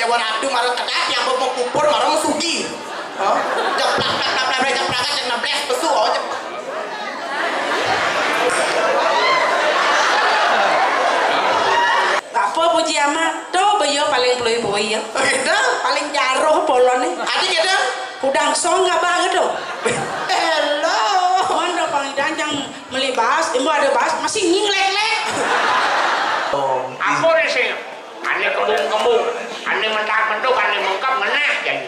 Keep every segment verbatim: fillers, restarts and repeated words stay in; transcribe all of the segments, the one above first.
Wah, aduh, marang kedat, yang mau kubur, marang mau sugi. Hah? Jeplak, plak, plak, plak, jeplak, jeplak, jeplak, pesu, oh, jeplak. Apa puji amat? Tuh, beliau paling pelui-pelui ya. Gitu? Paling jaruh polone. Ada gitu? Kudang song nggak banget tuh. Hello. Mana pang janjang meli bas, embo ada bas, masih nyinglek-lek. Apa nih sih? Ane kembung-kembung, ane mentak-mentuk, ane mengkap, ngenah jadi.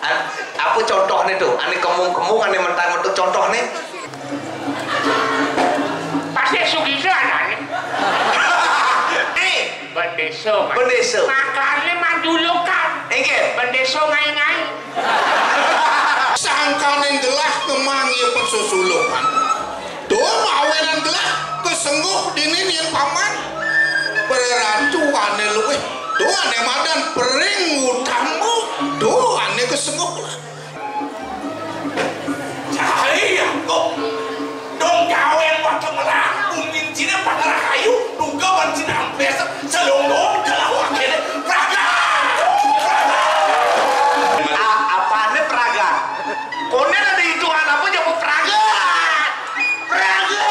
An-, apa contohnya tuh? Ane kembung-kembung, ane mentak-mentuk, contohnya? Pasti Sugito ada nih. Eh, Bendeso, Mas. Bendeso. Makanya manjulukan. Enggak. Bendeso ngai-ngai. Sangkaning gelah kemang iya pesusuluhan. Tuh mawenan gelah kesengguh dini nien paman. Pereratu ane luwih. Tuh ane madan pering utama. Tuh ane kesengguh lah. Cahaya kok. Dong gawen waktu melah, umin cina pangerah ayu, duga ban cina ampes, selong dong kalau wakil praga. Praga. A-, apane praga? Konen ada hitungan apa jamu praga? Praga.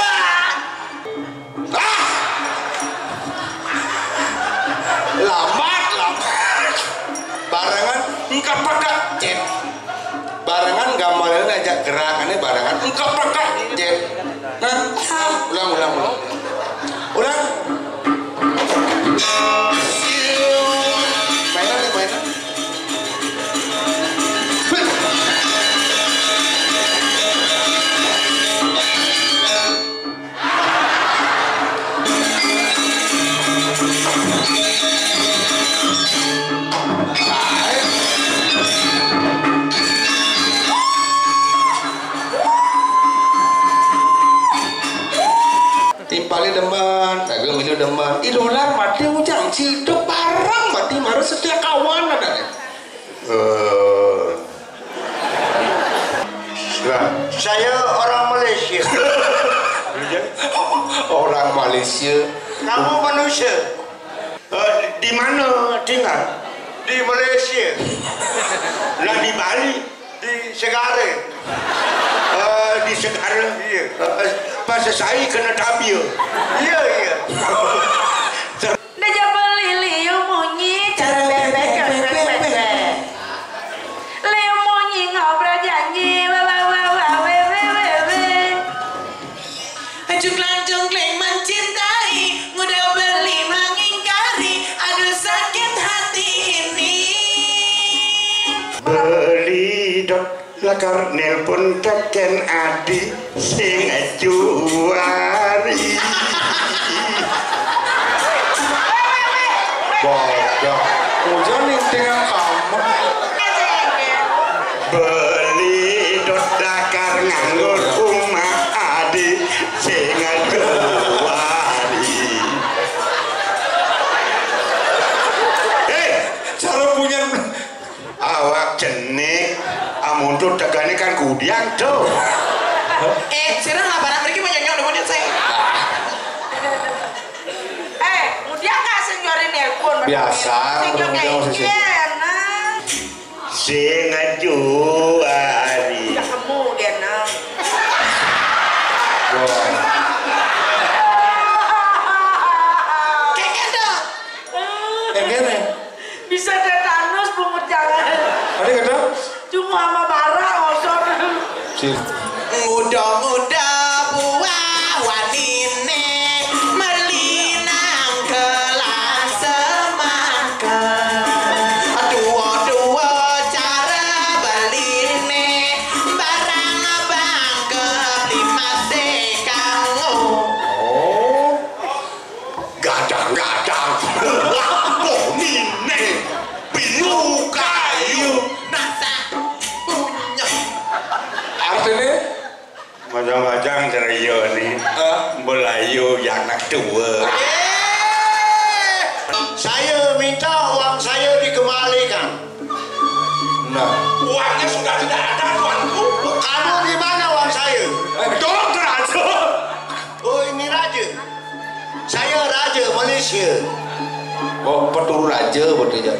Ah! Lambat, lambat. Barengan engkepekek, Cit. Barengan gambarannya ajak gerakannya barengan engkepekek, Cit. Nah, ulang, ulang, ulang. Ulang. Mainan nih, mainan. Timpali demen, kagak milu demen. Ih, dolar mati ujang, ciduk barang mati, marah setia kawan ada nih. Eh. Lah, saya orang Malaysia. Orang Malaysia. Kamu manusia? Eh, di mana tinggal? Di Malaysia. Lah, di Bali, di Segara. Eh, di Segara. Iya. Eh, pas saya kena tabir. Iya, iya. Dia coba lili munyi, cara bebek, bebek, bebek. Liu munyi ngobrol janji, wawa, wawa, wewe, wewe. Jungklang-jungkling mencintai, mudah beli mengingkari, aduh sakit hati ini. Beli dot lakar nelpon teken adi sing juari. Bodoh. Ujan ning tengah kamar. Beli dot dakar nganggur rumah adi sing juari. Hei, cara punya awak cenik, amun tuh tegane kan kudian tuh. Eh, sira ngaparan mriki menyonyok demen saya. Eh, kemudian nggak senyorin nelpon? Biasa, sing yo kemudian kayak masih sih. Iya, nah. Sing juari. Udah kamu dia, nah. Wah. Kayak gitu. Yang kene. Bisa tetanus bungut jangan. Ada kata? Cuma sama bara osor. Sip. Muda-muda buah wanine merlinang kelas semangka. Dua-dua cara beline barang bangke beli mate kanggo. Oh. Gadang-gadang. Wah, bonine. Piu kayu. Nasa punya. Artinya? Macam-macam ceria nih. Hah? Belayu yang anak tua. Eh, saya minta uang saya dikembalikan. Nah. Uangnya sudah tidak ada, tuanku. Kamu di mana uang saya? Eh, tolong teratur. Oh, ini raja. Saya raja Malaysia. Oh, peturu raja, betul ya.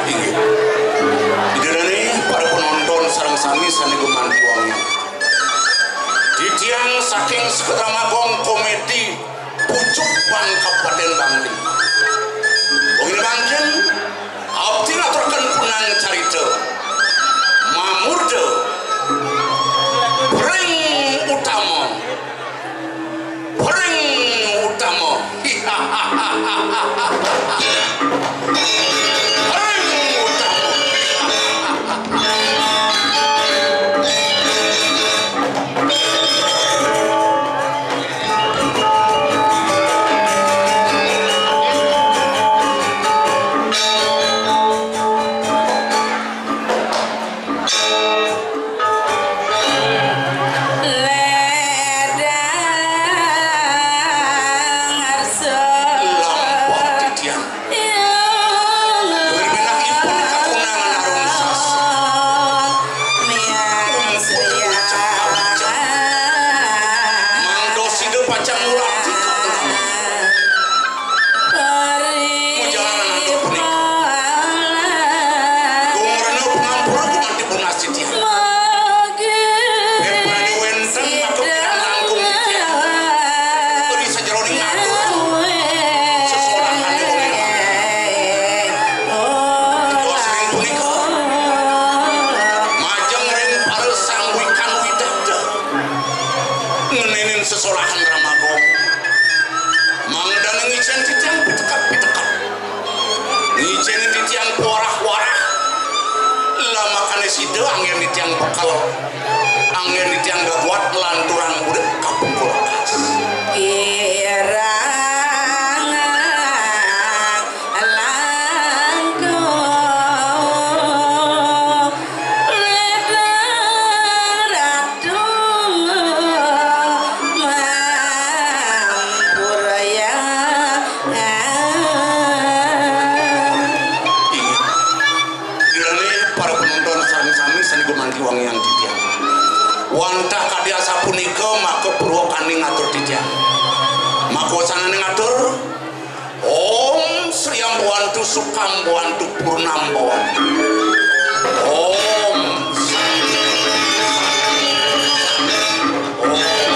Inggih. Ida dané para penonton sareng sami sané gumanti wangian. Titiang saking Sekar Drama Gong Komedi Pucuk Bang Kabupaten Bangli. Wengi mangkin abdi ngaturaken punang carita Mamurda Pering Utama. Pering Utama. Pering Utama. Lampah titiang. Wiwit ipun kakunangan arum sasa. Umpul cekap-cekap. Mangda sida pacang ngulati kaulaman. Mujalaran atur punika. Gungurna pangampura gumanti punas titiang. Yén prajé wénten maka pidan langkung titiang. Ri sajeroning ngatur sesolahané wengi mangkin. Tos ring punika, majeng ring para sangwikan widada ngenénin sesolahan Drama Gong. Mangdané ngicén titiang pitekap-pitekap. Ngicénin titiang pawarah-warah. Lamakané sida anggén titiang bekel. Anggén titiang geguat nglanturang urip kapungkur akas. Kirang langkung Ledang Ratu Mampuraya. Inggih. Ida dané para penonton sareng sami sané gumanti wangian titiang. Wantah kadi asapunika maka purwakaning ngatur titiang. Maka wasanané ngatur, Om Sri Ambawantu Sukam Bawantu Purnam Bawantu. Om Santi. Om.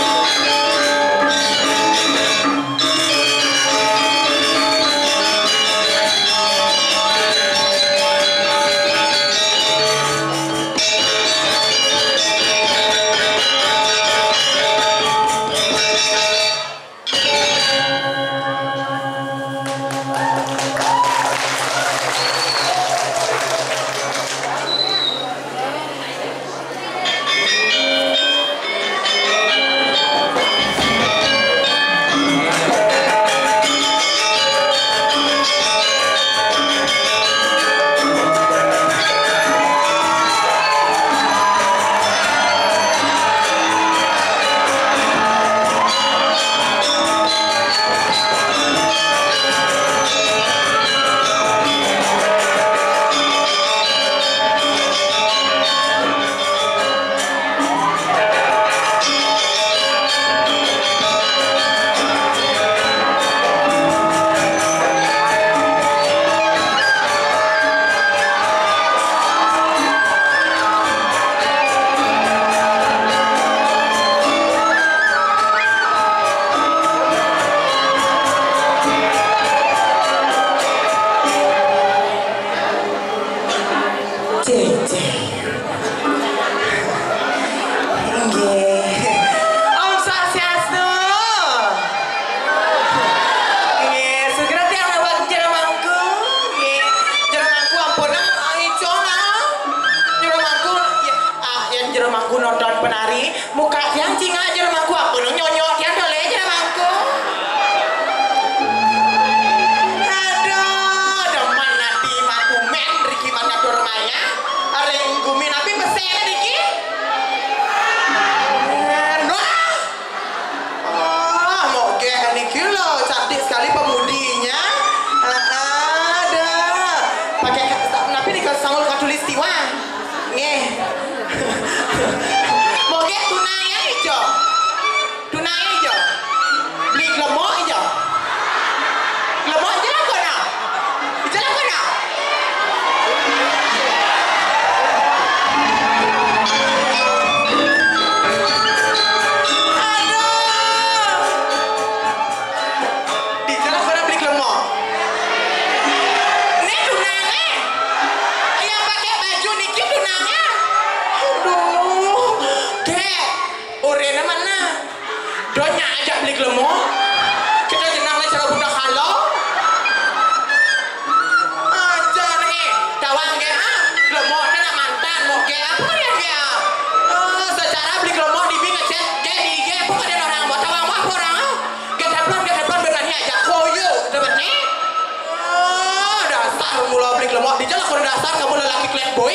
Boy?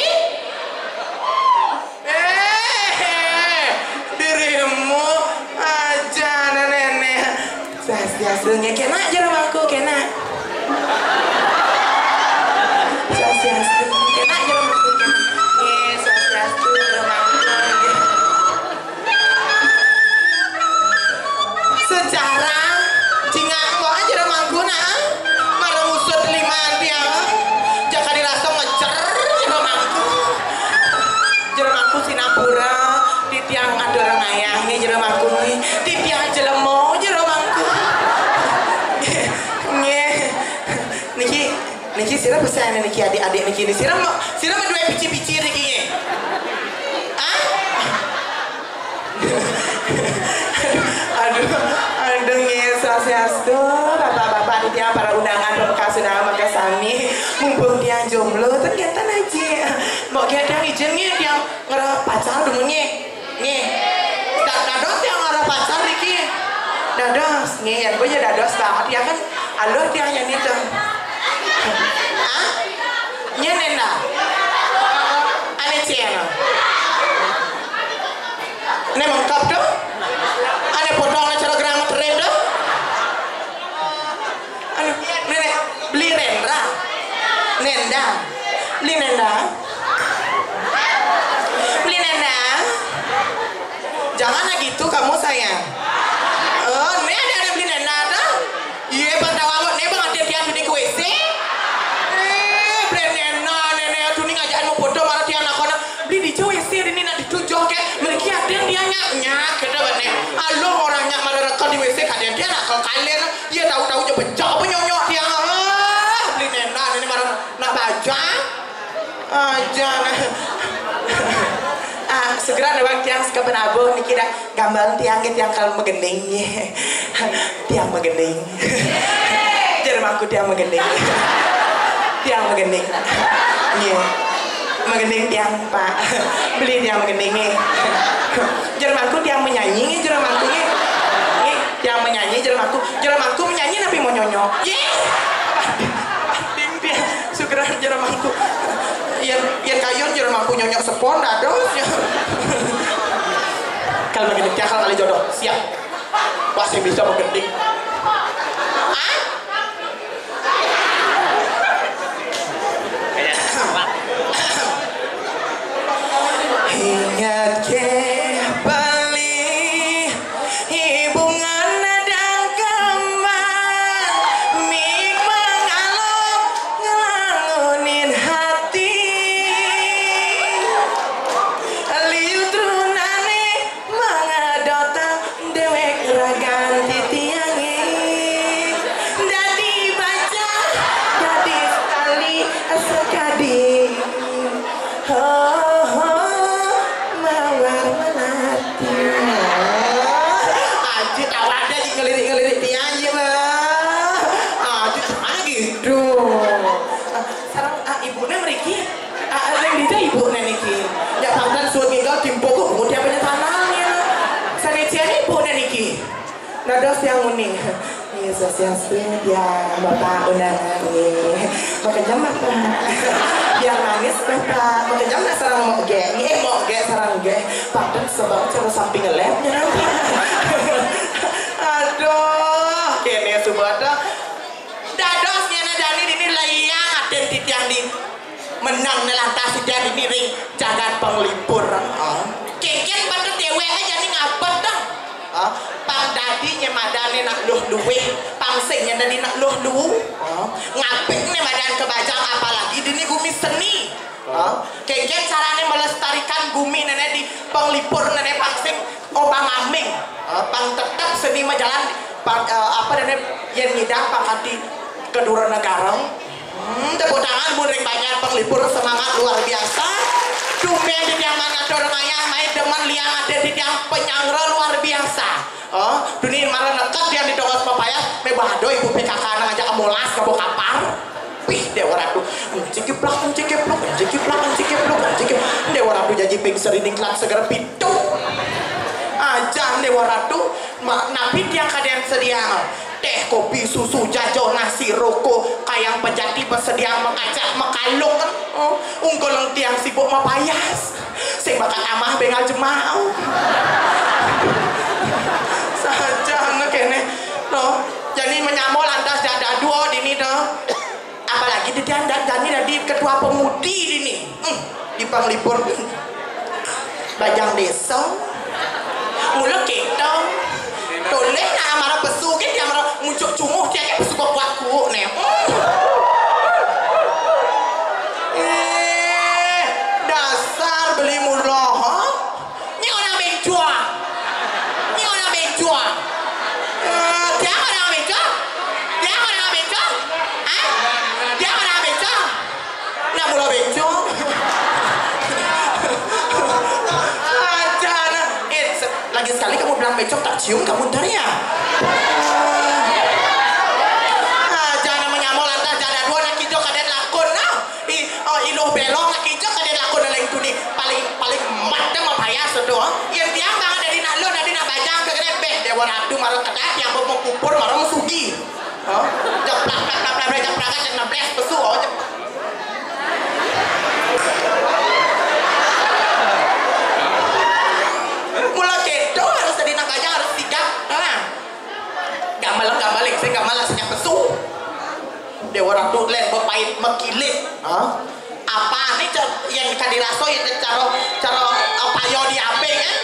Eh, dirimu aja, nenek. Swastiastu, nggih, kena jero mangku, kena. Swastiastu, kena jero mangku, kena. Nggih, swastiastu, jero mangku, nggih. Sejarah, cingak mbok jero mangku, nah. Marang usut lima tiang. Jaka dirasa ngejer jero mangku. Jero mangku sinapura, titiang atur ngayah nggih jero mangku nggih. Titiang jelema jero mangku. Nggih. Niki, niki sira pesen niki adik-adik niki. Sira mau, sira mau duwe pici-pici niki nggih. Ah? Aduh, aduh, nggih, swastiastu, bapak-bapak, titiang para undangan, pamekasuna, mangke sami, mumpung tiang jomblo, ten ngeten aja. Mbok nggih tiang izin nggih, tiang ngarep pacar dumun nggih. Nggih. Da-, dados tiang ngarep pacar niki. Dados, nggih, yen kowe ya dados ta, tiang kan alur tiang yen itu. Hah? Nyen enda. Ane cien. Ane mengkap tuh. Ane potong acara gramet rem tuh. Anu, nenek, beli Rendra. Nenda. Beli Nenda. Beli Nenda. Jangan lagi itu kamu, sayang. Oh, ini ada, ada beli Nenda tuh. Iya, Bang Tawawut, nih, Bang, ada tiang di W C. Eh, beli Nenda, nenek, aduh, nih ngajakin mau foto, malah tiang nakon. Beli di W C ini nak ditunjuk, kayak, mriki aden tiang nyak, nyak, gitu, Bang, nih. Aduh, orang nyak marah rekam di W C, kaden tiang nak ke kalian. Iya, tahu-tahu aja pecah apa nyonyok tiang. Ah, beli Nenda, ini marah nak baca. Aja. Ah, segera nih, Bang, tiang sekapen abuh niki dah. Gambaran tiang nggih, tiang kal megending nggih. Tiang megending. Jero mangku tiang megending. Tiang megending. Nggih. Megending tiang, Pak. Beli tiang megending nggih. Jero mangku tiang menyanyi nggih, jero mangku nggih. Nggih, tiang menyanyi jero mangku. Jero mangku menyanyi napi mau nyonyok? Nggih. Ding tiang sugeran jero mangku. Yen, yen kayun jero mangku nyonyok sepon dados. Kalau begini tiang kal kali jodoh. Siap. Pasti bisa menggending. Hah? Ingat ke beli hubungan nadang kembang, mik mengalok ngelangunin hati. Liu trunane mangadota dewek ragan titiange. Dadi baca, dadi sekali, sekadi. Ho, ho, mawar melati. Aji tawade di ngelirik-ngelirik tiang, ya, Bang. Aji, gimana gitu? Sareng, ah, ibune mriki. Ah, ning dija ibune niki? Ya, sampeyan suwun ninggal timpo kok, kemudian penyesalan, ya. Sanejane ibune niki. Dados tiang muni. Nggih, swastiastu, ya, Bapak undangan, nggih. Makejang, Bapak. Tiang nangis, Bapak. Makejang, sareng mok ge. Nggih, mok ge, sareng ge. Padahal sebab cara samping ngelep, ya, Bapak. Aduh, kene subada. Dados nyana dani dini layang aden titiang di menang nelantas titiang dini ring jagat penglipur. Ah. Kengken pada dewek aja nih ngabet dong. Ah. Pang dadi nyemadane nak luh luweh, pang sing nyana dadi nak luh luwu. Ah. Ngabek nih madan kebajang apalagi dini gumi seni. Ah. Kengken carane melestarikan gumi nenek di penglipur nenek pang sing obang ambing. Ah, pang tetep seni majalan, pang, eh, apa dene, yen ngidang pang kanti ke dura negara. Hmm, tepuk tangan mun ring banjar penglipur semangat luar biasa. Tumben titiang mangatur ngayah mai demen liang ade titiang penyanggra luar biasa. Oh, duni marang nekep tiang di tongos pepayas, me bado ibu P K K nang ngajak amolas kabo kapar. Pih, Dewa Ratu, encik kiplak, encik kiplak, encik kiplak, encik kiplak, encik kiplak. Dewa Ratu jaji ping serining telat seger pitu. Ajan Dewa Ratu, ma-, napi tiang kaden sediang teh, kopi, susu, jajo, nasi, roko, kayang pejati, pesediang mengajak, mekalung. Oh, ungkul tiang sibuk mapayas. Sing bakat amah bengal jemau. Saja anu kéné. No, jani menyamo lantas dada dua dini to. Apalagi di tiang da-, jani dadi ketua pemudi dini. Hmm, di panglipur. Bajang désa. Mula kéto. Tolih nak mara pesu ké, dia mara muncuk cunguh, dia ké pesu kuak kuuk né. Eh, dasar beli mula, ha? Ni orang bencong. Ni orang bencong. Eh, dia orang bencong. Dia orang bencong. Ha? Dia orang bencong. Nak mula bencong. Aja nah. Eh, se-, lagi sekali kamu bilang bencong, tak cium kamu ntar ya. Aja nah menyamo lantas dada dua, nak kijo kadén lakun nah. I, oh, iluh belong nak kijo kadén lakun lain tuni. Paling, paling mat dah mapayas to. Yén tiang banget dadi nak lun, dadi nak bajang, kagak béh. Déwa Ratu mara kedat, tiang mau kubur, mara mesugi. Hah? Jeplak, plak, plak, plak, jeplak, jeplak, pesu, oh, jeplak. Mula kéto harus dadi nak bajang, harus sigap. Nah. Gamel, gamel, sing gamel, sing pesu. Déwa Ratu lén bepait mekilit. Hah? Apa né ca-, yén ka dirasa yén cara, cara, eh, payo di aping, eh?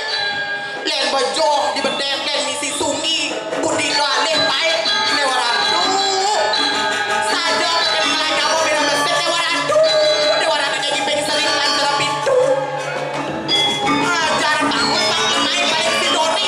Lén bejo di bedek, lén misi sungi, budi kalih pait, Déwa Ratu. Saja tekan ngelai kamu bina mesik, Déwa Ratu. Déwa Ratu jadi ping sering lancar pintu. Ajar bangun, Pak Lemai, paling si Doni.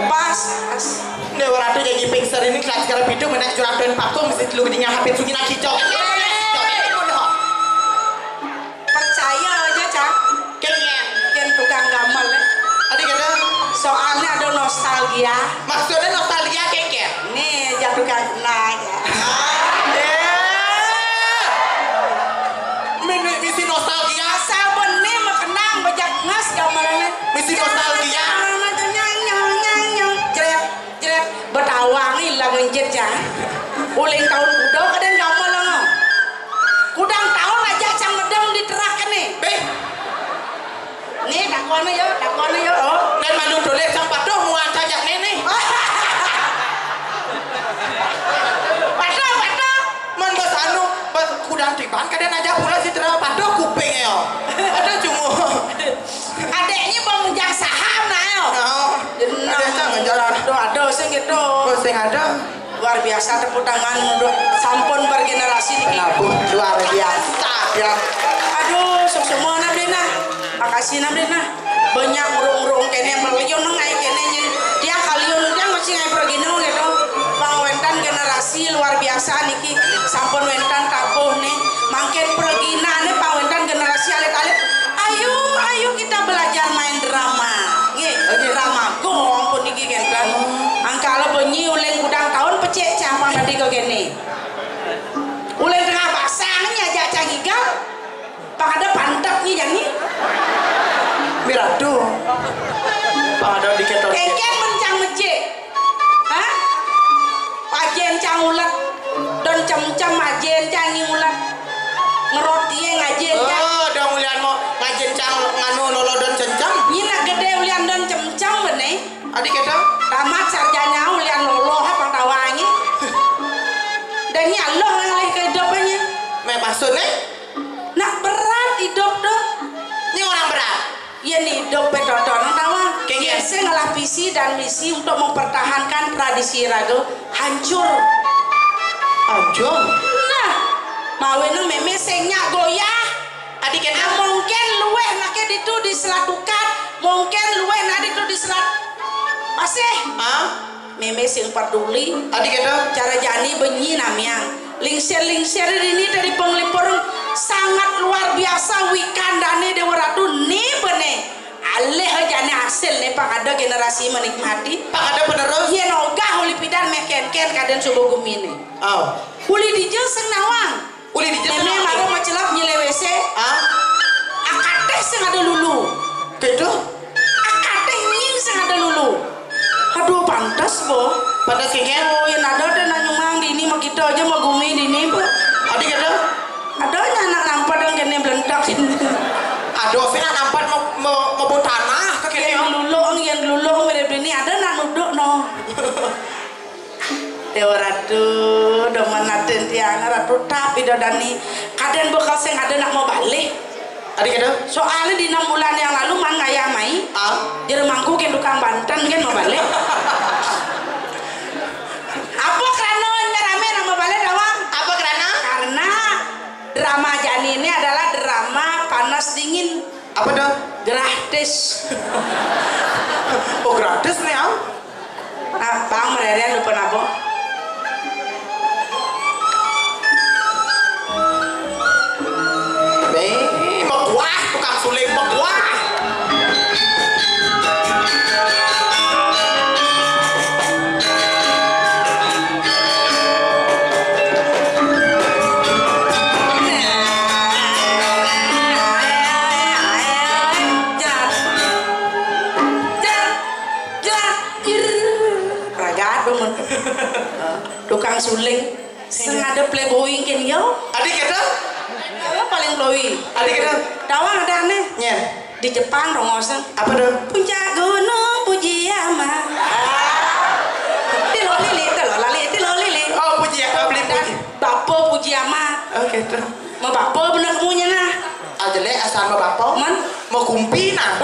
Pas, pas. Déwa Ratu jadi pingsan ini kelas sekarang pitu menak curang dan pakung mesti telu gedingnya hapit sungi nak hijau. Percaya aja, Cak. Kénkén. Kén tukang gamel, ya. Adi kata? Soalnya ada nostalgia. Maksudnya nostalgia kénkén? Nih, jatuh tukang kenal, ya. Ah, ya. Mini-, misi nostalgia. Asal benih mah kenang, bejak ngas gamelannya. Misi nostalgia. Nyang, nyang, nyang, nyang. Jrét. Jrét, betawang ilang ngencit ya. Uling tahun kuda kadén gamel ngono. Kudang tahun aja cang medem di terak kéné. Béh. Nih, takoné yo, takoné yo. Oh. Nén malu dolé cang patuh muat sajak néné. Patuh, patuh. Man bos anu, bos kudang tiban kadén aja pula si terak patuh kuping yo. Ada cuma. Adiknya pemegang saham nah yo. Oh. Jeneng. Ada cang ngejar. Aduh, ada sing gitu. Oh, sing ada. Luar biasa tepuk tangan untuk sampun bergenerasi niki. Penabuh luar biasa, ya. Aduh, sok semua nabi nah. Makasih nabi nah. Banyak urung-urung kéné meliun ngai kéné nyén. Dia kaliun dia masih ngai pergi nang gitu. Pang wénten generasi luar biasa niki. Sampun wénten tabuh nih. Mangkin pergi nah nih pang wénten generasi alit-alit. Ayo, ayo kita belajar main drama. Nggih, drama gong pun niki kénten. Angkala benyi uling kudang tahun pecik cang pang tadi kok kéné. Uling tengah basang nih aja cang igal. Pang ada pantep nih jani. Miratu. Pang ada dikit. Kénkén mencang mecik. Hah? Ajén cang ulet. Don cemcem ajén cang ngi ulet. Ngerotié ngajén cang. Oh, dong ulian mau ngajén cang nganu nolo don cemcem. Nyi nak gedé ulian don cemcem bené. Adi kéto? Tamat sarjana ulian lolo ha pang tawangi. Dan nyi aloh ngalih kehidupannye. Mé maksudné? Nak berat hidup tuh. Ini orang berat. Yén idup petotonan tawang. Kénkén. Yén Sing ngelapisi dan misi untuk mempertahankan tradisi raga hancur. Hancur? Nah, mawinan mémé sing nyak goyah. Adi kéto? Ah, mungkin luweh naké ditu di Selat Tukad, mungkin luweh nak ditu di Selat Pasih. Ah? Mémé sing peduli. Adi kéto? Cara jani benyi namiang. Lingsir-lingsir dini dari Penglipur sangat luar biasa wikan dané Déwa Ratu né bené. Alih jani hasilné pang ada generasi menikmati. Pang ada penerus. Yén ogah uli pidan méh kénkén kadén suba guminé. Oh. Uli dija sing nawang. Uli dija sing nawang. Mémé mara macelep nyilih W C. Ah? Akatih sing ada lulu. Kéto? Akatih nying sing ada lulu. Aduh, pantes, Bo. Pantes kénkén? Oh, yén ada deh nak nyumang dini mah kita aja mah gumi dini, Bo. Adi kéto? Ada nya anak nampat dong kéné blentak. Aduh, sing nak nampat mau, mau, mau bau tanah ke kéné. Yén lulung, yén lulung mirip dini ada nak nuduk no. Déwa Ratu, demen atin tiang Ratu tap Ida Dani. Kadén bakal sing ada nak mau balik. Adi kéto? Soalnya di enam bulan yang lalu man ngayah mai. Ah? Jero mangku kén tukang banten kén mau balik. Apa kerana nya ramé nak mau balik, Dawang? Apa kerana? Karena drama jani ini adalah drama panas dingin. Apa to? Gratis. Oh, gratis né, ah? Nah, pang mererian lupa nabo. Béh, meguah tukang suling meguah. Ragat banget. Tukang suling. Sing ada playboy kén yo. Adi kéto? Apa paling playboy? Adi kéto? Dawang ada ané. Nyén. Di Jepang rongosé. Apa to? Puncak Gunung Fujiyama. Tilo lili, tilo lali, tilo lili. Oh, Fujiyama, beli Fuji. Bapa Fujiyama. Oh, kéto. Mau bapa bener kemunya nah. Aja lé asal mau bapa. Man? Mau kumpi nah.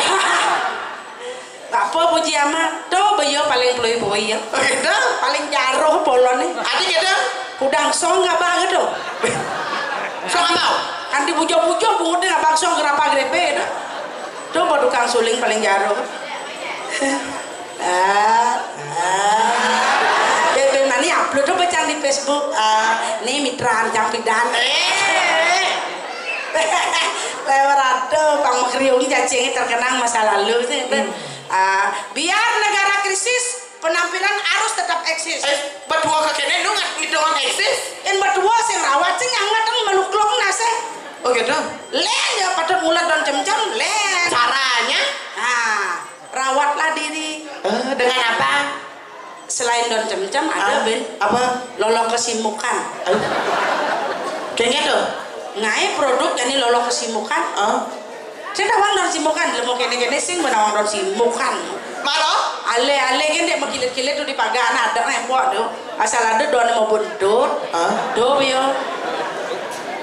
Bapa Fujiyama, to béh yo paling playboy yo. Oh, kéto? Paling jaroh poloné. Adi kéto? Kudang song ngabang to. Song apa? Kanti bujo-bujo bungut ngabang song gerapa grepe to. To ba tukang suling paling jaroh. Ah, ah. Bébé mani upload to bacang di Facebook. Ah, né mitraan jang pidan. Eh. Lewat ada pang makriung cacing terkenang masa lalu sih. Hmm. Ah, biar negara krisis, penampilan harus tetap eksis. Eh, berdua ke kéné nu ngat ngidongan eksis? Yén berdua sing rawat sing nyangat teng meluklok nase. Oh, kéto? Lén ya patut mulat don cemcem, lén. Caranya? Nah, rawatlah diri. Eh, dengan apa? Selain don cemcem ada, ah, bén. Apa? Lolo kesimukan. Aduh. Kénkén to? Ngaé produk jani lolo kesimukan. Ah. Sing nawang don simukan, lemu kéné-kéné sing nawang don simukan. Mara? Alé-alé gén dék makilit-kilit to di pagar, nah, ada nembok to. Asal ada don mau bentut. Ah. To yo.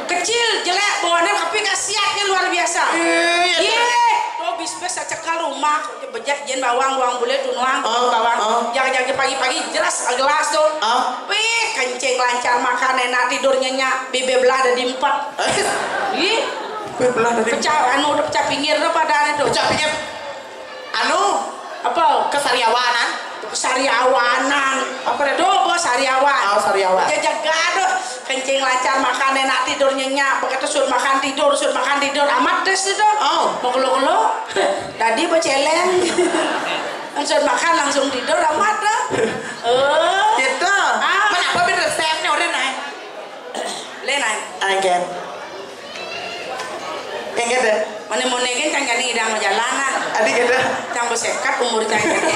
Kecil, jelek, bawané tapi khasiatnya luar biasa. Iya, iya. Iya, to bis-bis sacekel rumah, bejak jén bawang, bawang bulé, tunuang, ah, bawang. Ah. Yang, yang pagi-pagi jelas gelas to. Ah. Wih, kencing lancar, makan enak, tidur nyenyak, bibir belah ada di empat. Eh. Ih. Belah dari pecah, anu, udah pecah pinggir tuh pada anu tuh. Pecah pinggir. Anu. Apa? Kesariawanan. Sariawanan. Apa dah? Tuh, bos sariawan. Oh, sariawan. Jajak gaduh. Kencing lancar, makan enak, tidur nyenyak. Begitu sud makan tidur, sud makan tidur. Amat deh situ. Oh. Mau kelo-kelo. Tadi berceleng. Sud makan langsung tidur, amat dah. Oh. Gitu. Ah. Mana apa bin resepnya udah naik? Lén, Nay. Anggen. Yang gitu. Moné-moné gén cang jani ngidang majalan, nah. Adi gitu. Cang besekat umur cang jani.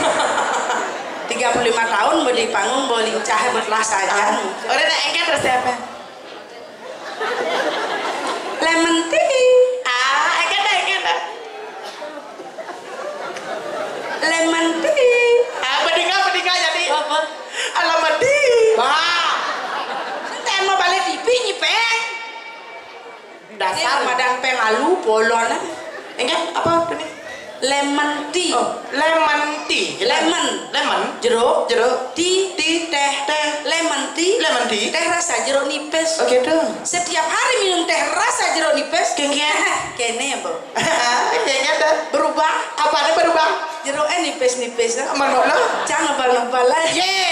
Tiga puluh lima tahun beli panggung, beli cahé berkelas aja. Ah. Udah dah, anggen terus siapa? Lemon tea. Ah, anggen dah, anggen dah. Lemon tea. Ah, bedinga, bedinga jadi. Apa? Alamat di. Bah. Enten mau balik T V nyi peng. Dasar. Ini madang peng alu bolon. Enggak, apa tuh nih? Lemon tea. Oh, lemon tea. Lemon. Lemon. Jeruk. Jeruk. Tea. Tea. Teh. Teh. Lemon tea. Lemon tea. Teh rasa jeruk nipis. Oh, gitu. Setiap hari minum teh rasa jeruk nipis. Kengkian. Kene, Bu. Kengkian dah. Berubah. Apa ada berubah? Jeruk eh nipis-nipis, eh. Manuk lah. Jangan ngebal-ngebal lah. Ye.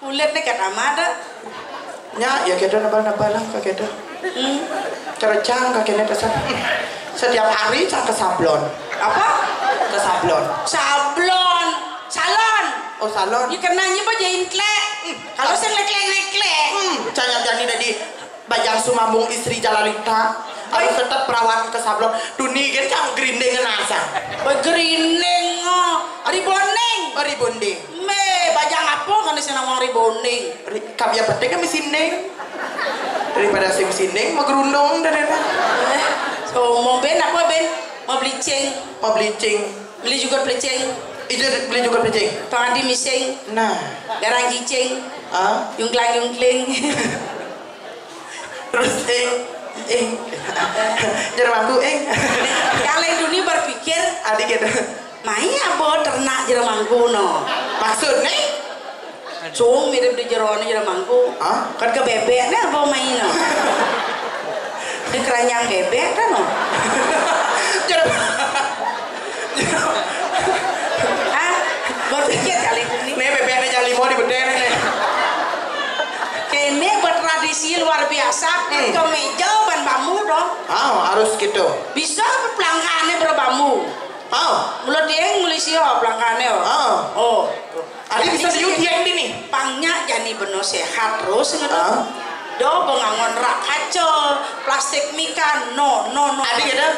Kulit ni kata mata. Nya, ya kita nebal-nebal lah, ka kita. Hmm. Cara cang ka kene pesan. Setiap hari cang ke sablon. Apa? Ke sablon. Sablon. Salon. Oh, salon. Ni kena nyi ba jain klek. Hmm. Kalau saya leklek-leklek. Hmm. Cang yang jadi tadi bajang sumambung istri jalalita. Harus tetap perawat ke sablon. Duni kan cang gerinding nasa. Gerinding, oh. Rebonding. Oh, rebonding. Me, bajang apa kan di sana mau rebonding? Ri-, kami yang penting kami sinding. Daripada sing sinding, mau gerundung dan ini. Eh, so, mau ben apa ben? Mau bleaching. Mau bleaching. Beli juga bleaching. Itu beli juga bleaching. Pangadi mising. Nah. Garang cicing. Ah? Yungklang yungkling. Terus, eh, eh. Jeruk mangku, eh. Kalau Duni berpikir, adi gitu. Mai abo ternak jeruk mangku no. Maksud nih? Cung mirip di jeruk ni jeruk mangku. Hah? Kan ke bebek ni abo mai no. Di keranjang bebek kan no. Jeruk. Ah, berpikir kali ini. Nih bebek ni jam lima di bedeng ni. Kene bertradisi luar biasa. Hmm. Kemeja ban bambu dong. Ah, harus gitu. Bisa pelangkane berbambu. Ah. Mula dieng muli sio pelangkane. Ah. Oh. Adi bisa liu dieng di ni. Pangnya jani beno sehat terus ngono. Ah. Do bengangon rak kaca, plastik mikan, no, no, no. Adi kata?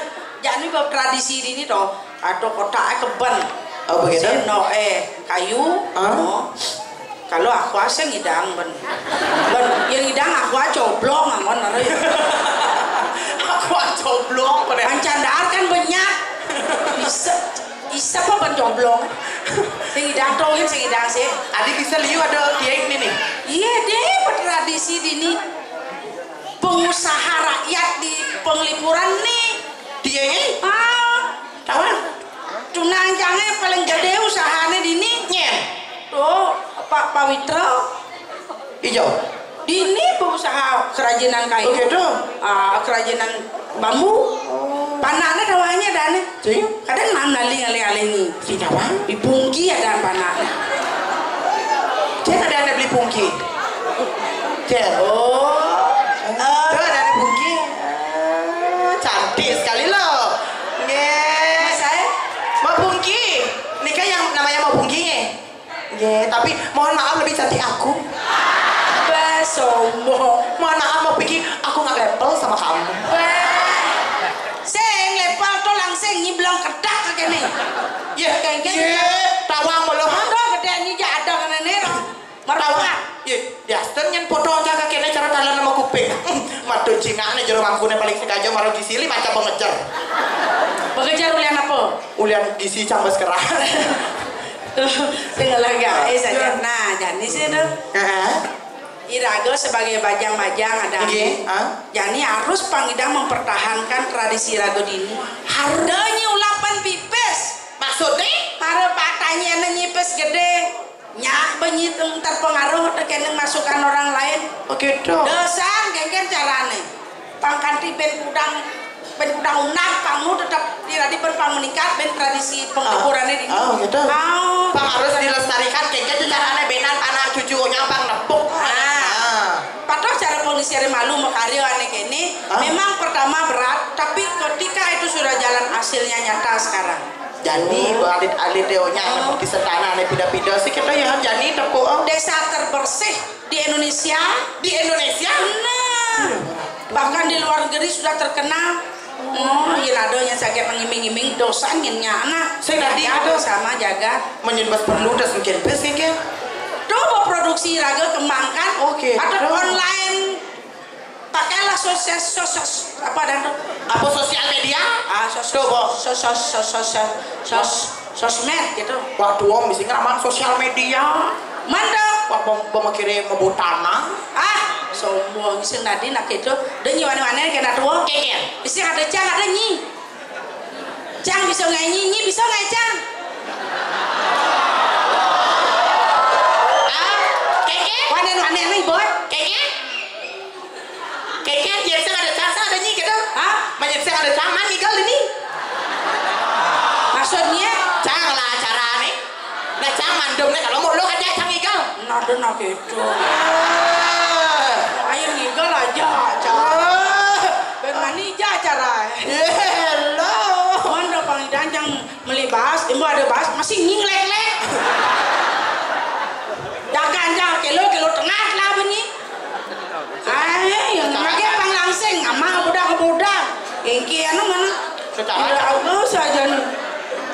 Jani bertradisi di ni do. Ada kotak eh keben. Oh, begitu? Seno eh kayu. Ah. No. Kalau aku asing ngidang ben. Ben, yang ngidang aku aja oblong angon aro ya. Aku aja oblong pada. Pancandar kan banyak. Bisa, bisa apa ben joblong? Sing ngidang tolongin sing ngidang sih. Adi bisa liu ada tiang ini nih. Iya deh, bertradisi di ni. Pengusaha rakyat di Penglipuran nih. Tiang ini? Ah. Tahu? Tunang jange paling gede usahane dini. Nye. Tuh, Pak Pawitra. Ijo. Dini pengusaha kerajinan kayu. Oke, tuh. Ah, kerajinan bambu. Oh. Panaknya dawanya dane. Sing? Kadang nam lali ngalih-alih ni. Sing apa? Di Pungki ada panak. Cek ada anak beli Pungki. Cek. Oh. Tuh ada anak Pungki. Ah, cantik sekali loh. Nggih. Mas saya? Mbak Pungki. Nika yang namanya Mbak Pungki nggih? Nggih, tapi mohon maaf lebih cantik aku. Bah, sombong. Mohon maaf Mbak Pungki, aku nggak level sama kamu. Bah. Sing level tuh langsung nyiblong kedak ke kene. Ya, kengkeng. Ye, tawang mulu. Ada gede ni ja ada kene ni. Marwah. Ye, Diasten nyen foto aja kakeknya cara talan nama kuping. Madu cingak nih jeruk mangkune paling sengaja marah gisili macam pengejar. Pengejar ulian apa? Ulian gisi cambas keras. Tuh, tinggal lagi eh saja. Nah, jadi sih tuh. Heeh. Iraga sebagai bajang-bajang ada. Nggih, ah. Jani harus pangidang mempertahankan tradisi raga dini. Harus. Denyi ulapan pipis. Maksudnya? Para patanya nyipis gede. Nyak benyit terpengaruh tekene masukan orang lain. Oh, gitu. Dosan kengken carane. Pangkanti ben kudang, ben kudang unang, pangmu tetap diradi ben pang meningkat, ben tradisi penghiburannya di. Oh, gitu. Oh. Pang harus dilestarikan, kengken carane benan anak cucunya pang nepuk. Ah. Ah. Patuh cara pengisian malu makarya ane kene, ah, memang pertama berat, tapi ketika itu sudah jalan hasilnya nyata sekarang. Jani, oh, alit-alit deh, oh, nyak, oh, di sentana nih pida-pida sih kita ya, jani tepuk, oh. Desa terbersih di Indonesia. Di Indonesia? Benar. Bahkan di luar negeri sudah terkenal. Oh, iya, ada yang sakit mengiming-iming dosa nginnya anak. Saya tadi jaga itu bersama jaga. Menyen bas perlu das mungkin bas mungkin. Coba produksi raga kembangkan. Oke. Ada online. Pakailah sosial, sosial, apa dan tuh? Apa sosial media? Ah, sosial, tuh, Bo. Sosial, sosial, sosial, sos-, sosmed gitu. Waduh, Om, mesti ngeramang sosial media. Mana? Wah, bom, bom kirim mau tanah. Ah, sombong sing tadi nak gitu. Dia nyiwane-wane kena tua. Iya. Isi ada cang, ada nyi. Cang bisa ngaé nyi, nyi bisa ngaé cang? Ah, kéké? Wanen-wanen nih, Boy. Kéké? Kéké, yén sing ada cang, sing ada nyi gitu. Hah? Mun yén sing ada cang, man ngigel di nyi. Maksudnya? Cang lah acara nih. Nah, cang mandum nih, kalau mau lo aja cang ngigel. Nah, ada nah gitu. Ayo ngigel aja, cang. Bén mani aja acara. Hello. Mun udah pangidang cang meli baas, ibu ada baas, masih nying lek-lek. Dagang aja, kilo, kilo tengah lah bunyi. Ai, yang lagi pang langsing, ama budak-budak. Engki anu mana? Secara ya Allah saja nih.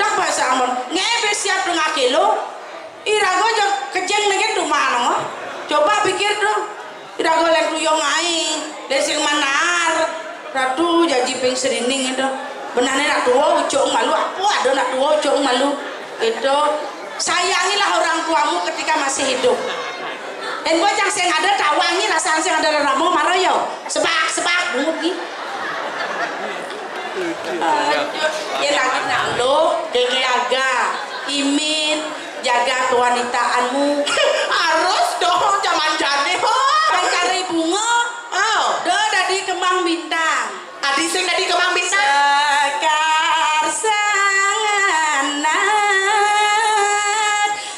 Dak bahasa amun. Ngebe siap tengah kilo. Irago aja kejeng lagi tuh mana? Coba pikir tuh. Irago lek tuyong ai, lek sing manar. Ratu jaji ping serining itu. Benane nak tua ucung malu, apa ada nak tua ucung malu. Itu, sayangilah orang tuamu ketika masih hidup. Dan bocah sing ada tawangi rasaan sing ada ramo maro yo. Sebak, sebak bungut ni. Aduh, ya lagi nak lo, jaga imin, jaga kewanitaanmu. Harus dong, zaman jani, ho. Pancari bunga. Oh. Do dadi kembang bintang. Adi sing dadi kembang bintang. Sekar sanganak,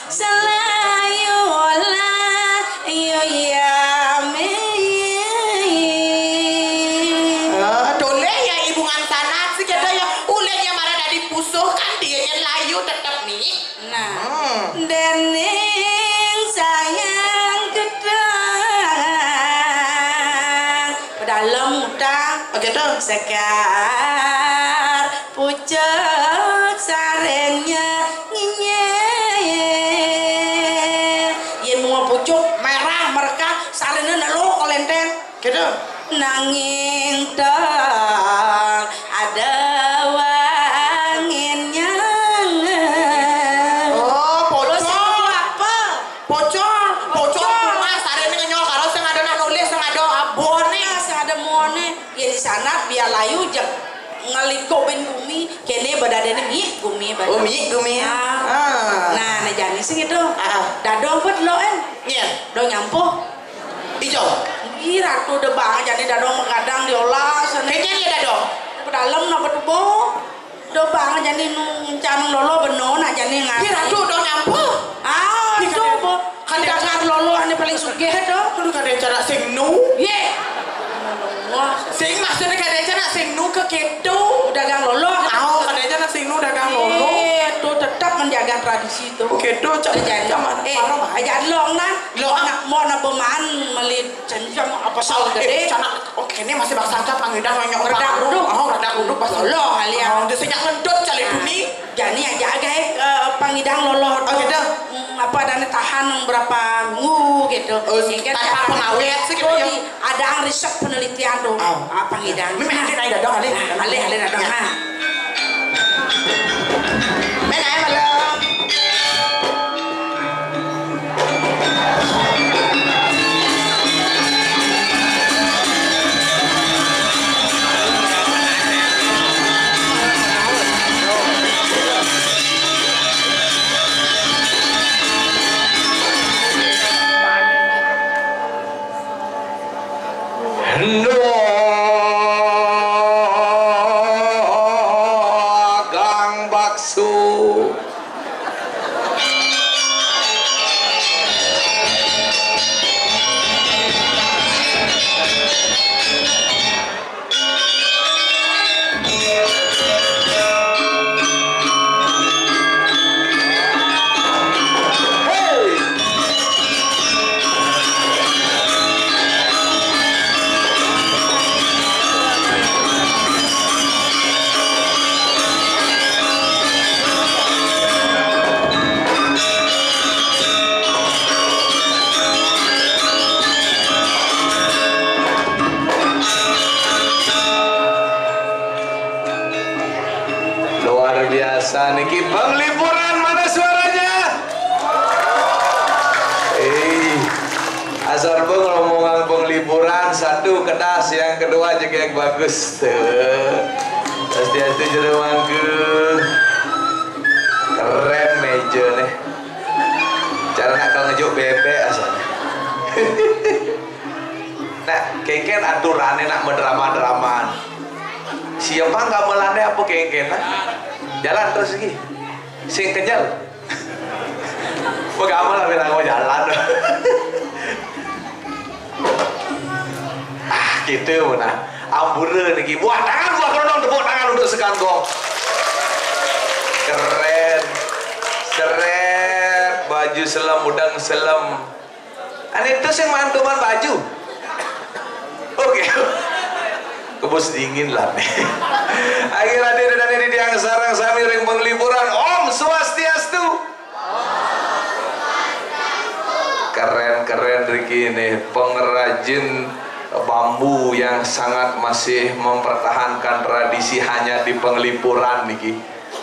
selayu layu yami. Ah, doleh ya ibu ngansanak sih kita ya. Ulenya marah dadi pusuh kan dia yang layu tetep nih. Nah, hmm. Dening sayang gedang. Pedalem utang. Oke tuh. Sekar pucuk sarennya nginye. Yen mau pucuk merah mereka sarennya neluk kolenten. Gitu. Nanging tong ada wangin nyang. Oh, pocor. Terus itu apa? Pocor, pocor. Pocor. Bunga sare ini ngenyol karo sing ada nak nulis, sing ada abone. Nah, sing ada mone. Ya di sana biar layu jek ngeliko ben bumi, kene badadene mi gumi badadene. Oh, mi gumi. Ah. Ah. Nah, nah jani sing itu. Ah. Dadong pet lo en. Iya. Do nyampuh. Ijo. Ih, ratu udah banget jadi dadong menggadang diolah sana. Kayaknya iya dadong. Pedalem napa tuh, Bo? Udah banget jadi nu ngencanang lolo beno nak jadi ngan. Ih, ratu udah nyampuh. Ah, itu, Bo. Kan dagang lolo ane paling sugih tuh. Aduh, kada cara sing nu. Ye. Wah. Sing maksudnya kada cara sing nu ke keto. Dagang lolo. Au, kada cara sing nu dagang lolo. Eh, tuh tetap menjaga tradisi tuh. Keto, cak. Terjadi. Zaman. Eh, parah, Bah. Aja lo nang. Lo, ah. Nak mau nak pemain meli jenjang apa sal gede. Eh, canak, oh, kene masih baksa aja pangidang nyok. Redak ruduk. Oh, redak ruduk pas. Lo, lo, kalian. Oh, dia sing ngentut cale duni. Jani aja gae, eh, pangidang lolo. Oh, gitu. Hmm, apa adanya tahan berapa minggu gitu. Oh, sehingga tanpa pengawet sih gitu ya. Ada riset penelitian tuh. Oh. Ah, pangidang. Ini main ada naik dadang kali. Alih, alih dadang, ha. Main aja malam. Dagang bakso. Luar biasa niki, Bang Lipuran, mana suaranya? Eh, asal Bang rombongan Bang Lipuran, satu kedas, yang kedua juga yang bagus. Tuh. Swastiastu, jero mangku. Keren méja nih. Cara nak kalau ngejuk bebek asalnya. Nah, kéngkén aturannya nak mendrama-dramaan. Siapa gamelannya apa kéngkén, nah? Jalan terus lagi. Sing kenyal. Pegamel lah bilang mau jalan. Ah, gitu nah. Ambure niki. Buah tangan, buah kerondong, tepuk tangan untuk Sekan Gong. Keren. Seret, baju selem, udeng selem. Ane itu sing mantuman baju. Oke. Kebus dingin lah nih. Akhir hadir dan ini tiang sareng sami ring penglipuran. Om Swastiastu. Keren-keren Riki ini, pengrajin bambu yang sangat masih mempertahankan tradisi hanya di penglipuran niki.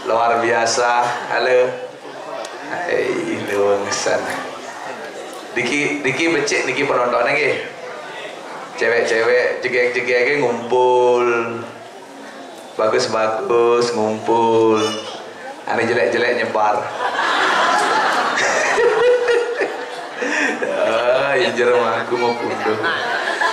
Luar biasa. Halo. Hai, luwung sana. Diki, diki becik niki penontonnya nggih. Cewek-cewek jegek-jegek ngumpul. Bagus-bagus ngumpul. Ane jelek-jelek nyebar. Ah, injer mangku mau punduh.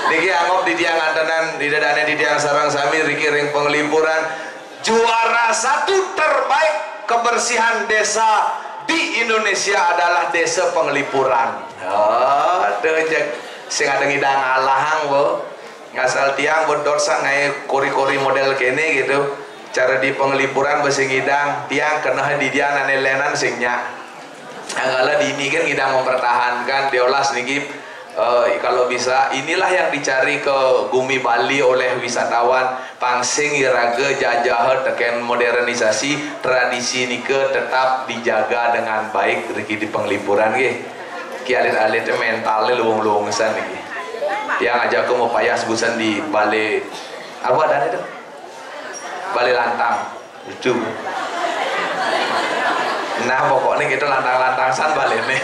Niki angop di tiang antenan, di dadane di tiang sareng sami Riki ring penglipuran. Juara satu terbaik kebersihan desa di Indonesia adalah desa Penglipuran. Oh, tuh cek sing ada ngidang alahang, Bu. Ngasal tiang bedot sang ngai kori-kori model kene gitu. Cara di penglipuran besi ngidang, tiang kena di dia nane lenan sing nya. Nah, kalau di ini kan ngidang mempertahankan, diolas niki, eh, kalau bisa, inilah yang dicari ke bumi Bali oleh wisatawan. Pangsing iraga jajaha teken modernisasi, tradisi nika tetap dijaga dengan baik riki di penglipuran nggih. Ki alit-alite mentale luwung-luwung san niki. Tiang ajaka mau payah sebusan di bale, apa adane itu? Bale lantang. Lucu. Nah, pokoknya gitu lantang-lantang san bale nih.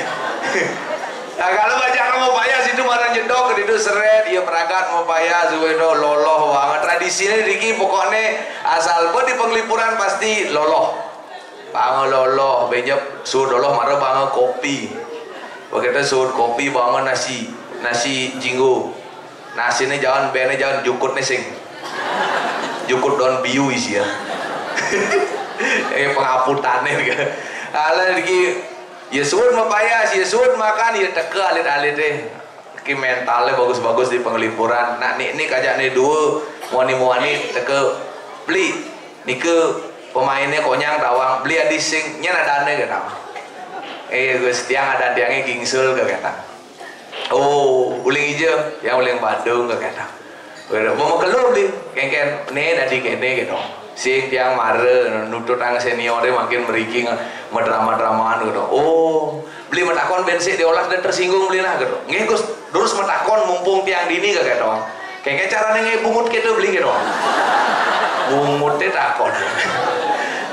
Nah, kalau baca mau payah situ marang jedok, itu seret, ya peragat mau payah, suwe do, loloh banget. Tradisinya riki pokoknya asal pun di penglipuran pasti loloh. Bangun loloh, benyep suud loloh, mara bangun kopi. Begitu suud kopi, bangun nasi, nasi jinggo. Nasine jangan, bene jangan, jukutne sing. Jukut daun biu isi ya. Eh, pengaputane gitu. Ala lagi, ya suud mapayas, ya suud makan, ya teka alit-alit deh. Ki mentale bagus-bagus di penglipuran. Nak nik-nik aja nih dua, muani-muani teka beli. Nika pemainnya konyang tawang, beli adi sing, nyen adane kata. Eh, Gus, tiang ada tiangnya gingsul ke kata. Oh, uling ija, yang uling Badung ke kata. Wera, mau kelu beli, kengken, ne dadi kene gitu. Sing tiang mare, nutut ang seniore makin meriki nge-, madrama-dramaan gitu. Oh, beli matakon bensik diolah dan tersinggung beli nah gitu. Nggih Gus, terus matakon mumpung tiang dini ke gitu. Kengken carane nge bungut gitu beli gitu. Bungut deh takon.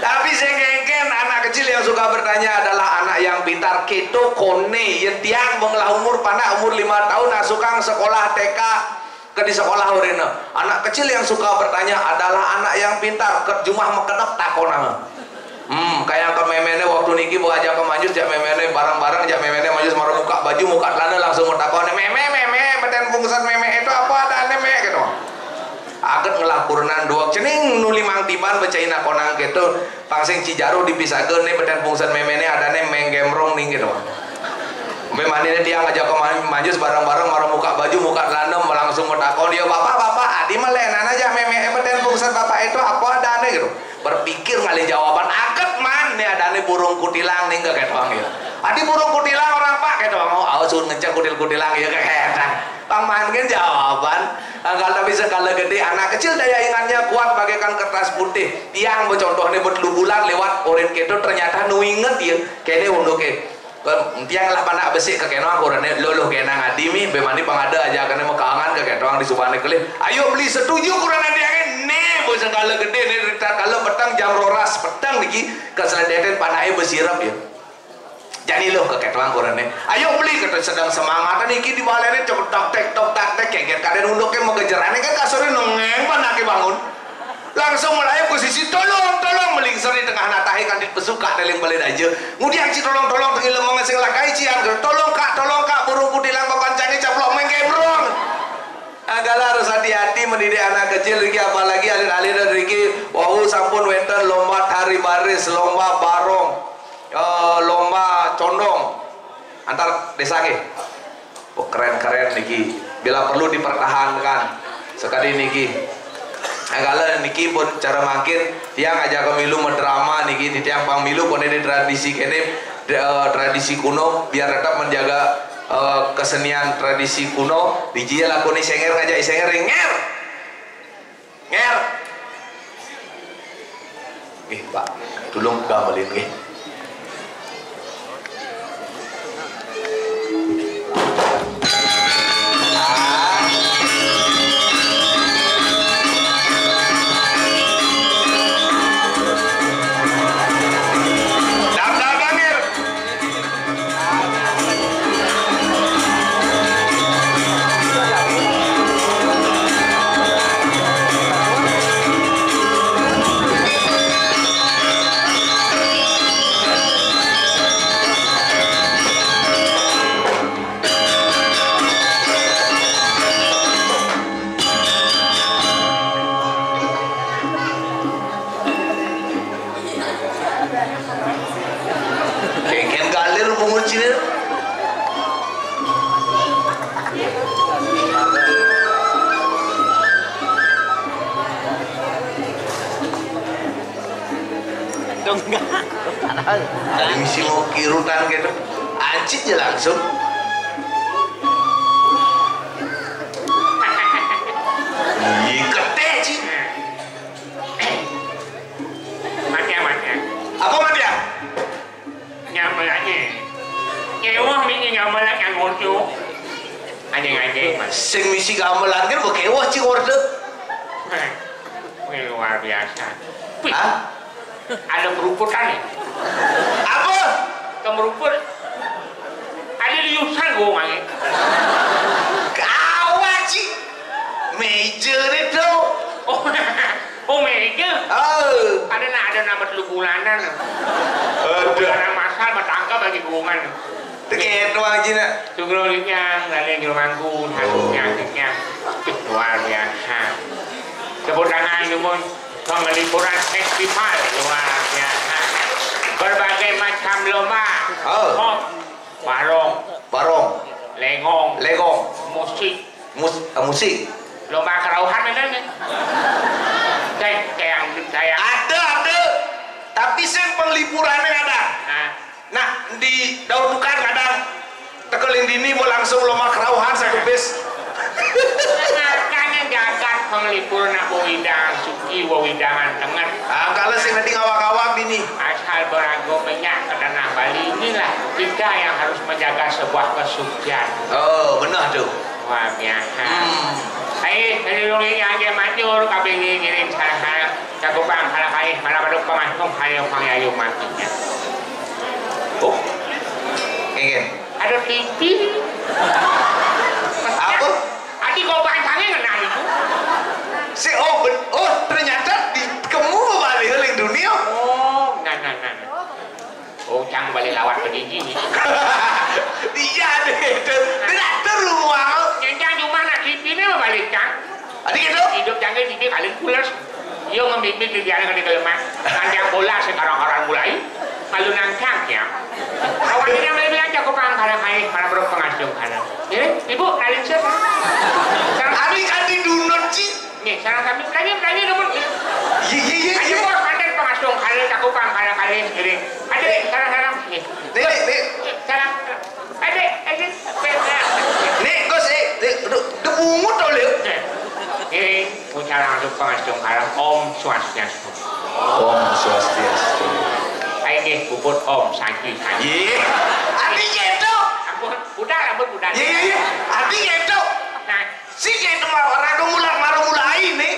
Tapi sing kengken anak kecil yang suka bertanya adalah anak yang pintar. Keto kone, yen tiang mengelah umur panak umur lima tahun, nah sukang sekolah T K, ke di sekolah urina. Anak kecil yang suka bertanya adalah anak yang pintar, ke jumah mekedep takonang. Hmm, kayak ke memene waktu niki mau ajak ke manjus, jak memene bareng-bareng, jak memene manjus mara buka baju, buka celana langsung mau takon, "Meme, meme, beten pungsan meme itu apa adane, me?" gitu. Aget ngelah kurenan dua cening nuli Mang Tiban bacain akonang gitu. Pangsing Cijaru dipisaga ne beten pungsan memene adane menggemrong ning gitu. Memane ne tiang ajak ke man-, manjus bareng-bareng mara buka baju, buka celana langsung mau takon dia, "Bapak, bapak, adi melenan aja meme beten pungsan bapak itu apa adane?" gitu. Berpikir ngalih jawaban, "Aget man, ne adane burung kutilang ning," ke ketong ya. "Adi burung kutilang orang pak," ketong. "Oh, awas sun ngecek kutil-kutilang ya," ke ketong. Pang man kan jawaban. Angkal tapi sekala gede, anak kecil daya ingatnya kuat bagaikan kertas putih. Tiang bercontoh nih buat lu bulan lewat orin keto ternyata nu inget ya. Kene unduk eh. Tiang lah panak besik ke keno aku rene, "Lo, lo kena ngadi mi, bemani pangada aja kene makaangan ke ketong di subane kelih. Ayo beli setuju kurang nanti angin." Nih, bos segala gede nih, rita kalau petang jam roras petang niki, keseledeten panake besirap ya. Jadi lo ke ketong kurang nih. "Ayo beli," kata sedang semangat niki di balene cok tak tek tok tak tek keget kaden unduk ke megejerane kan kasure nengeng panake bangun. Langsung malayup ka sisi, "Tolong, tolong!" Malingsir di tengah natahé kanti pasukan, éling balen aja. Ngudiang ci tolong-tolong, tengil lemong sing lakay cian, "Tolong, Kak, tolong, Kak!" Burung kutilang bakancangé caplok mengkebrong. Anggala harus hati-hati mendidik anak kecil niki, apalagi alit-alit niki. Wau sampun wénten lomba tari baris, lomba barong, eh, lomba condong antar desa nggih. Oh, keren-keren niki. Bila perlu dipertahankan. Sekali niki. Anggala niki pun cara mangkin tiang ajak milu mendrama niki, di tiang pang milu pun ini tradisi kene, de-, eh, tradisi kuno, biar tetap menjaga, eh, kesenian tradisi kuno. Di jia lakoni senger ngajak senger, nger. Nger. Nggih, Pak. Tulung gamelin nggih. Kengken galir bungut cina. Dong, enggak. Tadi misi mau kirutan gitu. Ancit ya langsung. Ih, kete, Ci. Mati ya, mati ya. Apa mati ya? Nyamel aja. Nyewah mini nyamel aja ngorjo. Anjing-anjing, Mas. Sing misi gamelan kan bekewah, Ci, ngorjo. Wih, luar biasa. Wih. Hah? Ada peruputan nih. Apa? Kemeruput. Ada liusan gua ngangin. Gawat, Ci. Meja nih, Bro. Oh, oh, meja. Oh. Ada nak, ada nama telu bulanan. Ada. Bulanan masal, bertangkap lagi gulungan. Teket doang, Ci, nak. Sugro linyang, lali jurumangku, satu nyang, nyang. Luar biasa. Tepuk tangan, Yumun. Pengelipuran festival luar biasa. Berbagai macam lomba. Oh. Pop, barong, Barong. Lengong, Legong. Musik. Mus-, eh, musik. Lomba kerauhan ada nih. Kayak, kayak yang saya. Ada, ada. Tapi sing penglipurannya ada. Nah. Nah, di Daur Tukar kadang tekeling dini mau langsung lomba kerauhan satu bis. Makanya jagat penglipur nak wewidangan suki, wewidangan tenget. Ah, kalau sing nanti ngawak-ngawak dini. Asal berago minyak ke tanah Bali inilah kita yang harus menjaga sebuah kesucian. Oh, benar tuh. Luar biasa. Hmm. Ayo, dari dulu ini aja manjur, kabeh ngiring sareng-sareng. Cakupang, kalah kaih, malah pada pengasuh, ayo, pang ayo matinya. Oh. Ingin. Ada T V. Apa? Adi kau pancangnya ngenang itu. Si, oh, ben-, oh, ternyata di kemu balik heling dunia. Oh, nah, nah, nah, nah. Oh, cang balik lawat ke didi nih. Iya deh, itu. Tidak teruang. Nyencang cuma nak T V ini balik, cang. Adi gitu? Hidup cang di sini kalian pulas. Iya, ngemimpin di jalan kali kelemas. Nanti yang bola sekarang orang mulai. Malu nangkang ya. Awalnya mulai bilang jago pangkalan kayak malah berpengasung kanan. Ini, ibu, kalian siapa? Sekarang Adi kan di dunut, Ci. Nih, sekarang kami, kami, kami nomor. Iya, iya, iya, Ayo, iya. Bos, ada pengasung kanan, jago pangkalan kanan. Ini. Ada, sekarang, sekarang. Nih. Nih, nih, nih. Sekarang. Ada, ada. Nih, Gus, eh, nih, aduh, debungut tau, Lil. Ini, punya langsung pengasung kanan. Om Swastiastu. Om Swastiastu. Ayo, nih, puput Om Santi, Santi. Iya. Adi gitu. Ampun, udah, ampun, udah. Iya, iya, iya. Adi gitu. Nah. Si gitu mah orang tuh mulak maru mulai nih.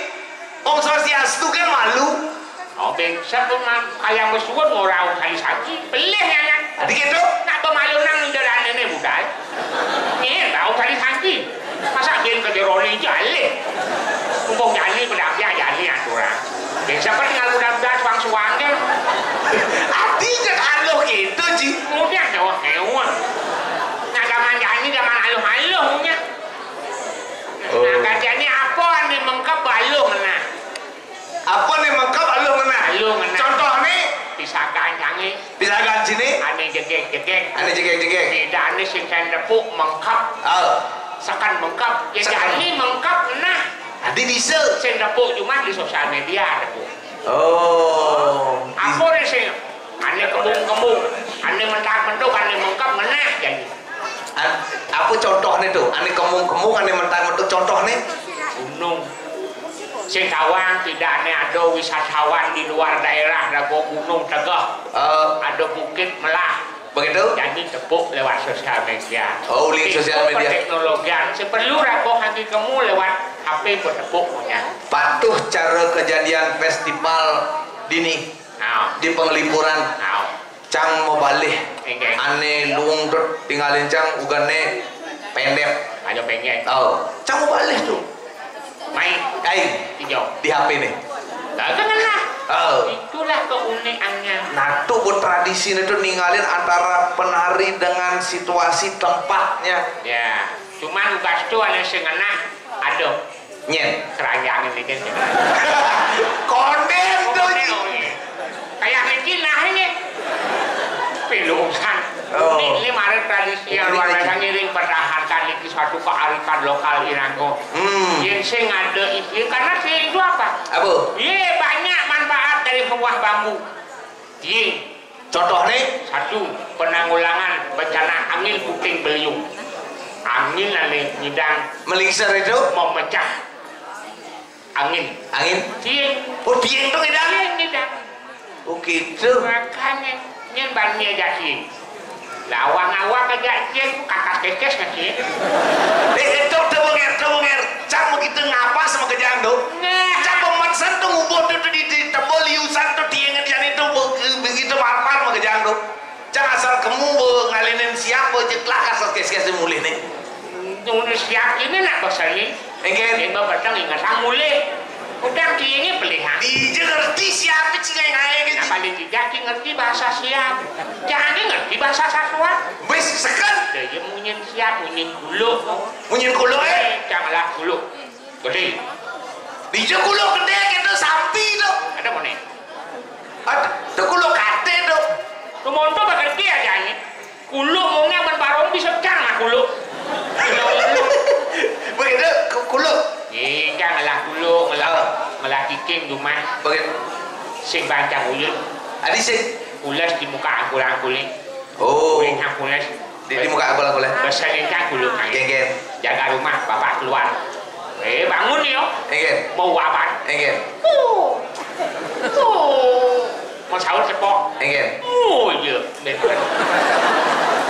Om Swastiastu kan malu. Oh, bengsa tuh mah kayak mesuun orang Om Santi Santi. Pelih ya, kan? Adi gitu. Nak pemalu nang indaran ini budal. Nih, tahu Santi Santi. Masa bin ke jeroni jalih. Mumpung jalih, pedapnya jalih aturan. Siapa tinggal mudah-mudahan suang-suang kan? Artinya aluh gitu, Ji. Mudah jawab mewah. Nah, zaman jani zaman aluh-aluh punya. Nah, oh, kajiannya apa nih mengkep aluh nah? Apa nih mengkep aluh nah? Aluh nah. Contoh nih? Pisagan jange. Pisagan sini? Ane jegek-jegek. Ane jegek-jegek. Tidak ane sing kain tepuk mengkep. Oh. Sekan mengkep. Ya sekan. Jani mengkep nah. Tadi bisa. Sing tepuk cuma di sosial media tepuk. Oh. Apa nih sing? Ane kemung-kemung, ane mentak-mentuk, ane mengkep meneh jadi. An-, apa contohnya tuh? Ane kemung-kemung, ane mentak-mentuk, contohnya? Gunung. Sing tawang tidak ane ada wisatawan di luar daerah, ada gunung tegeh. Eh. Ada bukit melah. Begitu? Jadi tepuk lewat sosial media. Oh, ulih sosial media. Teknologian, seperlu rapoh lagi kamu lewat H P bertepuk punya. Patuh cara kejadian festival dini. Nah. Di Penglipuran. Nah. Cang mau balih. Enggak. Ane luung tuh tinggalin cang ugane pendek. Aja pendek. Oh, cang mau balih tuh. Main. Ai. Hijau. Di H P nih. Nah, kan enak. Oh. Itulah keunikannya. Nah, tuh buat tradisi itu ninggalin antara penari dengan situasi tempatnya. Ya, cuman ugas tuh ada sing enak. Aduh. Nyen. Keranjang ini kan. Konden tuh. Konden, oh, iya. Kayak niki nah ini. Pilusan. Oh. Ini, ini mari tradisi yang luar biasa ngiring pertahankan niki suatu kearifan lokal Inanggo. Hmm. Yang sing ada itu karena sing itu apa? Apa? Iya, banyak manfaat dari sebuah bambu. Iya. Contoh nih? Satu, penanggulangan bencana angin puting beliung. Angin ane ngidang melingser itu memecah. Angin. Angin? Tiang. Oh, tiang tuh ngidang? Tiang ngidang. Oh, gitu. Makanya, nyen ban mie aja tiang. Lawang awak aja tiang, kakas kekes kan tiang. Eh, itu, itu benger, itu benger. Cang begitu ngapa sama kejang tuh? Nah. Cang pematsan tuh ngubuh tuh, tuh di, di tembok liusan tuh tiang ngedian itu be-, begitu marpar sama kejang tuh. Cang asal kemu be-, ngalinin siap be-, jetlak asal kekes mulih nih. Nunu siap ini nak pasal ni. Engken. Dia babatang ingat sang mulih. Udang kini pelihara. Dija ngerti siapa cing ngai-ngai gitu. Nah, paling tidak dia ngerti bahasa siap. Jangan dia ngerti bahasa satuan. Wis seken. Dia munyin siap, munyin kuluk. Munyin kuluk, eh? Eh, janganlah kuluk. Gede. Dija kuluk gede gitu sampi tuh. Ada mana? Aduh, tuh kuluk kate tuh. Tuh monto bakal dia aja ni. Kuluk mungkin aman barong bisa cang lah kuluk. Begitu, ku-, kuluk. Iya, ngelah kuluk, ngelah, oh, ngelah kiking rumah. Begitu. Sing bancang uyut. Adi sing. Ulas di muka angkul-angkul ni. Oh. Kulit angkulas. Di, di muka angkul-angkul, eh? Beselingkah kuluk. Geng, geng. Jaga rumah, bapak keluar. Eh, bangun yo. Enggen. Mau wabat. Enggen. Tuh. Tuh. Mau sahur cepok. Enggen. Oh, iya. Bener.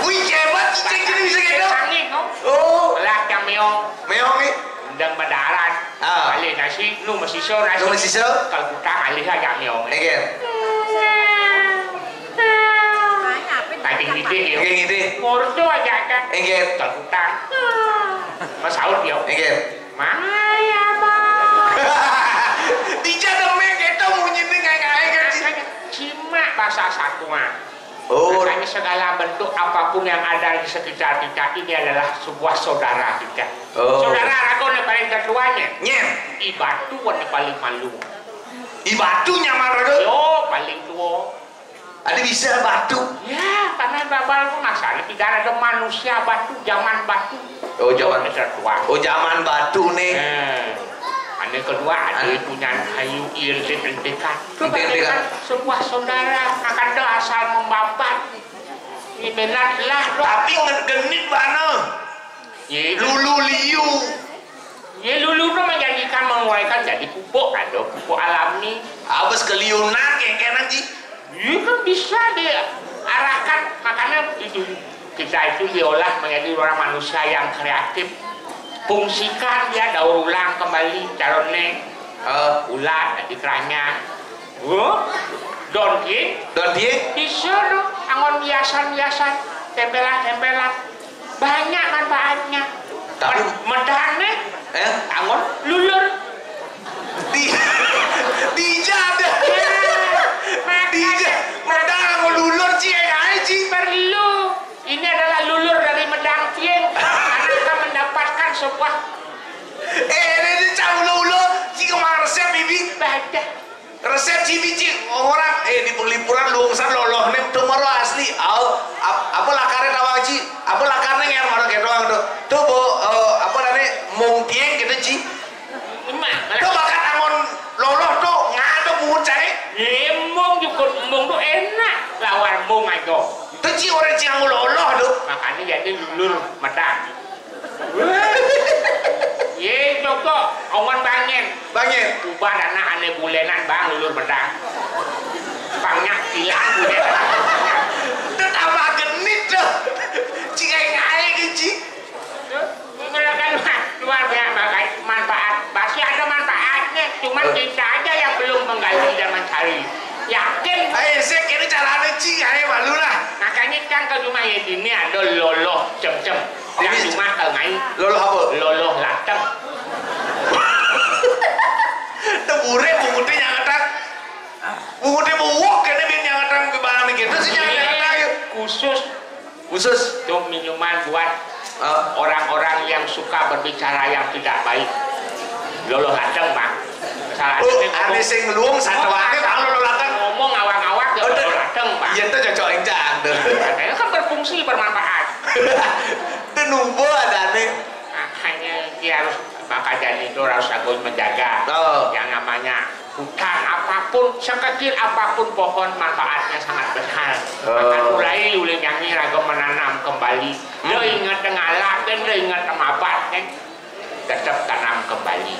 Wih, hebat, cicing gini bisa gitu. Angin, no? Oh. Lah, yang meong. Meong nih. Undang berdarat. Ah. Alih nasi, nu masisa nasi. Nu masisa. Kalau kutang, alih aja meong. Enggen. Tadi ngidih, ya. Enggen, ngidih. Ngordo aja, kan. Enggen. Kalau kutang. Mas sahur, ya. Enggen. Maya, Bang. Dija demen gitu munyi nih kayak kayak gitu. Makanya, simak bahasa satuan. Oh. Makanya segala bentuk apapun yang ada di sekitar kita ini adalah sebuah saudara kita. Oh. Saudara raga yang paling tertuanya. Nyen. I batu yang paling malu. I batu nyaman raga? Yo, paling tua. Ada bisa batu. Ya, karena babal pun asalnya tidak ada manusia batu, zaman batu. Oh, zaman. Sudah tua. Oh, zaman batu nih. Eh, ane kedua, ada punya kayu ieu teh entekan. Entekan. Sebuah saudara, akan ada asal membabat. Ini benar lah, doh. Tapi ngegenit bana. Ye. Lulu liu. Ye, lulu tu menjadikan, mengeluarkan jadi pupuk, ada pupuk alami. Abis keliunan, kayak kena, Ji. Ye, kan bisa diarahkan, makanya itu kita itu diolah menjadi orang manusia yang kreatif. Fungsikan dia daur ulang kembali, calonnya. Eh. Ulat, di keranya. Huh? Don King? Don King? Bisa tu, anggon hiasan-hiasan, tempelan-tempelan. Banyak manfaatnya. Tapi med-, medan nih. Eh? Anggon lulur. Di, dija ada Iya, medang nganggo lulur, Ci, ae, Ci. Perlu. Ini adalah lulur dari medang piring. Karena akan mendapatkan sebuah Eh, ini, ini, Cang, ulo-ulo, Ci, kemang resep, Bibi. Badah. Resep, Ci, Bibi, Ci. Orang, eh, di pelipuran luung san loloh nem tuh maro asli. Au, ap-, apa lakarnya tawang, Ci? Apa lakarnya nger maro kayak doang tuh. Tuh, Bu, eh, apa namanya? Mung pieng gitu, Ci. Emak, malah Tuh bakat angon loloh tuh, ngado bungut cai. Embung cukup, embung tuh enak. Lawar embung aja. Tuh, Ci, orang Ci nganggo loloh tuh. Makanya jadi lulur medang. Ye, coba, ongon bangen. Bangen. Ubah anak ane bulenan, Bang, lulur medang. Pangnya kilang bulenan. Tetambah genit tuh. Ci, kayak ngae gitu, Ci. Mengeluarkan luar biasa manfaat. Pasti ada manfaatnya, cuman Eh. kita aja yang belum menggali dan mencari. Yakin? Ayo, saya kira caranya, Ci, ayo malu lah. Makanya kan ke rumah ya, ini ada loloh cem-cem. Yang Ini cuma ke ngai. Loloh apa? Loloh lateng. Tebure bungutnya nyangetan. Bungutnya buwok, kene biar nyangetan ke barang gitu sih, nyangetan ayo. Khusus Khusus. Itu minuman buat Ah. orang-orang yang suka berbicara yang tidak baik. Loloh lateng, Bang. Salah Oh, satu ane ngomong, sing luung satuane, Bang, loloh lateng. Ngomong awak-awak ya Oh, loloh lateng, Bang. Iya, itu cocok encang tuh. Katanya kan berfungsi, bermanfaat. Itu nubo adane. Makanya dia harus, maka jadi itu harus jago menjaga Oh. yang namanya hutan apapun, sekecil apapun pohon, manfaatnya sangat besar. Oh. Maka mulai ulin jani raga menanam kembali. Hmm. Dia ingat ngalap kan, dia ingat mabat kan. Tetap tanam kembali.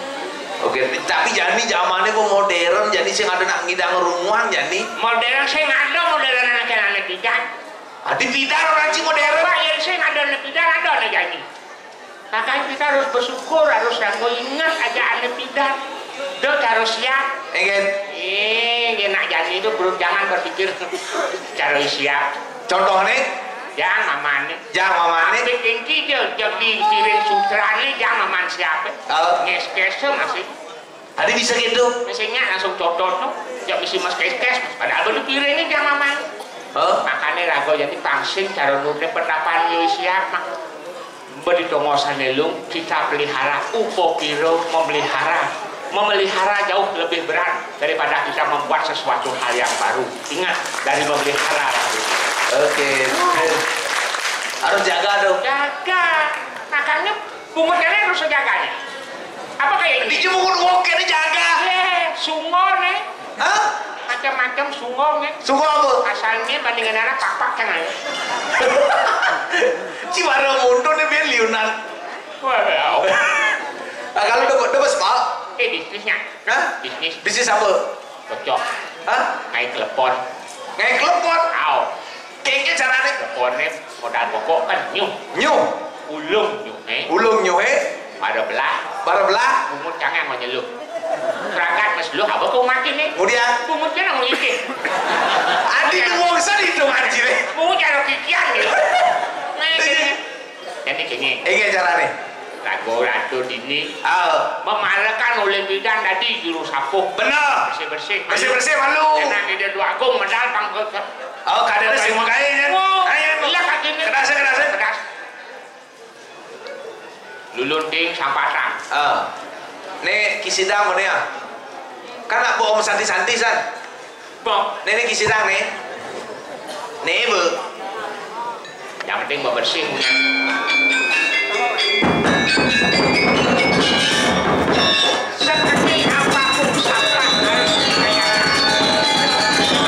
Oke, tapi jani zamannya kok modern, jani sing ada nak ngidang runguan jani. Modern sing ada, modern anak-anak tidak. Adi pidan orang Ci modern. Pak, yang sing ada anak pidan, ada anak jani. Makanya kita harus bersyukur, harus yang mau ingat aja ane pidan. Dot harus siap. Ingat. Eh, ya nak jani itu belum, jangan berpikir cara siap. Contohnya? Jangan mamane. Jangan mamane. Ambil tinggi dia, jadi piring sutrane, jangan maman siapa. Oh. Ngeskese masih. Tadi bisa gitu. Misalnya langsung cocok tuh, ya mesti mas keskes, padahal baru piringnya jangan mamane. Huh? Makanya rago jadi pangsin cara nurne pendapan yo siap, Mak. Beri tongosan elung, kita pelihara, upopiro memelihara. Memelihara jauh lebih berat daripada kita membuat sesuatu hal yang baru. Ingat, dari memelihara. Oke. Harus jaga dong. Jaga. Makanya bungut kene harus jaga nih. Apa kayak ini? Dijemur wong kene jaga. Ye, sungo nih. Hah? Macam-macam sungo nih. Sungo apa? Asalnya bandingan anak papak kan aja. Ci baru mundur nih, biar liunan. Wah, ya. Nah, kalau udah, udah bos, Pak? Eh, bisnisnya. Hah? Bisnis. Bisnis apa? Bocok. Hah? Naik telepon. Naik telepon? Aw. Kayaknya caranya. Teleponnya modal pokok kan nyuh. Nyuh. Ulung nyuh, eh. Ulung nyuh, eh. Pada belah. Pada belah. Bungut cangang mau nyeluh. Berangkat mas lu, apa kau makin nih? Kemudian? Bungut kan mau ikut. Adi tuh wong sedih tuh ngaji nih. Bungut cara pikiran gitu. Nah, Iya. Jadi gini. Ini caranya. Lagu ratu dini. Oh. Memalakan oleh bidan tadi juru sapuh. Benar. Bersih-bersih. Bersih-bersih malu. Karena dia dua agung medal pangkut. Oh, kadang ada sing kae kan. Oh, Ayo, iya, Pak. Kadang saya, kadang saya. Pedas. Lulun ding sampatan. Oh. Nih, kisidang mana ya? Kan nak bohong santi-santi, san. Bang. Nih, nih, kisidang nih. Nih, Bu. Yang penting bebersih punya. Seperti apapun sampah harus dilayani.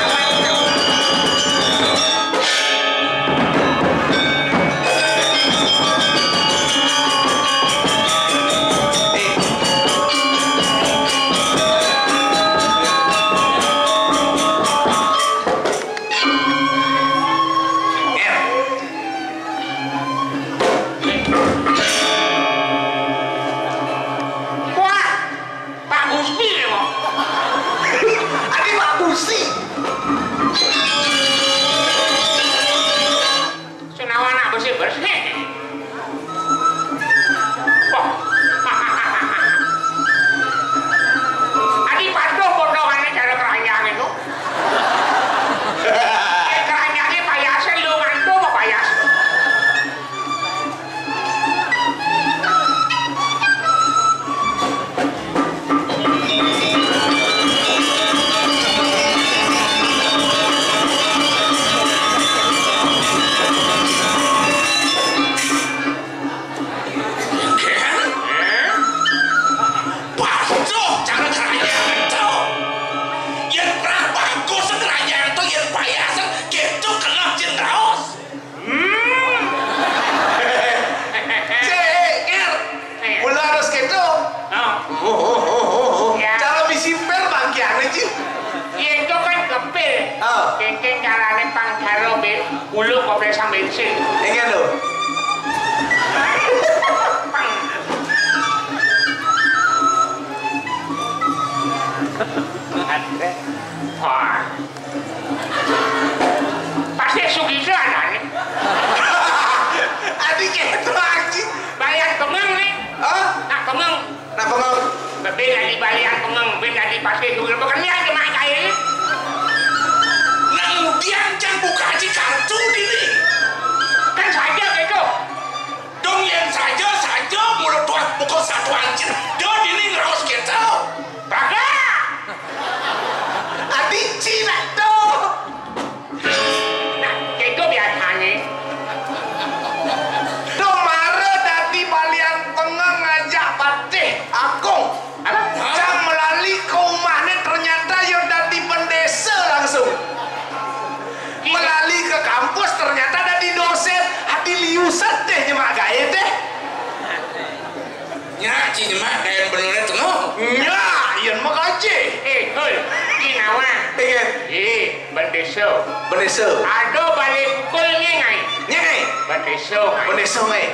Buluk koprésang bénsin. Inggih lho. Wah. Pasti Sugito anané. Adi kéto, anjing. Balian pengeng né. Hah? Nah, pengeng. Nah, pengeng. Bébé dadi balian pengeng, bébé dadi pasti Sugito. Bukan dia cuma kayak ini. Nah, kemudian kan buka aja kartu ini. Kan saja gitu. Dong yén saja, saja mulut tuan buka satu anjir. Dia ini ngeraos gitu. Kagak. Adi Cina tuh. Nah, kéto biasané. Duh, mara dadi balian pengeng ngajak Patih Agung. Apa? Cang melali ke umahné, ternyata ya dadi bendésa langsung. Melali ke kampus, ternyata dadi dosén. Adi liusan téh nyemak gaé téh. Nyak, ci nyemak gaé beneré tengah. Nyak, yén makaji. Eh, Kul, ci nawa. Inggih. Eh, bendésa. Bendésa. Ada balé pukul nyéngai. Nyéngai. Bendésa, ngai. Bendésa, ngai.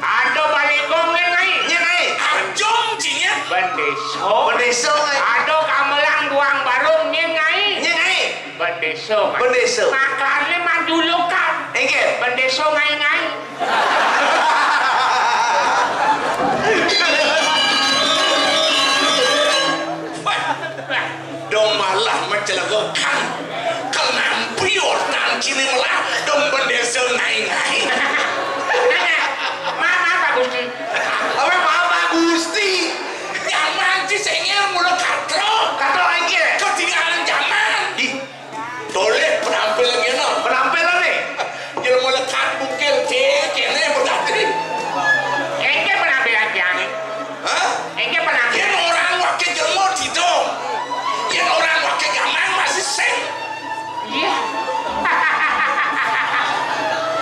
Ada balé gong nyéngai. Nyéngai. Ajong, cinya. Bendésa. Bendésa, ngai. Ada gamelan duang barung nyéngai. Nyéngai. Bendésa, ngai. Bendésa. Makané manjulukan. Inggih. Bendésa, ngai-ngai. Wah, wah, dong malah mencelegokan. Kenampi ortan kini melah dong bendésa ngai-ngai. Maaf, Pak Gusti. Apa maaf, Pak Gusti? Nyaman ci sengil mula katro. Katro aja. Ketinggalan zaman. Ih, Tolih penampilan kéné. Penampilan nih. Jelema lekat bungkil cé kéné berarti. Éngké penampilan jani. Hah? Éngké penampilan. Yén orang waké jelema didong. Yén orang waké gaman masih sing. Iya.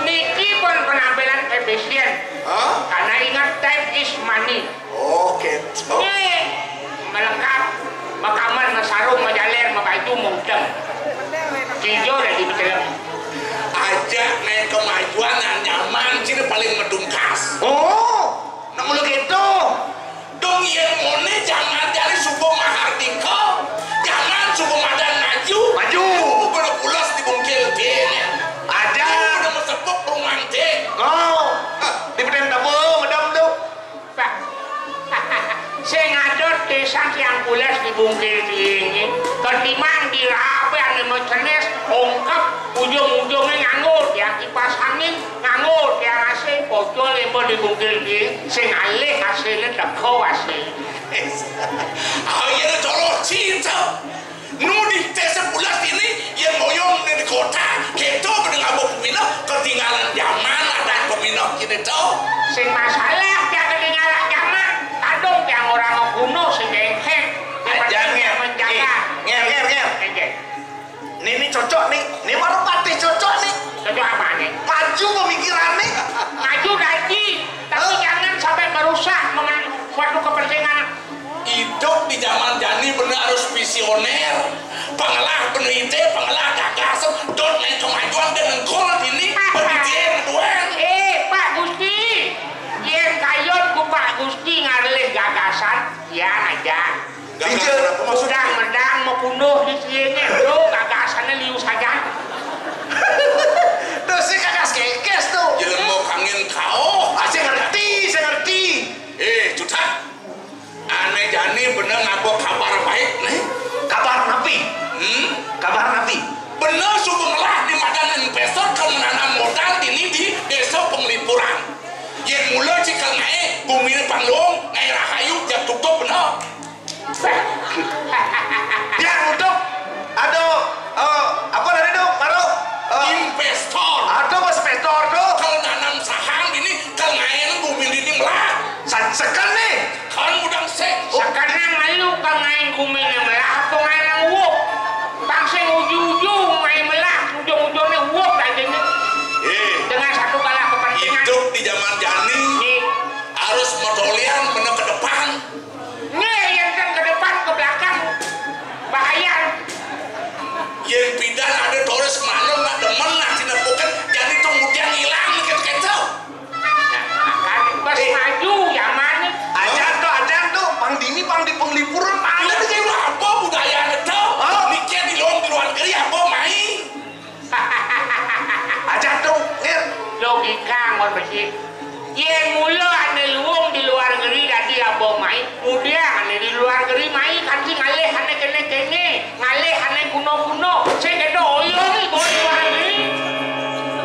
Niki pun penampilan efisien. Hah? Karena ingat, time is money. Oh, kéto. Nggih. Melengkap, makamar, masarung, majaler, mabaju, maudeng. Kijo lagi betelem. Ajak naik kemajuan yang nyaman, sini paling medungkas. Oh, nak mula kéto. Dong yén moné jaman jani suba mahardika, jaman suba madan maju. Maju. Suba pada pulas di bungkil kéné. Aja. Suba pada masepuk rumah té. Oh, di pedang tabu, madam tu. Pak. Sing ada tisan tiang pules di bungkil tiingé. Ketimbang dirapé ané macenés, ongkep, ujung-ujungé nganggo tiang kipas angin, nganggo tiang A C, pocol émba di bungkil tiing, sing alih A C-né teka A C. Ah, iya, colok cinta. Nu di T sebelas ini, yén moyong di kota, kéto bener ngaba pemina, ketinggalan zaman ada pemina kini to. Sing masalah tiang ketinggalan zaman, kadung tiang orang guna sing déngkén. Aja, Ngér. Menjaga. Ngér, Ngér, Ngér. Nggih. Ini, ini cocok nih, ini baru pati cocok nih. Cocok apa nih? Maju pemikiran nih. Maju dadi, tapi jangan sampai merusak momen suatu kepentingan. Idup di zaman jani bener harus visioner. Pengelah peneliti, pengelah gagasan, dot naik kemajuan dan nengkol ini penelitian duaan. Eh, Pak Gusti, yén kayun ku Pak Gusti ngalih gagasan, ya aja. Gagasan apa maksudnya? Medang-medang mapunduh di sini, lo gagasannya liu saja. Tuh si gagas kekes tuh. Jelema kangin kau. Ah, saya ngerti, saya ngerti. Eh, Cutat. Ané jani bener ngaba kabar baik nih. Kabar napi? Hmm? Kabar napi? Bener suba ngelah di madan investor kal menanam modal dini di Désa Penglipuran. Yén mula cikal naé, guminé pang luung, naé rahayu, jag tutup bener. Biar nutup. Aduh, eh, apa tadi tuh? Baru, eh, investor. Aduh, bos investor tuh. Kal nanam saham dini, kal ngaén gumi dini melah. Sa-, seken nih. Kan udah sek. Sekarang malu ka ngaén guminé melah apa ngaén uwuh. Pang sing uju-uju ngaén melah, ujung-ujungnya uwuh aja nih. Eh, dengan satu kalah kepentingan. Hidup di zaman jani, nih, harus modolian bener ke depan. Nih, yang kan ke depan, ke belakang. Bahaya. Yén pidan ada turis mana nggak demen, nah, sini bukan. Ikang, Wan Becik. Yén mula ané luung di luar negeri dadi aba mai, mudiang ané di luar negeri mai kanti ngalih ané kéné-kéné, ngalih ané guna-guna. Sing kéto oyong iba di luar negeri.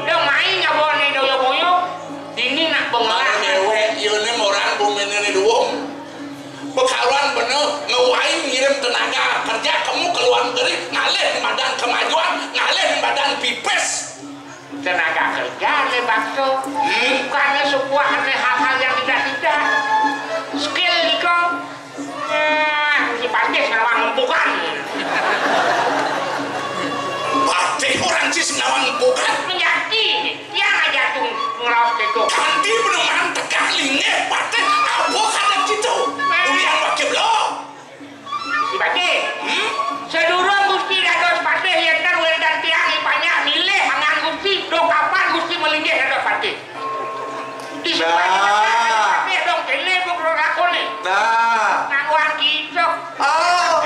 Da mai nyaba ané doya-boya. Dini nak bengelah. Mara ngéwék, yéné moran buminé né luung. Pakaruan bener, ngawai ngirim tenaga kerja kemu ke luar negeri, ngalih madan kemajuan, ngalih madan pipis. Tenaga kerja né bakso. Hmm. Bukannya sebuah ané hal-hal yang tidak-tidak. Skill nika. Nah, si Patih ngawang empukan. Patih orang cis ngawang empukan. Menjadi, tiang aja tuh ngeraos gitu. Kanti beneran tegang linggih Patih, apa kada gitu? Nah. Ulian wakil lo. Gusti Patih. Hmm? Sadurung Gusti dados patih, yénten wénten tiang I Panjak milih angan Gusti, duk kapan Gusti malinggih dados patih? Di Nah. Patih dong kéné, Bu, lakoné. Nah. Ngawang gitu. Oh,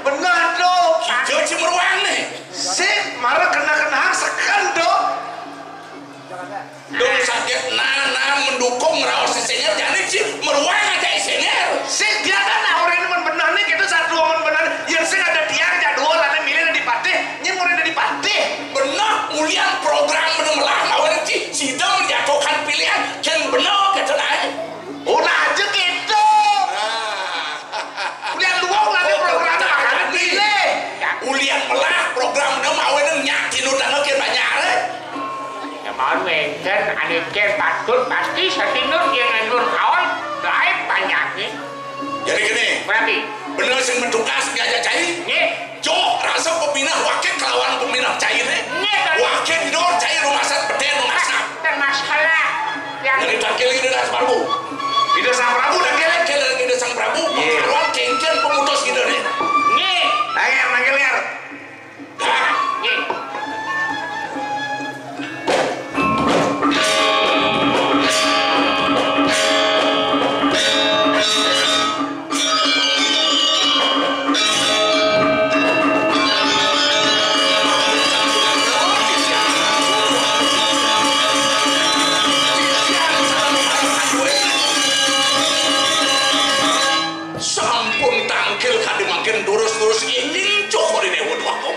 bener tuh. Kita cemruang nih. Sip, mara kena-kena seken tuh. Dong saget nana mendukung raos isinger, jani ci meruang aja isinger. Sing dia kan nah, orang ini men benar nih, kita satu men benar. Yang sing ada tiang jadwal, ada milih, ada dipatih, ini mulai ada dipatih. Benar, ulian program bener melah, mawar ci, sida menjatuhkan pilihan, yang benar kita naik. Ulah aja gitu. Nah. Ulian luang, ulah ada program, jangan pilih. Ulian melah program bener, mawar nyak tinu tangga ke banyak. Ya, mawon wénten ané kén patut pasti satinut yén ngandun kaon gaib panjangé. Jadi gini, Berarti, bener sing mentukas diajak cai. Nggih. Cok rasa pepinah wakil kelawan pepinah cai né. Nggih, Pak. Wakil tidur cai rumasan beten rumasan. Kan masalah yang Jadi tangkil Ida Sang Prabu. Ida Sang Prabu tangkil. Tangkil Ida Sang Prabu. Iya. Kelawan kéngkén pemutus Ida né. Nggih. Nangkil, nangkil, nangkil. Sampun tangkil kadi mangkin durus-durus inggih cukur ini, waduh, aku.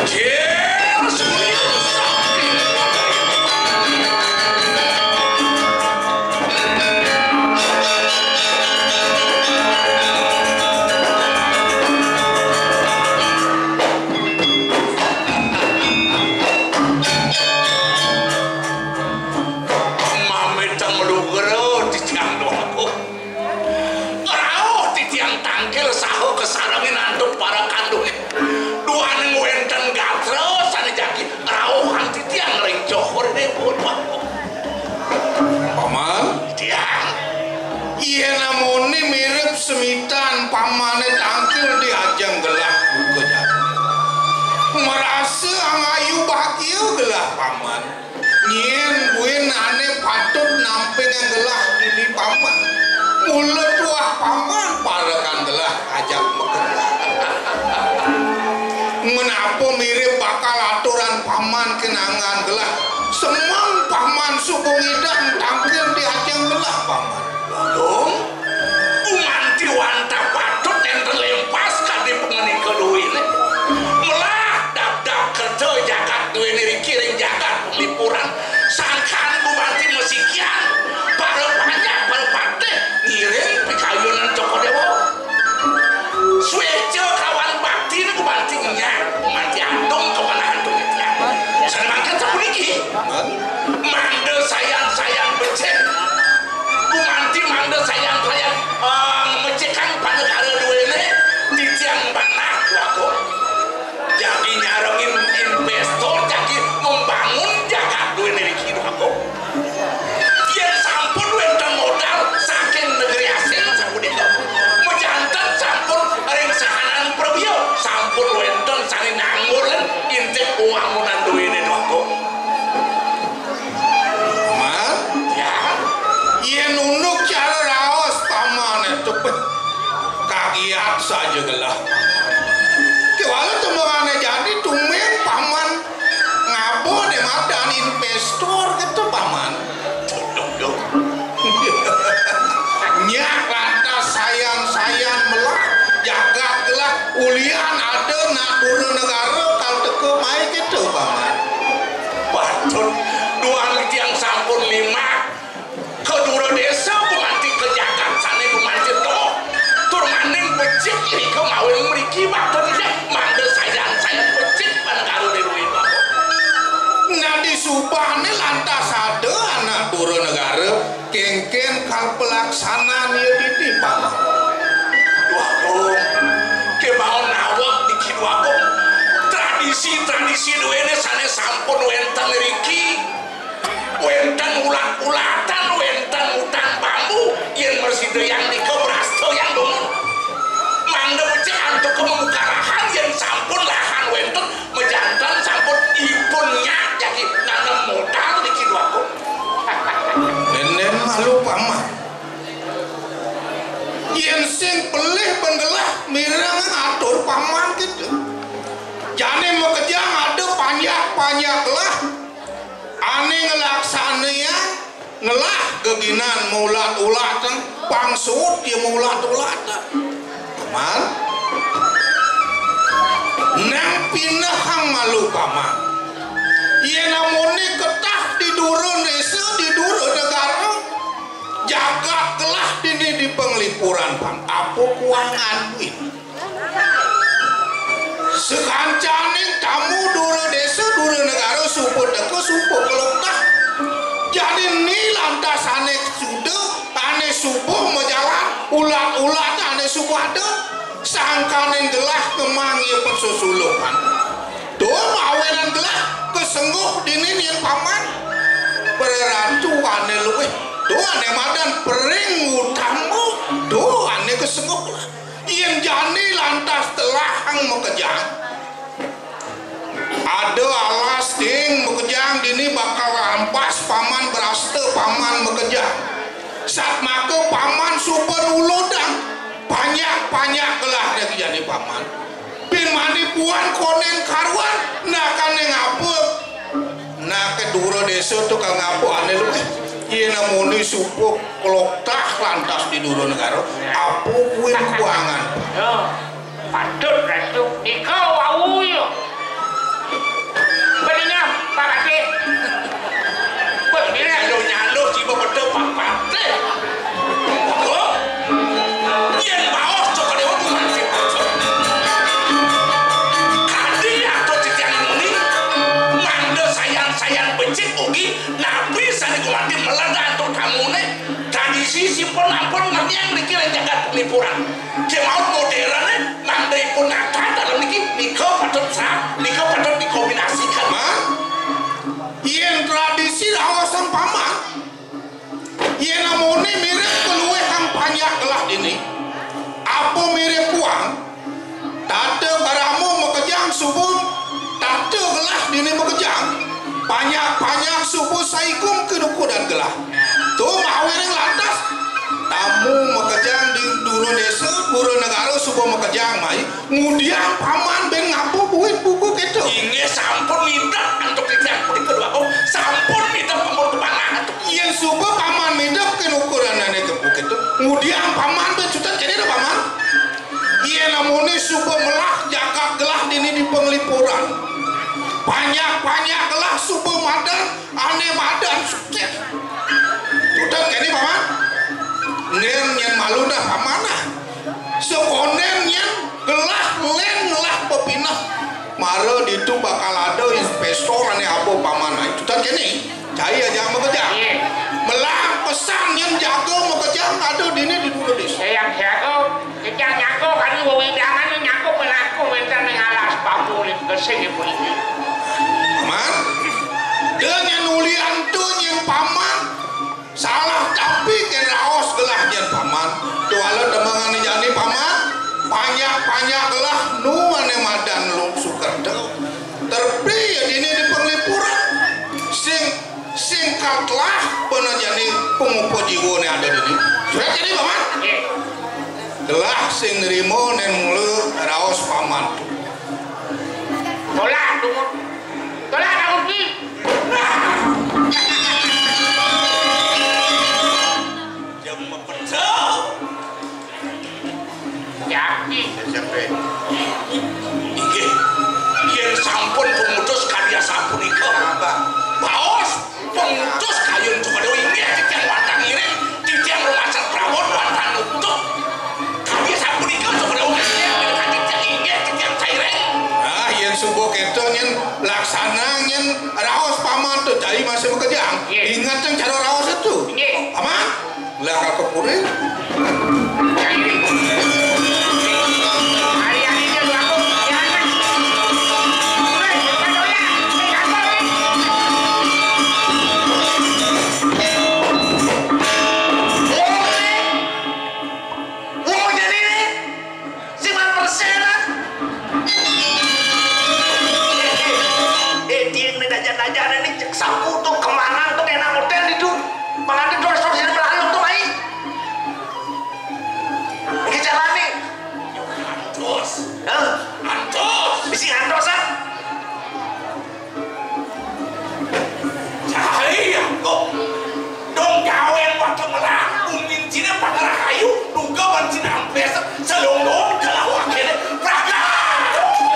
Cil, sumir, sakti. Mamitang lugra titiang doaku. Rauh titiang tangkil saha kasarengin antuk para kanduné. Duaning wénten gatra sané jagi rauhan titiang ring Johor Déwa. Paman? Titiang. Yén amoné mirib semitan pamané tangkil di ajeng gelah buka jati. Marasa angayu bahagia gelah paman. Nyén buin ané patut nampingang gelah dini paman. Mula tuah paman parekan gelah ajak magelah. Menapa mirib bakal aturan paman kenangan gelah? Semeng paman suba ngidang tangkil di ajeng gelah paman. Dong, gumanti wantah patut nénten lempas kadi pangenika duéné. Melah dapdap kerta jagat duéné riki ring jagat panglipuran. Sangkan gumanti masikian, para panjak, para patih ngiring pikayunan Cokor Déwa. Suéca kawan bakti gumanti nyak, gumanti antung kawan antung nyak. Sané mangkin sapuniki. Mangda sayan-sayan becik. Gumanti mangda sayan-sayan, eh, mecikang panegara duéné, titiang manah, Wagung. Jagi nyarengin investor, jagi membangun jagat duéné niki, Wagung. Yén sampun wénten modal saking negeri asing, sapunika. Majanten sampun ring sahanan prabya, sampun wénten sané nanggung Dan investor gitu, Paman. Nyak lantas sayan-sayan melah jagat gelah, ulian ada nak dura negara kal teka mai gitu, Paman. Patut duan tiang sampun lima. Ka dura desa gumanti ka jagat sane gumanti to. Tur maning becik nika mawin mriki bakto becik mangda sayan-sayan becik panegara di luwih bawah. Nah, di subane lantas ada anak dura negara, kengken kal pelaksanaan ya didi, Paman. Duh Agung, kemaon naweg niki Duh Agung. Tradisi-tradisi duene sane sampun wenten riki. Wenten ulat-ulatan, wenten utan bambu, yen mrasidayang nika mrastayang dumun. Mangda becik antuk membuka lahan yen sampun lahan wenten, majanten sampun ipun nyak jagi nanem modal niki Duh Agung. Nenen malu, Paman. Yen sing pelih ben gelah mireng atur Paman gitu. Jane makejang ada panjak-panjak gelah. Ane ngelaksanayang ngelah geginan maulat-ulatan, pang suud ya maulat-ulatan. Paman, nang pinehang malu, Paman. Yen amune ketah di dura desa, di dura negara, jagat gelah dini di panglipuran, Paman. Apa kuangan duit? Sakancaning tamu dura desa, dura negara suba teka, suba kelok tah. Jani ni lantas ane suda, ane suba majalan, ulat-ulat ane suba ada, sangkaning gelah kemang iya pesusuluhan. Tuh mawinan gelah kesengguh dini yen Paman. Praratu ane luwih. Tuh ane madan pering utama. Tuh ane kesengguh lah. Yen jani lantas telahang makejang. Ada alas ding makejang dini bakal rampas Paman brasta Paman makejang. Satmaka Paman suba nuludang panjak-panjak gelah dagi jani Paman. Bin mani puan konen karuan, nakane ngapa? Nake dura desa tu kang ngapa ane lu? Yen amune suba kloktah lantas di dura negara. Apa kuwi kuangan? Yo, patut restu. Nika wau yo. Beningan, Pak Patih. Wis bilih. Nyalo-nyalo jiwa beda Pak Patih. Kok? Yen maos cokot dewa tuh masih pacul. Kadi atur titiang muni, mangda sayan-sayan becik ugi napi sane gumanti meledak antuk tamune. Tradisi sipun ampun ngertiang mriki ring jagat pelipuran. Kemawon moderne, mangda ipun nata dalem niki, nika patut sa-, nika patut dikombinasikan. Yen tradisi raosan Paman, yen amune mirip kaluwihang panjak gelah dini, apa mirip kuang? Tata karama makejang suba, tata gelah dini makejang, panjak-panjak suba saikum kenukudan gelah. Tu mawinan lantas, tamu makejang di dura desa, dura negara suba makejang mai, ngudiang Paman bin ngapa buin buku keto. Inggih sampun nindek antuk titiang punika Duh Agung, sampun nindek pamur kemanah antuk. Yen suba Paman nindek kenukuran ane kepu keto, ngudiang Paman bin cutet kene dah Paman. Yen amune suba melah jagat gelah dini di panglipuran. Panjak-panjak gelah suba madan, ane madan sukses. Udah kene, Paman. Nen yen malu dah, Paman, dah. Sekonen yen gelah len ngelah pepineh. Mara ditu bakal ada investor ane aba, Paman, nah. Udah kene. Cai aja makejang. Iya. Melah pesan yen jaga makejang ada dini di dulu desa. Yang jaga, kejang jaga kali wewidangan jaga pelaku wenten ning alas bambu ning gesing ibu ini. Paman, dengan ulian tu nyen Paman, salah tapi ken raos gelah nyen Paman. Tu ala temangan jani Paman, panjak-panjak gelah nu ane madan lu sukerta. Terpi ya dini di penglipuran. Sing Singkatlah panajane pangupa jiwane ada dini. Surat jadi, Paman. Nggih. Gelah sing nrima nen mula raos Paman. Tolak, Dungut. Tolak, Dungut, ki. Ora. Ari-ari dia dua aku, ya kan? Hei, bukan doyan, hei, kantor, hei. Oh, hei. Oh, jadi ini. Sing man persenan. Eh, eh, eh, dia ini dajan-dajanan ini cek sapu tuh, kemangan tuh, kena model itu. Mangane terus-terus ini melalu tuh, mai. Iki carane. Antos. Hah? Antos. Bisi antos, ah? Cahaya kok. Dong gawen waktu merah, umin cina pangerah ayu, duga wan cina ampes, selong dong kalau wakil praga.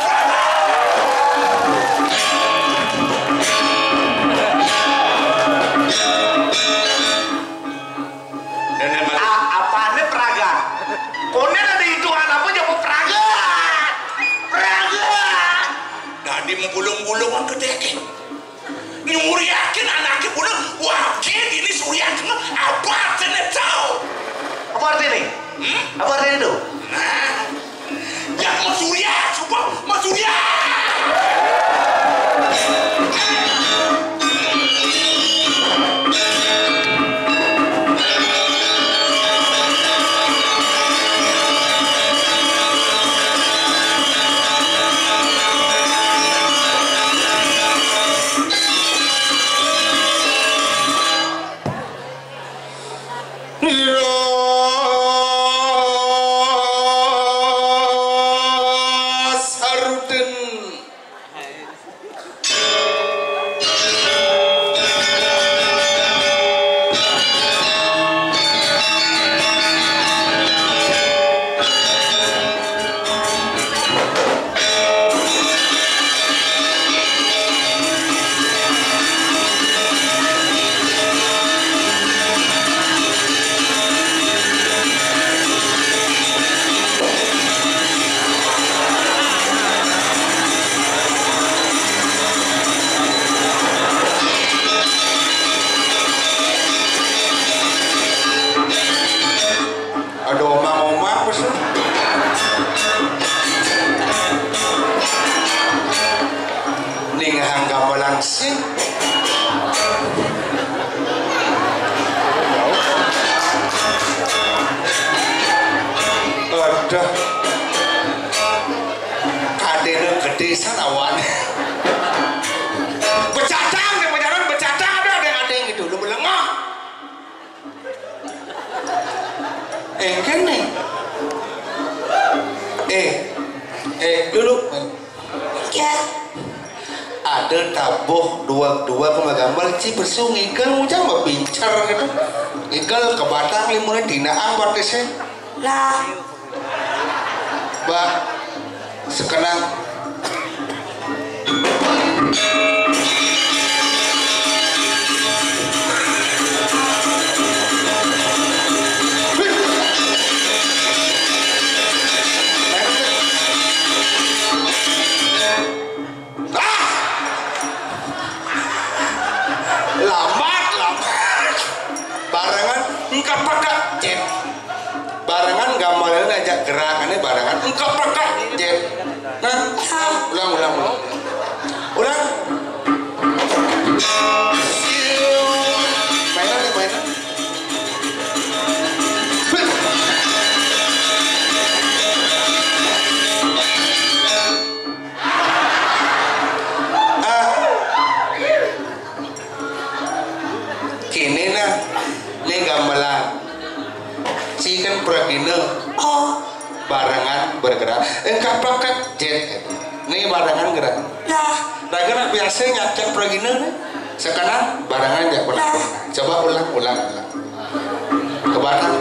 Praga. Dan yang balik. A-, apane praga? Konen ada hitungan apa jamu praga? Praga. Dadi menggulung-gulung gedeke. Nyuriakin anake pun, wah, dini suriakin apa artine tau? Apa artine? Hmm? Apa artine itu? Nah, ya mau suriak, coba mau suriak. Ada omah-omah, pesen. Ning hangga melangsing. Aduh. Kadene gede sanawan. Becadang, ning becadang, becadang, ada, ada yang, ada yang gitu. Lu melengah. Eh, kene. Eh, eh, dulu. Ya. Ada tabuh dua-dua ke gambar ci besu ngigel, ujang mah pincer gitu. Ngigel ke batang, limunnya dinaang batisnya. Lah. Mbak, sekenang. Ah! Lambat, lambat. Barengan, engkepekek, cit. Barengan gambarannya aja gerakannya barengan, engkepekek, cit. Nah, ulang, ulang, ulang. Ulang. Mainan nih, mainan. Ah. Kene nah, ini gamelan. Si kan pragina. Oh. Barengan bergerak. Engkah pakat jet. Ini barengan gerak. Nah. Raga nak biasa nyacak pragina nih. Sekarang barengan ya, ulang. Nah. Coba ulang, ulang, ulang. Ke batang.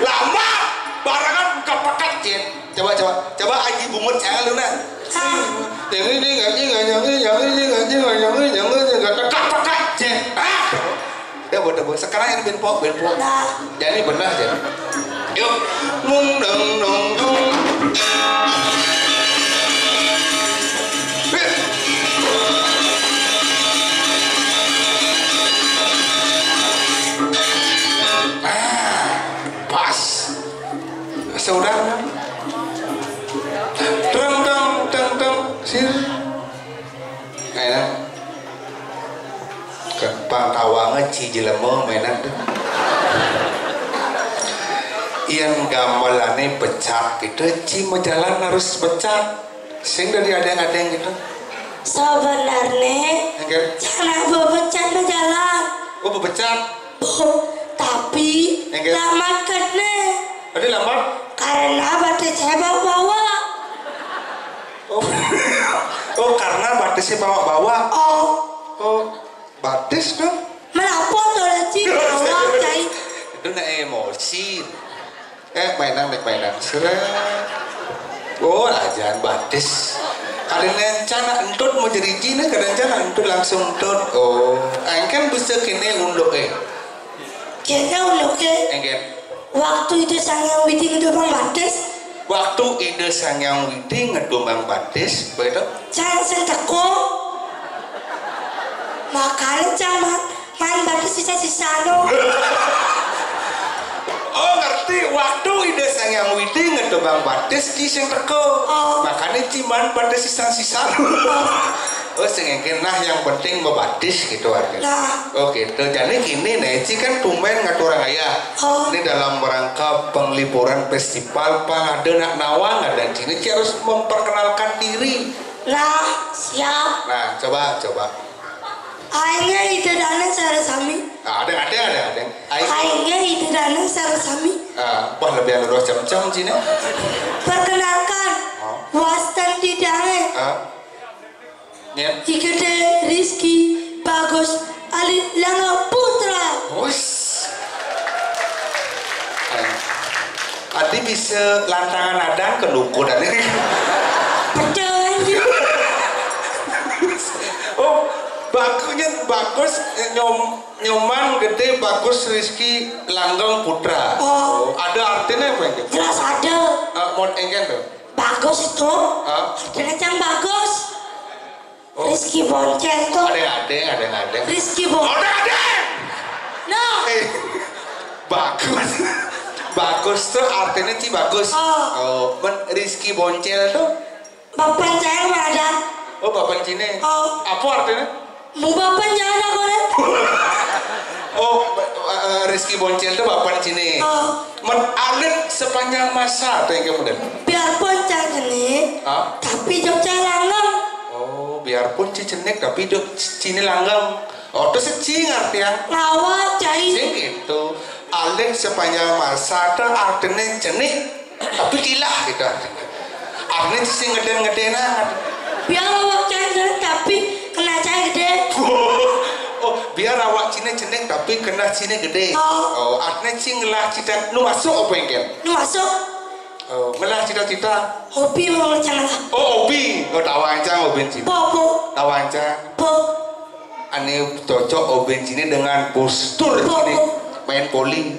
Lama, barengan kepekat, Cin. Coba, coba, coba Aji Bungut, jangan lu, nah. Yang ini, yang ini, yang ini, yang ini, yang ini, yang ini, yang ini, yang ini, kepekat, Cin. Ah! Ya, bodoh, bodoh. Sekarang yang ben pok, ben pok. Nah. Jadi benar, Cin. Yuk, mung dang dong dong. Ah, pas. Saudara. Dang dang dang dang. Sir. Enak. Pang tawangé ci jelema mainan tuh. Yén gamelané becak gitu, ci mah jalan harus becak. Sing dari adéng-adéng gitu. Sebenarnya, enggak, jangan bebecak jalan. Oh, bebecak. Oh, tapi, enggak, lambat kéné. Ada lambat? Karena batis saya bawa-bawa. Oh. Oh, karena batisnya bawa-bawa. Oh. Oh. Batis dong. Melapor tuh, Ci. Awak, cai. Itu na emosi. Eh, mainan, dek mainan. Seret. Oh, ajan batis. Ada rencana entut mau jadi jin, kadang rencana entut langsung entut. Oh, engken bisa kini unduk, eh. Kayaknya unduk, eh. Engken. Waktu itu Sang Hyang Widi ngedobang batis. Waktu Ida Sang Hyang Widi ngedobang batis, begitu? Cang sing teko. Makanya cang man, man batis sisa-sisa no. Oh, ngerti. Waktu Ida Sang Hyang Widi ngedobang batis, ci sing teko. Oh. Makanya ci man batis sisa-sisa no. Oh. Oh, sing engken, nah, yang penting bebatis gitu artinya. Nah. Oh, gitu. Jadi gini, nah, ci kan tumben ngaturang ayah. Oh. Ini dalam rangka penglipuran festival, pang ada nak nawang, ada sini, ci harus memperkenalkan diri. Nah, siap. Nah, coba, coba. Aingnya Ida Danang sareng sami. Nah, ada, ada, ada, ada. Aing. Aingnya Ida Danang sareng sami. Ah, wah, lebih anu roh cem-cem sini. Perkenalkan, oh, wastan Ida Danang. Ah. Nyen. Ki Gedé Rizky Bagus Ali Langga Putra. Wis. Adi bisa lantangan adan ke nuku tadi. Betul, anjir. Oh, bakunya bagus, nyom, nyoman gedé bagus Rizky Langgeng Putra. Oh. Oh, ada artinya apa itu? Jelas ada. Ah, mau engken tuh. Bagus itu. Ah. Artinya yang bagus. Oh. Rizky Boncel tuh. Ada, ada, ada, ada. Rizky Boncel. Ada, ada. Nah. Eh, bagus. Bagus tuh artinya ci bagus. Oh. Oh, men Rizky Boncel tuh. Bapak saya mah ada. Oh, bapak cine. Oh. Apa artinya? Mu bapak jangan aku deh. Oh, eh, Rizky Boncel tuh bapak cine. Oh. Men alit sepanjang masa tuh yang kemudian. Biarpun cang cenik, hah? Tapi Jogja langgeng. Oh, biarpun ci cenik tapi Jog-, cine langgeng. Oh, terus ci ngerti ya? Ngawa, cai. Sing gitu. Alit sepanjang masa tuh artinya cenik tapi cilah gitu artinya. Artinya ci sing ngeden-ngedenan. Biar awak cai cenik tapi kena cai gedé. Oh, biar awak cine cenik tapi kena cine gedé. Oh. Oh, artinya ci ngelah cita nu masuk apa yang ken? Nu masuk. Oh, ngelah cita-cita. Hobi mau rencana. Oh, hobi. Oh, tawancang hobi cine. Po, po. Tawancang. Po. Ane cocok hobi cine dengan postur ini. Po, po. Main poli.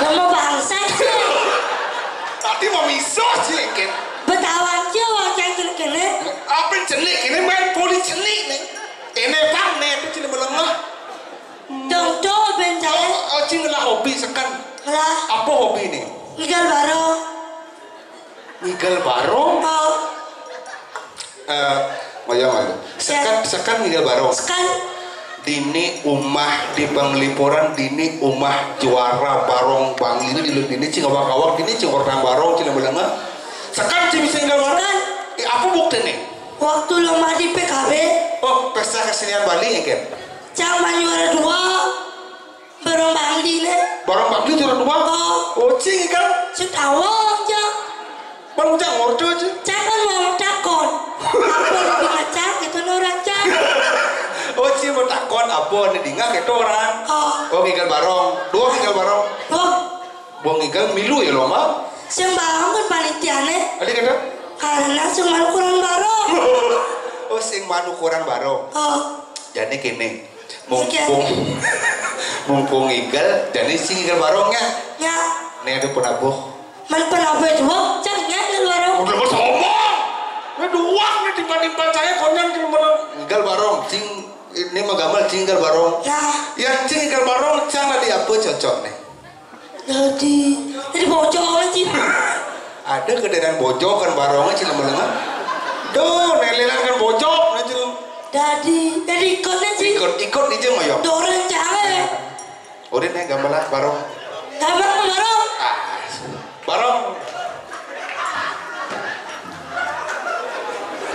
Nama bangsa sih. Tadi mau miso sih, ken. Betawa aja wajah kene. Apa cenik ini main poli cenik nih. Ini bang nih, itu cine melengah. Dong, coba ben saya. Oh, oh, cing lah hobi sekan. Lah. Apa hobi nih? Ngigel barong. Ngigel barong? Oh. Eh, ngoyo, ngoyo. Sekan, ya, sekan ngigel barong. Sekan. Dini umah di Penglipuran, dini umah juara barong Bangli ini di dini cing awak-awak, dini cing orang barong, cing belanga. Sekan cing bisa ngigel barong. Sekan. Eh, apa bukti nih? Waktu lomba di P K B. Oh, pesta kesenian Bali ya, Ken? Cang juara dua. Barong Bangli né. Barong Bangli juara dua? Oh. Oh, cing kan? Cing tawang, Cang. Barong Cang ordo aja. Cang kan mau takon. Apa lebih ngacang itu nurang Cang. Oh, cing mau takon apa nih dingak itu orang. Oh. Oh, ngigel barong. Dua ngigel barong. Oh. Buang ngigel milu ya lomba. Sing barong kan panitiané. Ada kata? Karena sing malu kurang barong. Oh, sing malu kurang barong. Oh. Jadi gini. Mumpung, Mumpung ngigel, jani sing ngigel barong nya. Nya. Né ada penabuh. Mun penabuh jua, cang nya ngigel barong. Udah mah sombong. Wé duak nih timpal-timpal saya konyan ke mana. Ngigel barong, cing, ini mah gambar cing ngigel barong. Ya. Ya cing ngigel barong, cang ada apa cocok nih. Jadi, jadi bojong aja. Ada kedengaran bojong kan barong aja lama-lama. Duh, nelelan kan bojong aja. Jadi, jadi ikut aja. Ikut, ikut aja ngoyong. Dorong jangan. Udah nih gamelan barong. Gamelan barong. Ah, barong.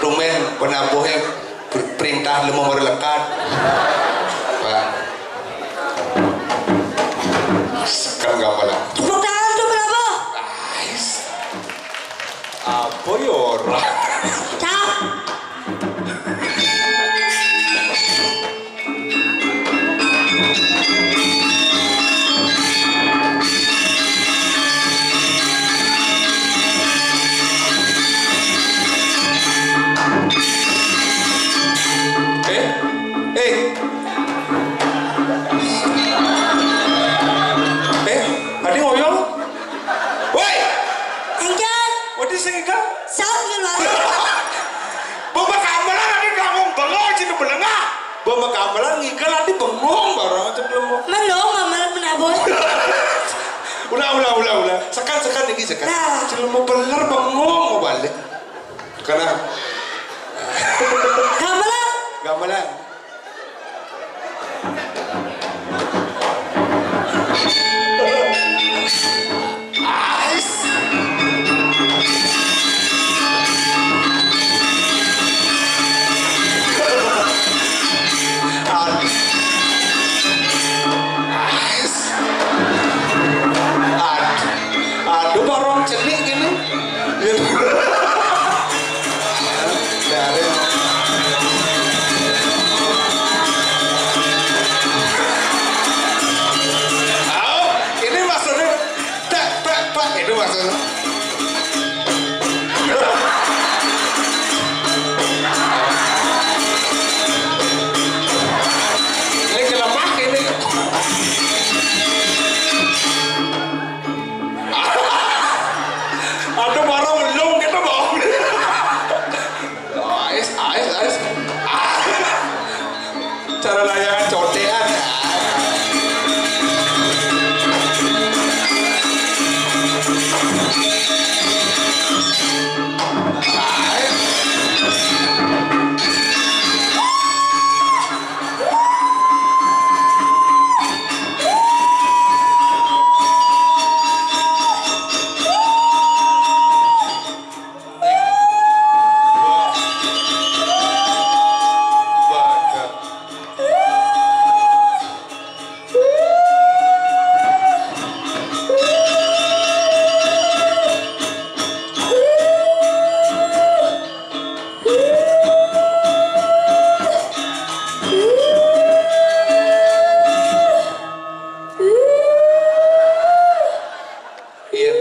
Tumben penabuhé per-, perintah lemu meureuleukat. Pak. Sekarang gamelan. Tepuk tangan tuh berapa? Ais. Apa ya ora? Cap. Eh, eh, eh, adi ngoyong. Woi, enggan. Wadi sing enggan. Sok di luar. Bapak gamelan adi ngomong bengong, cina belengah. Bapak gamelan ngigel adi bengong barang aja belum. Menung, mama menabur. Ulah, ulah, ulah, ulah. Sekan, sekan ini sekan. Nah. Cina mau bener bengong mau balik. Karena gamelan. Gamelan. Aduh, barong cenik ini. Dari. Au, ini maksudnya tak, tak, tak, itu maksudnya. Ini kelemak ini. Ada barang belum kita bawa. Ais, ais, ais. Cara layangan cotean. Iya.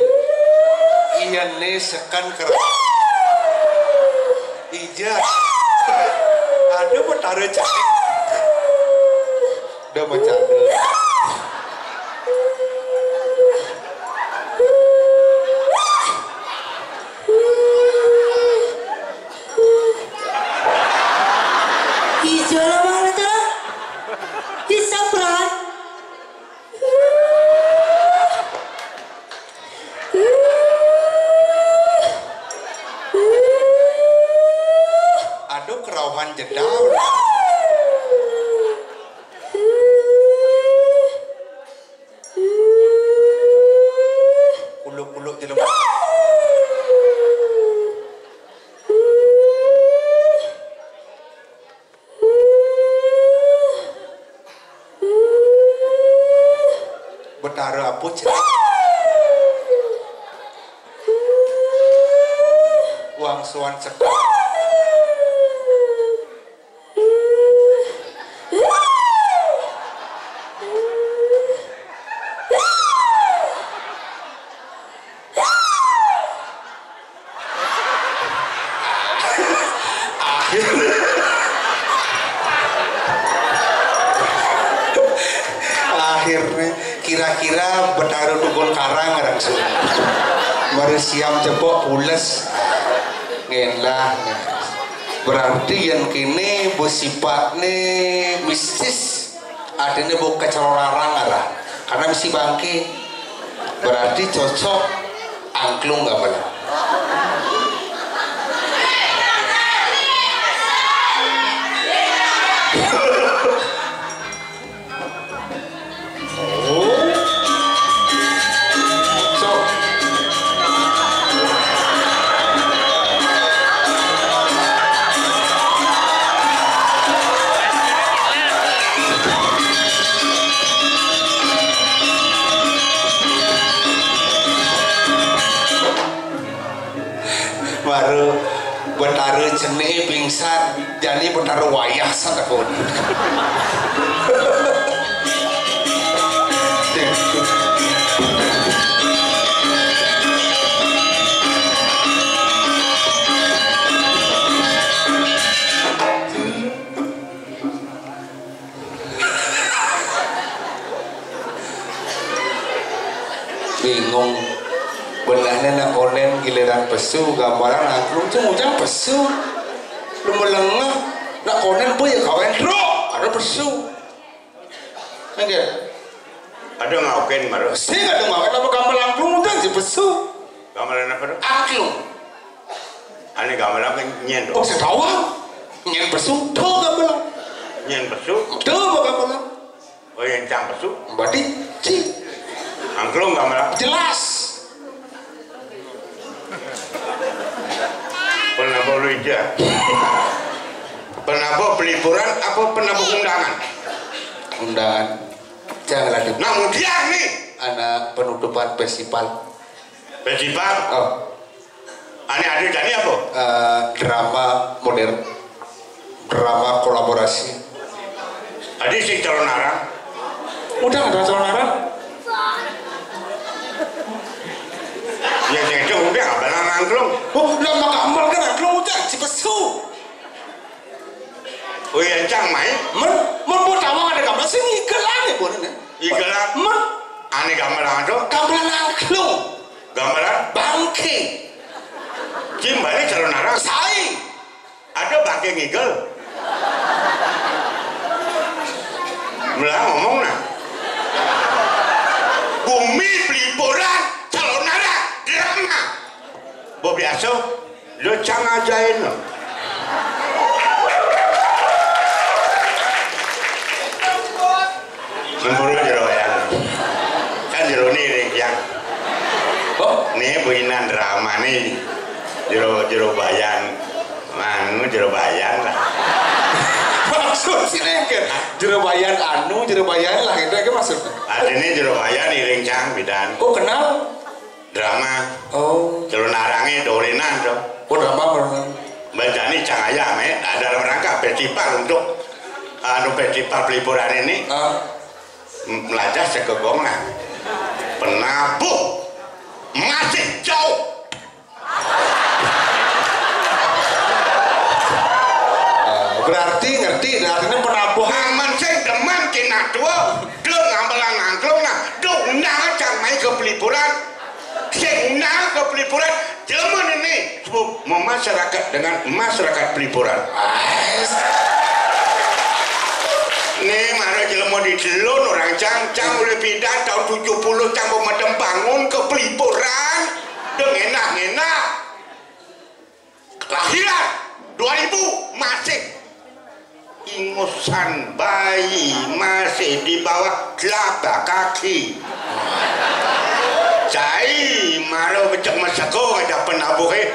Iya nih sekan keras. Ija. Aduh, betara cak. Udah bercanda. Ija lah mana cara? Bisa peran. Aduh, kerauhan jedal. Kuluk-kuluk jelema. Betara apa cek? Wangsuan cek. Akhir. Ah, Akhirnya kira-kira Betara Dugun Karang langsung. Mari siam cepok pules. Ngelah. Berarti yang kini bersifat nih mistis. Artinya bukan calon larang lah. Karena mesti bangke. Berarti cocok angklung gamelan. Baru Betara Cenik pingsan, jani Betara Wayah satekun. Bingung. Benehné nak konden giliran pesu, gamelan angklung tuh ngujang pesu. Lu melengah, nak konden apa ya kawin truk, ada pesu. Enggak. Ada ngaukin baru. Sing ada ngaukin apa gamelan angklung ngujang si pesu. Gamelan apa tuh? Angklung. Ané gamelan apa nyén tuh? Oh, saya tahu. Nyén pesu, tuh gamelan. Nyén pesu? Tuh gamelan. Oh, yang cang pesu? Berarti, ci. Angklung gamelan. Jelas. Penabuh luija. Penabuh pelipuran apa penabuh undangan? Undangan. Jangan lagi. Nah, kemudian nih. Anak penutupan festival. Festival? Oh. Ané ada jani apa? Eh, drama modern. Drama kolaborasi. Tadi si calon arang. Udah ada calon arang. Ya saya udah apa nang angklung. Oh, lah maka amal kan angklung udah si pesu. Oh iya cang main. Men, men buat awang ada gambar sih ngigelan ya buat ini. Igelan. Men. Ané gambar apa tuh? Gambar angklung. Gambaran? Bangke. Cim balik calon arang. Sai. Ada bangke ngigel. Melah ngomong nah. Bumi pelipuran calon arang drama. Bobi aso, lo cang ajain lo. Memburu jero wayang. Kan jero niring yang. Oh, nih buinan drama nih. Jero jero bayan. Manu jero bayan lah. Maksud sih nih kan. Jero bayan anu, jero bayan lah itu aja maksudnya. Artinya jero bayan iring cang bidan. Oh, kenal? Drama. Oh. Calon arangnya dorenan tuh. Oh, drama berenang. Bajani cang ayam ya, ada rangka festival untuk anu festival pelipuran ini. Ah. Melajah sekegong nah. Penabuh masih jauh. Ah, berarti ngerti, artinya penabuh. Aman sing demen kina tua, do ngambelang angklung nah, do undang cang main ke pelipuran. Sing undang ke pelipuran, jelema ini memasyarakat dengan masyarakat pelipuran. Nih, mana jelema di telun orang cang, cang oleh pindah tahun tujuh puluh cang pemadam bangun ke pelipuran. Deng enak-enak. Lahiran dua ribu masih ingusan bayi masih di bawah telapak kaki. Cai malu becek meseko ada penabuh eh.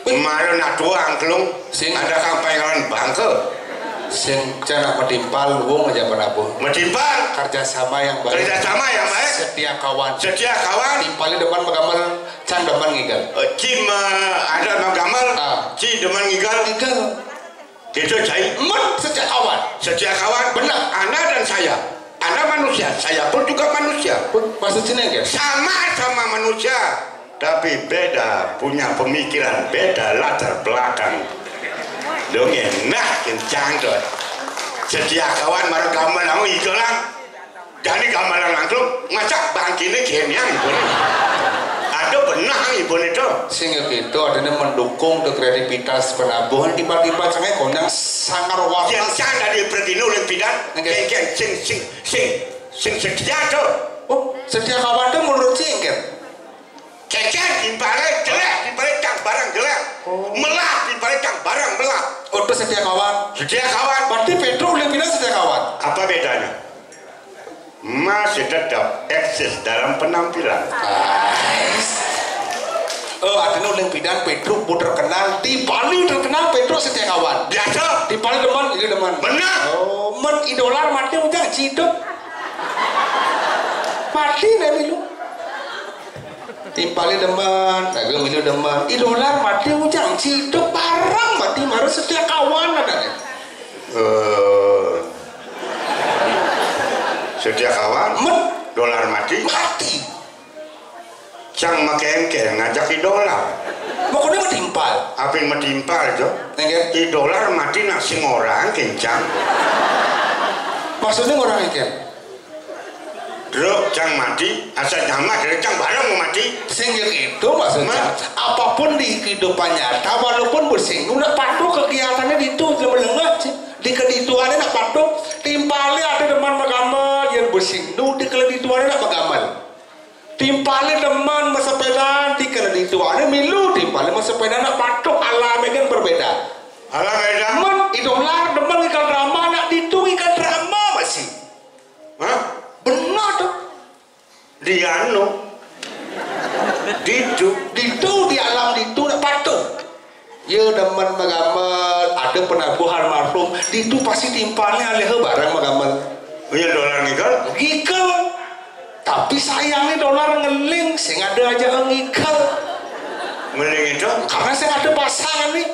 Malu nak tuang kelung sing ada kampanye lawan bangke. Sing cana metimpal wong aja penabuh. Metimpal kerjasama yang baik. Kerjasama yang baik. Setia kawan. Setia kawan. Timpalnya depan megamel, can depan ngigel. Cim ada megamel. Ah. Ci depan ngigel. Ngigel. Gitu, Cai. Men sejak awal. Sejak awal. Benar. Anda dan saya. Anda manusia, saya pun juga manusia. Maksud sini ya? Sama-sama manusia, tapi beda, punya pemikiran, beda latar belakang. Dong enak kencang tuh. Sejak kawan marang kamu namu itulah. Yang ibuné. Ada benah ibuné to. Sing ya gitu, adanya mendukung to kreativitas penabuhan tiba-tiba cengé konyang sangar. Yang waras. Can dadi pergi nuling pidan. Nggih. Kéngkén sing sing sing sing setia to. Oh, setia kawan to menurut sing kan? Kéngkén timpalé jelék, timpalé cang barang jelék. Oh. Melah, timpalé cang barang melah. Oh, to setia kawan. Setia kawan. Berarti Pétruk lebih setia kawan. Apa bedanya? Masih tetap eksis dalam penampilan. Ais. Oh, artinya uling pidan Pétruk bu terkenal, di Bali terkenal Pétruk setia kawan. Biasa. Di Bali demen, ini demen. Benar. Oh, men idolar mati ujang hidup. Mati nih milu. Timpalé demen, lagu milu demen. Idolar mati ujang hidup barang mati marah setia kawan ada nih. Eh, setia kawan. Men. Dolar mati. Mati. Cang makéngkén ngajak i dolar. Pokoknya mah timpal. Apin mah timpal, Jo? Nggih. I dolar mati nak sing orang kencang. Maksudnya orang engkén? Dro, cang mati, asal nyamat, dro, cang bareng mau mati. Sing ya itu maksudnya. Apapun di kehidupan nyata, walaupun bersinggung, nak patuh kegiatannya di itu, melengah sih. Di kedituannya nak patuh, timpalé ada demen magamel, yang bersinggung, di kedituannya nak magamel. Timpalé demen bersepeda, di kedituannya milu, timpalé bersepeda nak patuh, alamnya kan berbeda. Alam beda. Men, idolar demen ikan drama, nak ditu ikan drama masih. Hah? Benar tuh. Di anu. Ditu. Ditu di alam ditu nak patuh. Ya demen magamel, ada penabuh almarhum, ditu pasti timpalnya alih barang magamel. Oh ya dolar ngikel? Ngikel. Tapi sayangnya dolar ngeling, sing ada aja ngikel. Ngeling itu? Karena saya ada pasangan nih.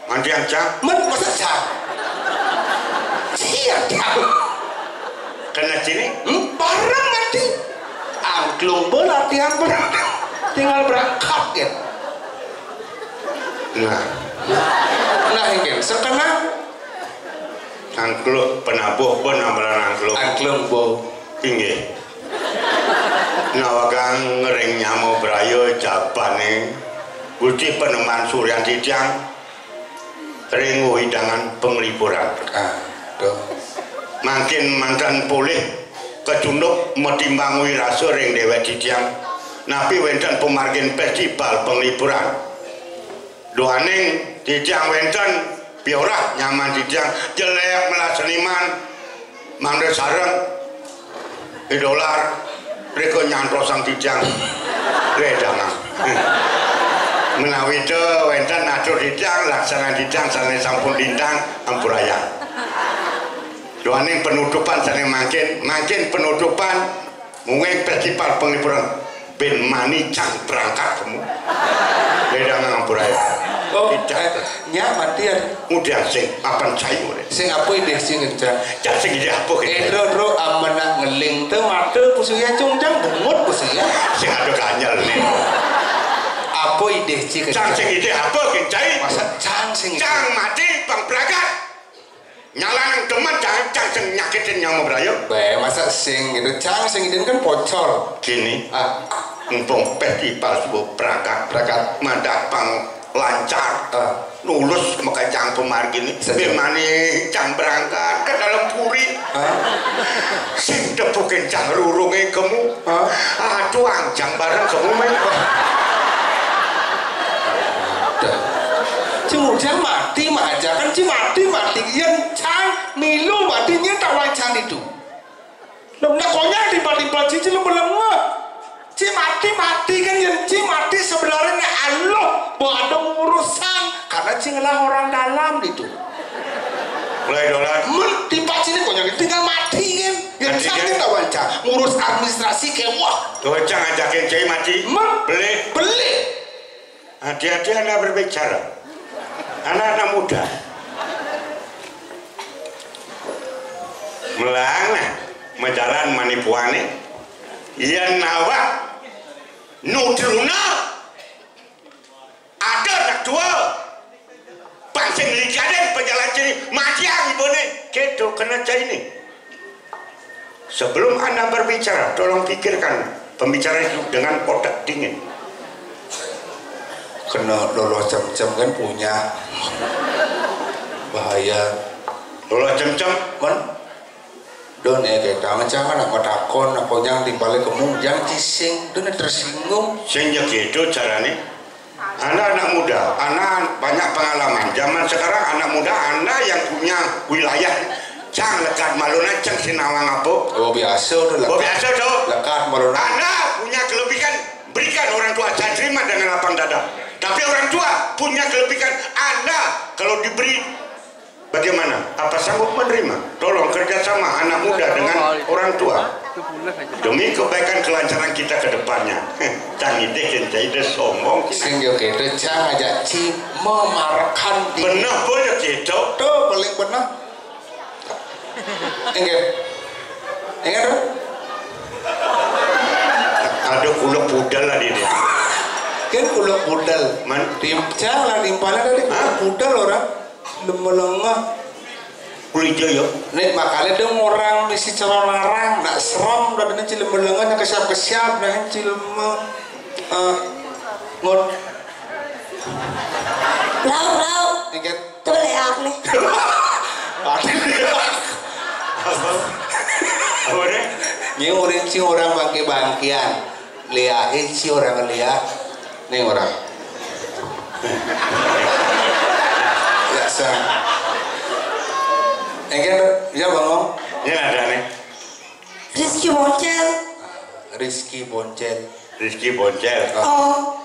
Mandi aja. Men, masa cang? Siap, cang. Kena sini? Hmm, bareng nanti. Angklung be latihan bareng. Tinggal berangkat ya. Nah. Nah, ini sekena. Angklung penabuh pun amalan angklung. Angklung bo. Inggih. Nawagang ring nyama braya jabane Gusti Panembahan Suryan titiang ring wewidangan panglipuran. Aduh. Mangkin manten polih kacunduk matimbang wirasa ring dewek titiang. Napi wenten pamargin festival panglipuran? Duaning titiang wenten piorah nyaman titiang jelek melah seniman mangda sareng idolar rika nyantosang titiang wedangan. Menawi ta wenten atur titiang laksanan titiang sane sampun lintang ampurayang. Duaning penutupan sane mangkin, mangkin penutupan Mungkin festival penglipuran ben mani cang berangkat kamu. Beda ngampura ya. Oh, tidak. Eh, nya matian. Udah sing apan cai mulai. Sing apa idih sing kencang? Cak sing idih apa kencang? Eh, dro, dro, amen nak ngeling te mata kusuya cung cang bungut kusuya. Sing ada kanyal nih. Apa idih sing kencang? Cang sing idih apa kencang? Masa cang sing idih? Cang mati pang berangkat. Nyalanang demen jangan cang sing nyakitin nyama braya. Bé, masa sing gitu. Cang sing idin kan pocol. Kini, ah, mumpung festival subuh berangkat, berangkat madah pang lancar. Ah. Lulus maka cang pemargini. Saja. Bimani cang berangkat ke dalam puri. Ah. Sing tepukin cang rurunge kemu. Ah. Ah, tuang cang bareng kemu main. Ci Ujang mati, majakan ci mati, mati. Yen cang milu mati, nyen tak wancang itu. Lho, nak konyang tiba-tiba ci, ci lu melengah. Ci mati, mati kan, yen ci mati sebenarnya nek aluh, mbok ada urusan, karena ci ngelah orang dalam gitu. Mulai dolar. Men, tiba ci ini konyang, tinggal mati kan. Yen mati cang kan? Ini tak wancang, ngurus administrasi kewah. Tuh, cang ajakin cai mati. Men, beli. Beli. Hati-hati Anda berbicara. Anak-anak muda. Melang nah, majalan manipuane. Yen nawak nutruna ada anak tua. Pancing ligaden pejalan ciri matiang ibune. Keto kena caini. Sebelum Anda berbicara, tolong pikirkan pembicaraan itu dengan otak dingin. Kena lolo cemcem kan punya. Bahaya. Lolo cemcem, men? Don, eh, kita jangan aku takon, aku yang timpale kemu, jangan cising, don tersinggung. Sing ya gitu carane. Anda anak muda, Anda banyak pengalaman. Zaman sekarang anak muda, Anda yang punya wilayah, cang lekat maluna, cang sinawang apa? Oh, biasa tu lekat. Oh, biasa tu. Lekat maluna. Anda punya kelebihan, berikan orang tua, saya terima dengan lapang dada. Tapi orang tua punya kelebihan, Anda kalau diberi, bagaimana? Apa sanggup menerima? Tolong kerjasama anak muda dengan orang tua. Demi kebaikan kelancaran kita ke depannya. Cang idih kan cai deh sombong. Sing yo gitu, cang aja ci memarekan di. Bener pun ya gitu. Tuh, paling bener. Enggak. Enggak tuh. Ada kuluk budal lah di dia. Kan kuluk budal. Man? Tim, cang lah timpalnya tadi kuluk budal orang. Lemelengah. Kulijo yo. Nek makanya dong orang misi calon larang, nak serem, udah dene cilem melengan, nak kesiap-kesiap, nah cilem, eh, ngot. Lau, lau. Ingat. Tuh leak nih. Apa? Apa nih? Ini orang sing orang bangke-bangkean. Liahin si orang lihat. Nih orang. Ya sang. Engke ya bangong. Ini ada nih. Rizky Boncel. Rizky Boncel. Rizky Boncel. Oh.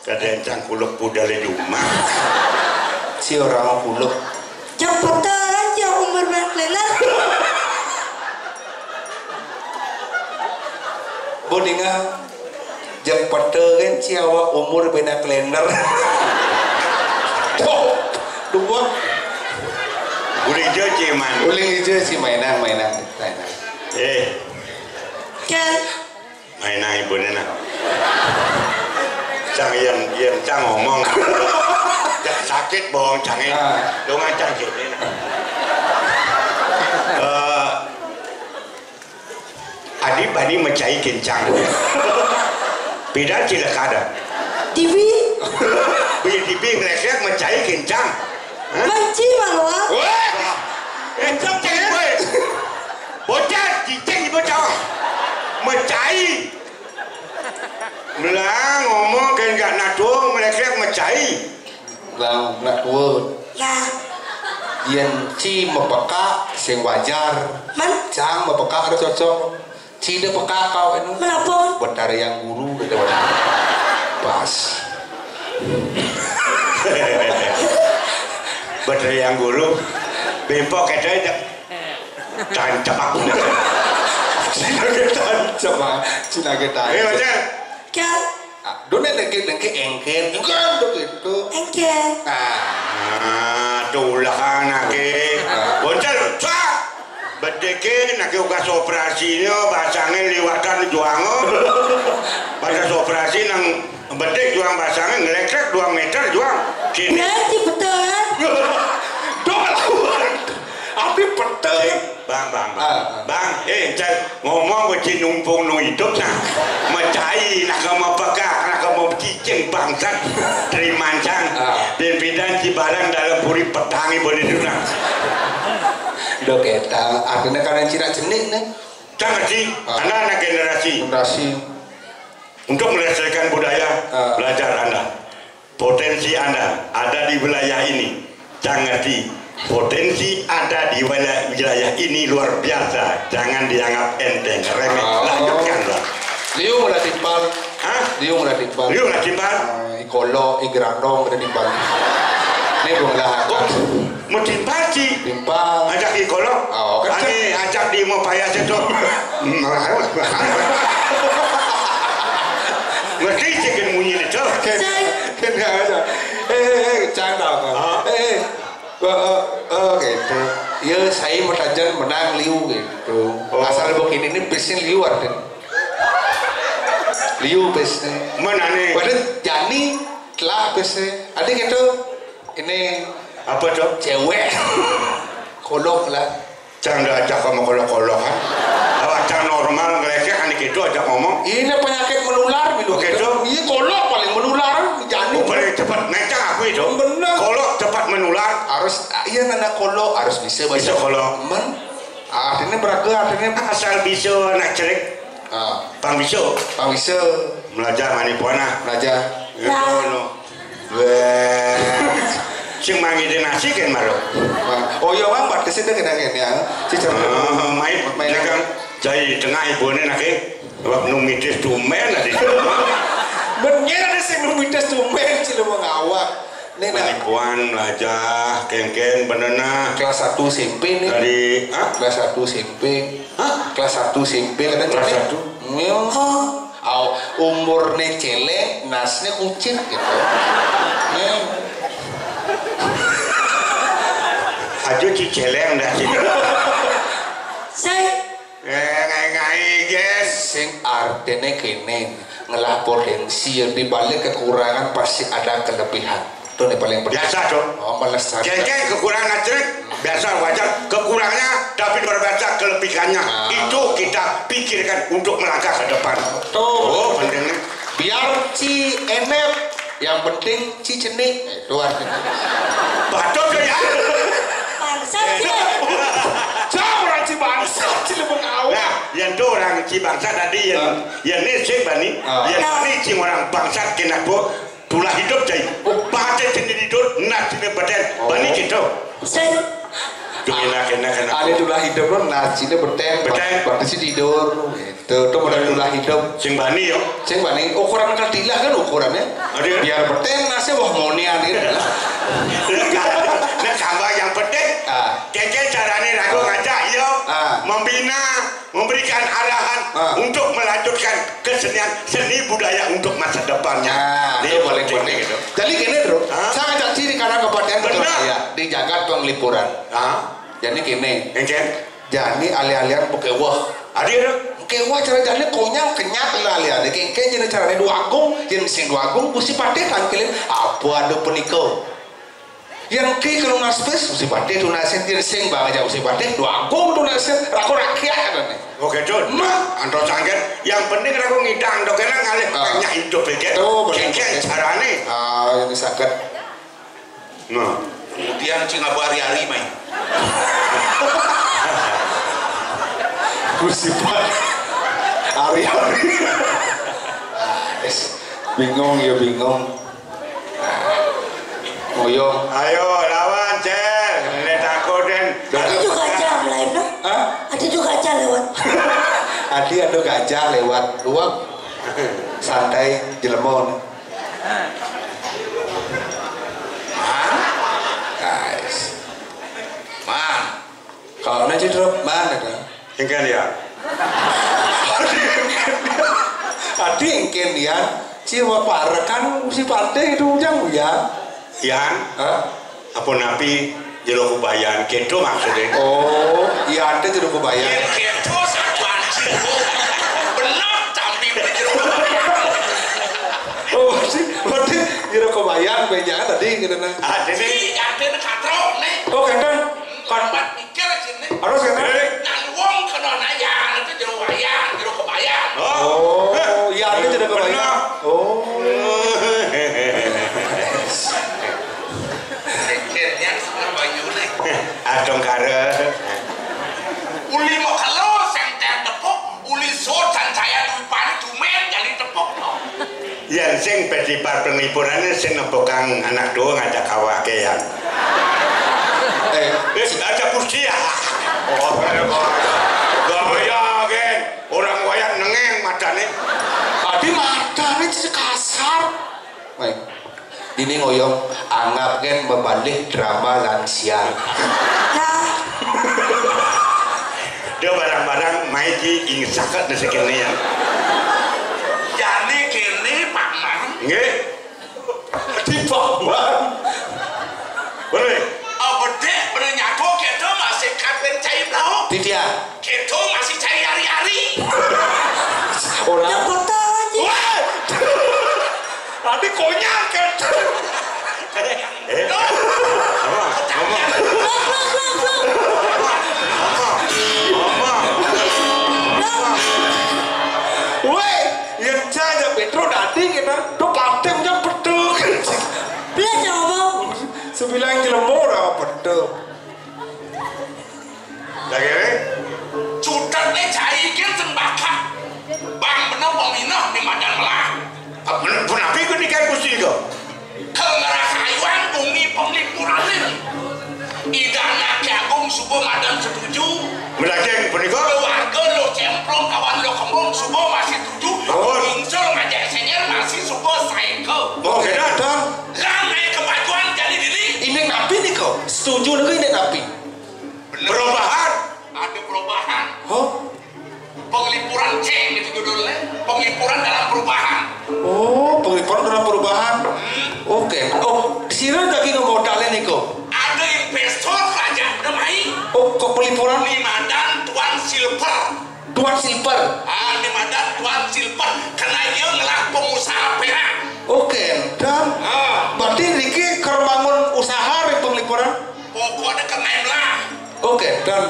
Kada encang kuluk budale di rumah. Si orang kuluk. Cepetan aja umur Mark Lennar. Bodinga. Jeng pete kan ciawa umur bena kalender. Tuh, dua. Uling hijau ciman. Uling hijau si mainan, mainan, mainan. Eh. Kan. Mainan ibu nena. Cang yang yang cang ngomong. Cang sakit bohong cang ini. Ah. Dong cang sini. Eh, Adi bani mecai kencang. Beda cilaka ada. Dibi. Beli dibi ngelek-lek mecai kencang. Hah? Manci maluak. Wah. Kencang cewek. Bocah cicing bocah. Mecai. Melang ngomong kan gak nadong ngelek-lek mecai. Bang, nak tua. Nah. Yen ci mepekak sing wajar. Man? Cang mepekak ada cocok. Ci de pekak kau anu. Menapa? Betara yang guru kata. Pas. Betara yang guru. Bempok kata aja. Tancap aku. Cina ke tancap, ah. Cina ke tancap. Eh, macam. Kan? Ah, done dengke dengke engken, engken do gitu. Engken. Ah. Ah, tulah anake. Ah. Bocah, cak. Bedeke nake ugas operasine basange liwatan juang. Batas operasi nang bedek juang basange ngelekrek dua meter juang. Sini. Berarti betul kan? Dong lawan. Abi betul. Bang, bang, bang. Ah, ah. Bang, eh, cai ngomong beci numpung nu hidup nah. Mecai, nak kamu pekak, nak kamu cicing bangsat. Terimancang. Ah. Pimpinan Cibarang dalam puri petang ibu di sana. Dok eta, artinya karena cina cenik nih. Cang ngerti, ah. Anda anak generasi. Generasi. Untuk melestarikan budaya, ah. Belajar Anda. Potensi Anda ada di wilayah ini. Cang ngerti. Potensi ada di wilayah, wilayah ini luar biasa. Jangan dianggap enteng, remeh. Oh. Lanjutkan, Pak. Liu mulai timpal. Hah? Liu mulai timpal. Liu mulai timpal. Ah, ikolo, igrandong, udah timpal. Ini belum lah. Oh, mau timpal sih. Timpal. Ajak ikolo. Oh, kan. Ani ajak di mau payah itu. Ngerti sih kan munyi itu. Kan, kan nggak ada. Eh, eh, eh, canda. Ah. Eh, eh. Oh, oh, oh, gitu. Ya, saya mau tajan menang liu gitu. Oh. Asal begini ini bisnis liu ada. Liu bisnis. Mana nih? Pada jani telah bisnis. Ada gitu. Ini apa tuh? Cewek. Kolok lah. Cang dah ajak kamu kolok-kolok kan? Ini penyakit menular gitu. Oke, Cok. Iya, kolok paling menular, jani. Oh, paling cepat. Nah, Cang, aku itu. Bener. Kolok cepat menular. Harus, iya, nana kolok harus bisa baca. Bisa kolok. Men. Artinya beraga, artinya asal bisa anak cerik. Ah. Pang bisa. Pang bisa. Belajar mani puana. Belajar. Ya, no. Weh. Sing mangide nasi kan maro. Oh iya, Bang, batasnya udah kena kena ya. Cicer. Oh, main, main kan. Jadi tengah ibu ini nak, eh. Wah, nu mitis tumen tadi. Bener ada sing nu mitis tumen, cile mengawak. Nih, nah. Penipuan, melajah, kengkeng, bener nah. Kelas satu S M P nih. Dari, hah? Kelas satu S M P. Hah? Kelas satu S M P, katanya. Kelas satu? Iya. Au, umurne cele, nasne kucing gitu. Nih. Aja ci celeng dah sih. Saya. Eh, ngai-ngai, guys. Sing artine kene, ngelah potensi, di balik kekurangan pasti ada kelebihan. Itu nih paling penting. Biasa, Cok. Oh, meleset. Kengkeng kekurangan listrik, biasa, wajar. Kekurangannya, tapi luar biasa kelebihannya. Ah. Itu kita pikirkan untuk melangkah ke depan. Tuh. Oh, pentingnya. Biar ci enep, yang penting ci cenik. Eh, itu artinya. Batuk tuh ya. Bangsat, ya. Jauh orang ci bangsa, ci lebih awal. Nah, yang tuh orang ci bangsa tadi, yang, yang ini sih, Bani. Ah. Yang ini ci orang bangsa, kena tuh. Tulah hidup, cai. Oh, batin sini tidur, nas sini batin. Oh. Bani gitu. Saya. Tuh, enak, enak, enak. Ada tulah hidup lo, nas sini batin. Batin. Batin sini tidur. Itu, itu modal tulah hidup. Sing bani, yo. Sing bani, ukuran kadilah kan ukurannya. Ada, ya? Biar batin, nasnya wah monian gitu. Nah, tambah yang penting, ah, keke carane ragu, ah, ngajak, yo. Ah. Membina. Memberikan arahan, ah, untuk melanjutkan kesenian, seni budaya untuk masa depannya. Nah, ini itu paling penting. Penting itu. Jadi gini, Bro. Hah? Saya ngajak ciri karena kebatian betul. Benar. Saya di jagat penglipuran. Hah? Jadi gini. Encen? Jadi alih-alihan pakai wah. Ada, ada. Pakai wah cara jadi konyol, kenyat lah alih-alih. Kayak, kayak jadi caranya Dwagung, yang sing Dwagung, Gusti Patih tangkilin, apa ada penikau. Yang ki kalau naspes, Gusti Patih tunasin, yang sing bang aja Gusti Patih, Dwagung tunasin, raku rakyat katanya. Oke, Jun. Mah. Anto sanggen, yang penting raku ngidang, dok enak ngalih, ah, banyak hidup, ya, tuh, bener, kengkeng bener. Carane. Ah, yang sakit. Nah. Kemudian cing abu hari-hari main. Gusti Patih. Hari-hari. Ah, es. Bingung ya bingung. Ngoyong. Ayo, lawan, Cel. Ini takut, Den. Ada juga gajah lain, no? Hah? Ada juga gajah lewat. Adi ada gajah lewat. Luang. Santai, jelema. Hah? Guys. Man. Kalau nanti drop mana dah? Engken ya. Tadi engken ya. Ci parekan Gusti Patih itu ujang ya. Yan. Hah? Apa napi jero kubayan? Gitu maksudnya. Oh, iya, ada jero kubayan. Yen gitu satu anjing. Benar tampil jero kubayan. Oh, berarti, berarti jero kubayan, bejangan tadi gitu nah. Ah, jadi. Jadi, artinya katrok nih. Oh, kadang. Kan. Mikir sini. Harus kan? Nah, wong kena nayan itu jero wayan, jero kebayan. Oh, iya, itu jero kebayan. Bener. Oh. Kene yang sebenarnya banyu nih. Adong kare. Uli mau kalau sing tepuk, uli so dan saya dupan tumen jadi tepuk no. Yen sing bedipar penglipurane sing nepukang anak tuwa ngajak awake, Yan. Eh. Wis ada Gusti ya. Oh, bahaya, Gen. Orang wayah nengeng matane. Tadi matane sih kasar. Weh. Ini ngoyong anggap kan membalik drama lansia. Nah. Dia barang-barang maiki ing saket di sekene ya. Jane kene, Pak Man. Nggih. Di Pak Man. Boleh. Apa dek pernah nyako kita masih kapan cai blau? Tidak. Kita masih cai hari-hari. Orang. Yang kota aja. Wah. Tadi konyol kan. Eh? Ngomong. Ngomong. Ngomong. Ngomong. Ngomong. Ngomong. Ngomong. Weh. Lagi, weh? Cutet né cai gén sing bakak. Bang bener peminah di madan melah. Pun, pun apa itu nikah Gusti itu? Kenggerak ayuan bumi penglipuranin. Idana Ki Agung suba madan setuju. Melajeng punika? Keluarga lo cemplung kawan lo kembung suba masih setuju. Oh. Ingsul ngajak senior masih suba saika. Oh, kena, Don. Lan naik kemajuan jadi diri. Ini napi nika? Setuju nika ini napi? Bener. Perubahan. Ada perubahan. Hah? Penglipuran ceng itu judulnya. Penglipuran dalam perubahan. Oh, penglipuran dalam perubahan. Hmm. Oke. Oh, sira lagi ngemodalin nika? Ada investor raja udah main. Oh, kok pelipuran? Di madan Tuan Silver. Tuan Silver. Ah, di madan Tuan Silver. Karena dia ngelah pengusaha perak. Oke, dan ah, berarti niki keur bangun usaha ring penglipuran? Pokoknya kena lah. Oke, dan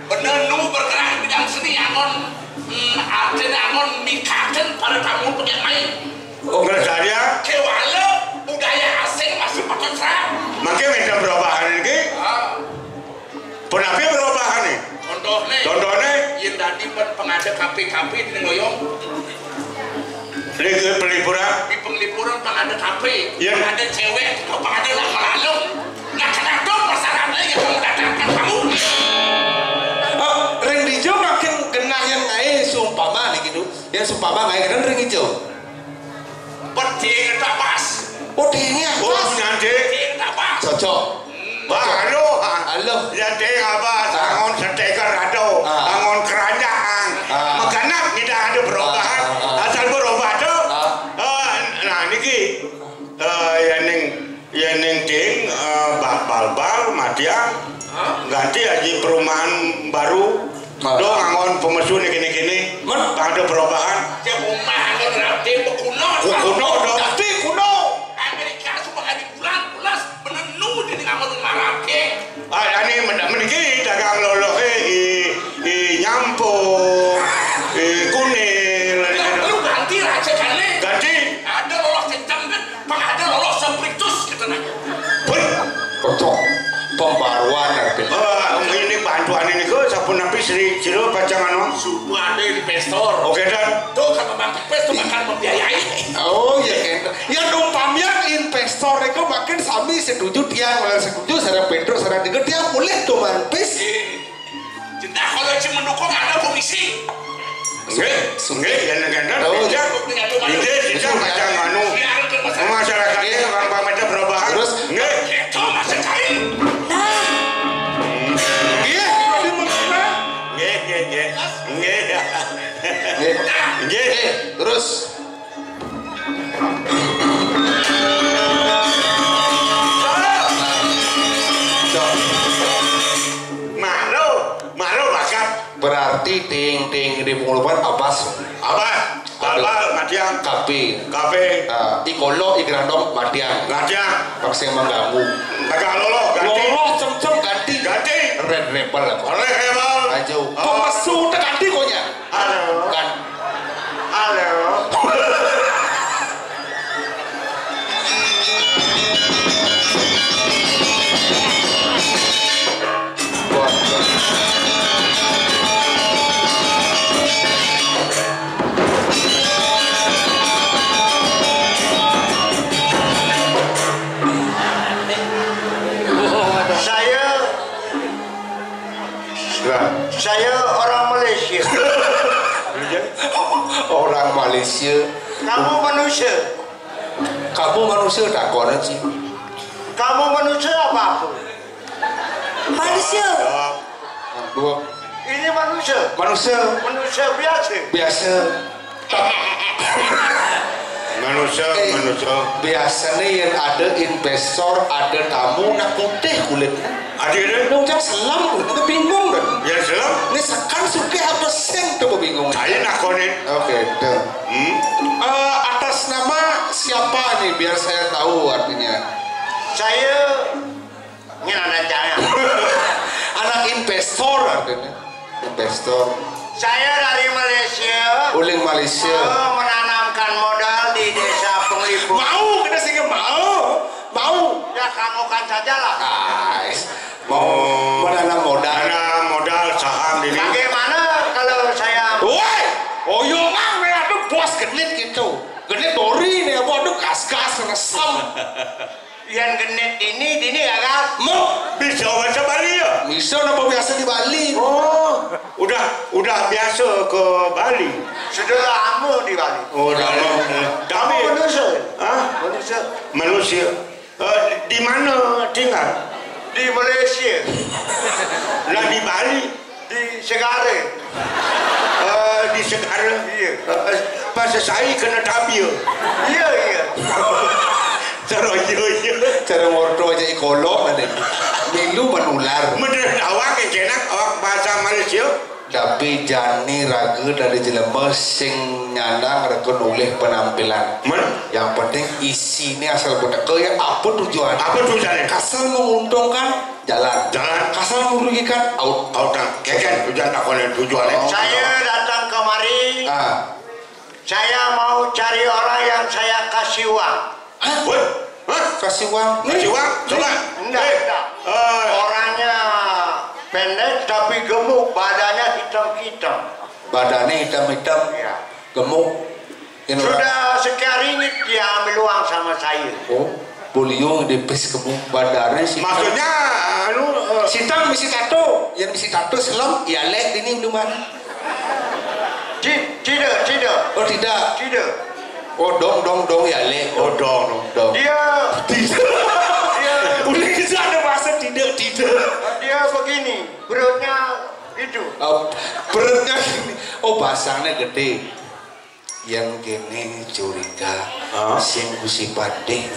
bener nu bergerak di bidang seni, angon, hmm, artinya angon mikaken para tamu pengen main. Oh, ngerti ya? Kewala budaya asing masih pakai serap. Mangke minta perubahan ini. Ah. Punapi perubahan nih? Contohnya, contohnya? Yang tadi pun pengada kafe-kafe di Ngoyong. Di pelipuran? Di pelipuran pengada kafe, ya. Pengada cewek, atau pengada nak malalung. Nah, kenapa persyaratannya yang kamu datangkan kamu? Oh, ring dijo makin genah yang ngae sumpama nih gitu. Yang sumpama ngae kan ring ijo. Peding tak pas. Oh, dingin. Oh, pas. Punya ding. Peding tak pas. Cocok. Wah, halo. Halo. Ya, ding apa? Ah. Angon seteker aduh. Ah. Angon keranjang. Ah. Meganap kita ada perubahan. Ah, ah, ah. Asal berubah tuh. Ah. Eh, nah, niki. Eh, ya ning, ya ning ding, eh, ba-, bal-bal, madiang. Hah? Ganti aja perumahan baru. Nah. Dong, angon pemesu nih gini-gini. Men? Ada perubahan. Ya, rumah angon rapi, bekuno. Bekuno dong. Tapi kuno. Amerika suka kali bulan, pulas, menenu di angon rumah rapi. Ah, ini men-, meniki dagang lolohe i, i nyampo, i kunil, ini. Nah, lu ganti raja kali. Ganti. Ada lolos kencang kan? Pang ada lolos sempliktus, gitu, nah. Pun. Cocok. Pembaruan, R P. Eh, ini bantuan ini ke, sapunapi sri, sira pacang anu? Suku ada investor. Oke, dan? Tuh, kalau bangkit pes tuh bakal membiayai. Oh, iya, kan. Ya, umpamanya investor itu makin sami setuju, tiang oleh setuju, sareng Pedro, sareng tiga, tiang boleh tuh, Bang Pis. Iya. Jenah kalau cuma mendukung ada komisi. Nggih, nggih, ya, nggih, nggih. Oh, iya. Nggih, kita macam anu, masyarakat ini, Bang, Bang, ada perubahan. Terus? Nggih. Itu masa cai. Nah. Iya, di mana? Nggih, nggih, nggih. Nggih. Nggih. Nggih. Eh, terus? Maro, maro bakat. Berarti ting, ting di pengulupan abas. Abas, abal, madiang. Kape. Kape. Ah, ikolo, igrandong, madiang. Madiang. Paksa mengganggu. Agak lolo, ganti. Lolo, cem-cem, ganti. Ganti. Red Rebel. Red Rebel. Ajo. Oh. Pemesu, ganti konya. Halo. Kan. Halo. Saya Lah, saya orang Malaysia. Orang Malaysia. Kamu manusia? Kamu manusia, takon sih. Kamu manusia apa aku? Manusia. Dua. Ini manusia. Manusia. Manusia biasa. Biasa. Manusia, eh, manusia. Biasanya yang ada investor, ada tamu, nak putih kulitnya. Ada deh. Nang ujang selam, kulitnya bingung deh. Ya, selam. Ini sekan suka apa sen tuh bingung. Saya nakonin. Oke, tuh. Hmm? Eh, atas nama siapa nih, biar saya tahu artinya. Saya Ini ada cara. Anak investor artinya. Investor. Saya dari Malaysia. Uling Malaysia. Mau menanamkan modal di desa Penglipuran. Mau, kita sih mau. Mau. Ya, Tanggungkan sajalah. Ah, mau menanam modal. Menanam modal saham ini. Bagaimana kalau saya... Woi, oyongan, aduh, bos genit gitu. Genit dori nih, apa, aduh, gas-gas, resem. Yang genit ini, ini ya, Gas? Mau bisa bahasa Bali ya? Bisa, napa biasa di Bali? Oh, udah, udah biasa ke Bali. Sudah lama di Bali. Oh, udah lama. Tapi manusia. Hah? Manusia. Manusia. Eh, di mana tinggal? Di Malaysia. Lah, di Bali? Di Segara. Eh, di Segara? Iya. Eh, pasal saya kena tabir. Iya, iya. Cara iya, iya. Cara ngorto aja ikolok ada. Milu menular. Bener, awak yang kena, awak bahasa Malaysia. Tapi jani raga dari jelema sing nyanang raga nulih penampilan. Men? Yang penting isi ini asal budak. Kaya apa tujuan? Apa tujuannya? Kasal menguntungkan, jalan. Jalan. Kasal merugikan, out. Out, nah. Keken, tujuan tak boleh tujuannya. Oh. Saya datang kemari, ah, saya mau cari orang yang saya kasih uang. Hah? Woi, hah? Kasih uang. Kasih uang? Coba. Enggak, eh, enggak. Eh. Orangnya pendek tapi gemuk, badannya hitam-hitam. Badannya hitam-hitam, iya, gemuk. Ini orang. Sudah sekian ringgit dia ambil uang sama saya. Oh, beliau dipis gemuk, badannya hitam. Maksudnya, anu, eh, hitam bisi tato, yang bisi tato selem, ya lek ini minuman. Ti-, tidak, tidak. Oh, tidak. Tidak. Oh, dong, dong, dong, ya, Le. Oh, dong, dong, dong. Dia, tidak. Dia, boleh kita ada bahasa tidak, tidak. Dia begini, perutnya itu. Oh, perutnya gini. Oh, basangnya gede. Yang gini curiga. Hah? Sing Gusi Padeh.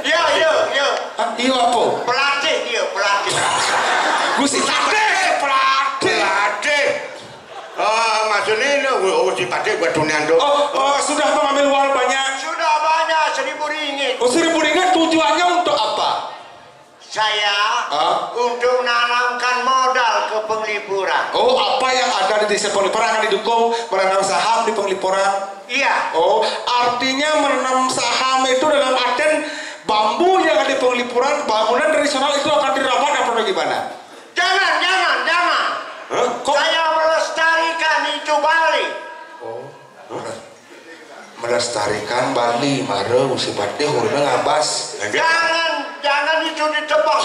Ya, ya, ya. Hah? Iya apa? Pelatih dia, pelatih. Gusi Padeh, pelatih. Pelatih. Eh, maksudnya ini, oh, oh, si Padeh buat dunia tu. Oh, oh, sudah mengambil uang banyak? Sudah banyak, seribu ringgit. Oh, seribu ringgit tujuannya untuk apa? Saya, hah? Untuk menanamkan modal ke Penglipuran. Oh, apa yang ada di desa Penglipuran akan didukung menanam saham di Penglipuran? Iya. Oh, artinya menanam saham itu dalam artian bambu yang ada di Penglipuran, bangunan tradisional itu akan dirawat apa bagaimana? Jangan, jangan, jangan. Hah? Kok? Saya melestarikan itu Bali. Oh. Hah? Melestarikan Bali, mara Gusti Patih urina ngabas. Jangan, jangan itu ditebang.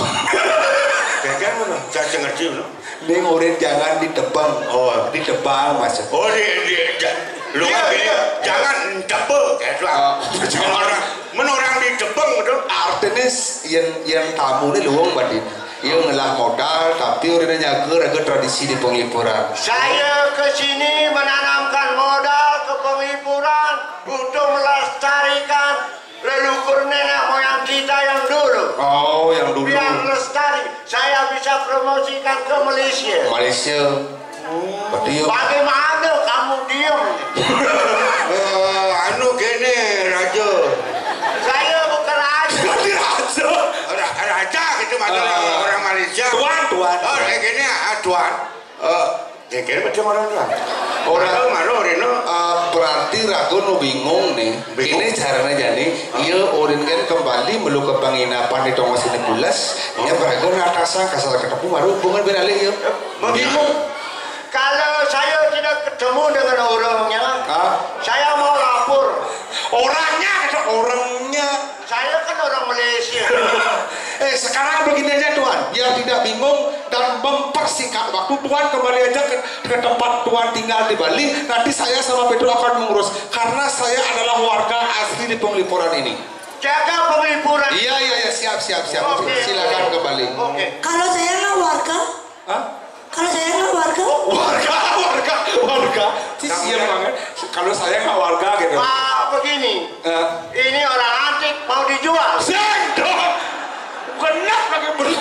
Jangan mana? Saya ngerti mana? Ning urip jangan ditebang. Oh. Ditebang, Mas. Oh, di, di, ja-, lu iya, kan iya, jangan ditebang, kayak itu. Oh. Orang, men orang ditebang itu. Artinya yang, yang tamu ini luwung, Pak Din. Ia ngelah modal, tapi urina nyaga raga tradisi di Penglipuran. Saya ke sini menanamkan modal ke Penglipuran untuk melestarikan leluhur nenek moyang kita yang dulu. Oh, yang dulu. Biar lestari, saya bisa promosikan ke Malaysia. Malaysia. Berarti ya. Bagaimana kamu diam? Eh, anu gini, Raja. Saya bukan raja. Berarti raja. Ra-, raja gitu, maksudnya, ah, orang Malaysia. Tuan, tuan. Oh, kayak gini, ah, tuan. Eh, kayak gini macam orang tuan. Orang. Malu, malu, Rino. Eh, berarti raga nu bingung nih. Bingung. Ini caranya jadi, ah, iya, orang kan kembali melu ke penginapan di Tongo sini pulas, ah, ya, raga natasan kasar ketemu, baru hubungan beralih ya. Eh, bingung. Kalau saya tidak ketemu dengan orangnya, hah? Saya mau lapor. Orangnya, kata orangnya. Saya kan orang Malaysia. Eh, sekarang begini aja, Tuan. Biar tidak bingung dan mempersingkat waktu, Tuan kembali aja ke, ke tempat Tuan tinggal di Bali. Nanti saya sama Pedro akan mengurus. Karena saya adalah warga asli di Penglipuran ini. Jaga Penglipuran. Iya, iya, iya. Siap, siap, siap. Oke. Silakan kembali. Oke. Kalau saya nggak warga, hah? Kalau saya nggak warga? Oh, warga, warga, warga. Si siap banget. Kalau saya nggak warga gitu. Pak, begini. Eh. Ini orang antik mau dijual. Sendok. Genap lagi beli.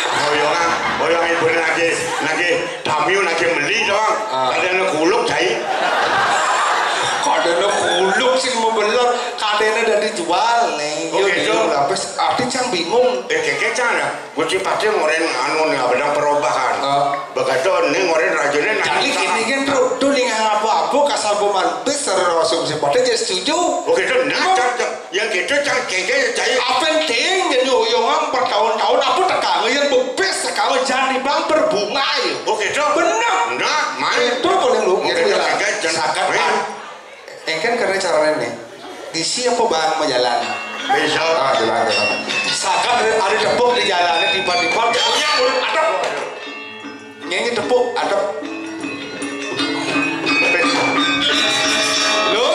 Boyongan, boyongan ibu lagi, lagi tamu lagi beli dong. Ah. Ada anak kuluk, cai. Kok ada anak kuluk sih mau belor? Kadene udah dijual nih. Oh, yuk, gitu. Yuk, lapis. Arti cang bingung. Eh, keke cang ya. Gusti Patih ngoren anu nih, ada perubahan. Ah. Begitu nih ngoren rajanya. Jadi gini kan, tuh, tuh nih apa-apa kasar Pemantis sareng Rasul sing padha ya setuju. Oh gitu, nah, cang, cang. Yang gitu, cang, kengke, ya, cai. Apa penting jadi oyongan bertahun-tahun, apa tekan, yang bebes tekan, jangan di bang berbunga ya. Oh gitu. Bener. Nah, main. Itu boleh lu, oh gitu, gitu ya. Kengke, cang. Sakat, main. Kan? Engken karena caranya nih. Di siapa bang mau jalan? Bisa. Ah, jalan, jalan. Sakat ada, ada tepuk di jalannya, tiba-tiba, punya mulut ada. Nyanyi tepuk, adep. Lho?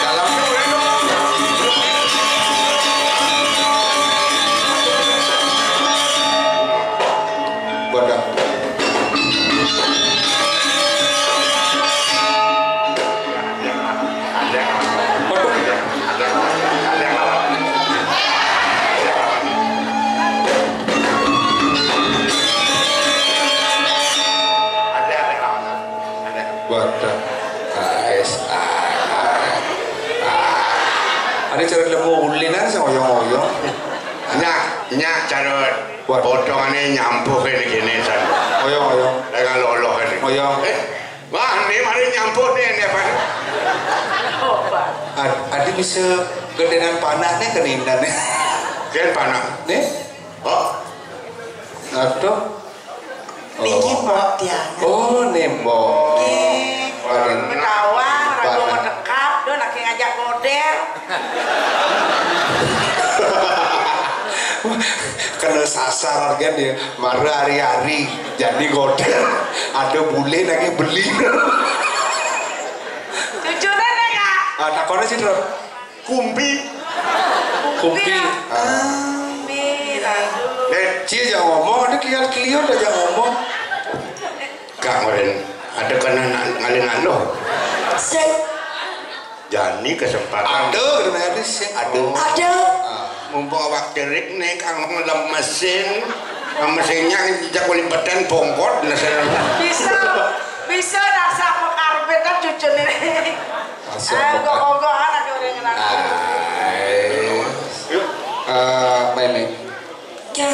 Dalam. Wadah. Wadah. K S A. Ada cara lemu ulinan sing oyong-oyong. Nyak, nyak cara. Wadah. Potongane nyampuh kene kene san. Oyong-oyong. Lah kalau Allah kene. Oyong. Eh, wah, ini mari nyampuh nih, ini apa? Ad-, adi bisa gedenan panah nih kenindan nih. Dia panah. Nih? Oh. Aduh. Niki, oh. Mbok Tiana. Oh, nih, Mbok. Nggih. Waduh. Ketawa, ragu, waduh, ngedekap, do lagi ngajak model. Kena sasar kan dia. Mara hari-hari jadi model. Ada bule lagi beli. Jujur aja, Kak. Ah, takone sih, Tru. Kumpi. Kumpi. Kumpi. Ah. Kumpi, aduh. Eh, cie jangan ngomong, ada keliar-keliar aja ngomong. Kak Moren, ada kena nak ngalih-ngalih. Sik. Jani kesempatan. Ada, kena ada sik. Ada. Ada. Ah. Mumpung awak terik nih, kang lemesin. Lemesinnya jak ulimpeten bongkot, nah, saya. Bisa, bisa dasar pekarbet kan cucun ini. Ayo, kok, kok, kok, anak orang kenal. Ayo. Yuk. Eh, Meme. Ya.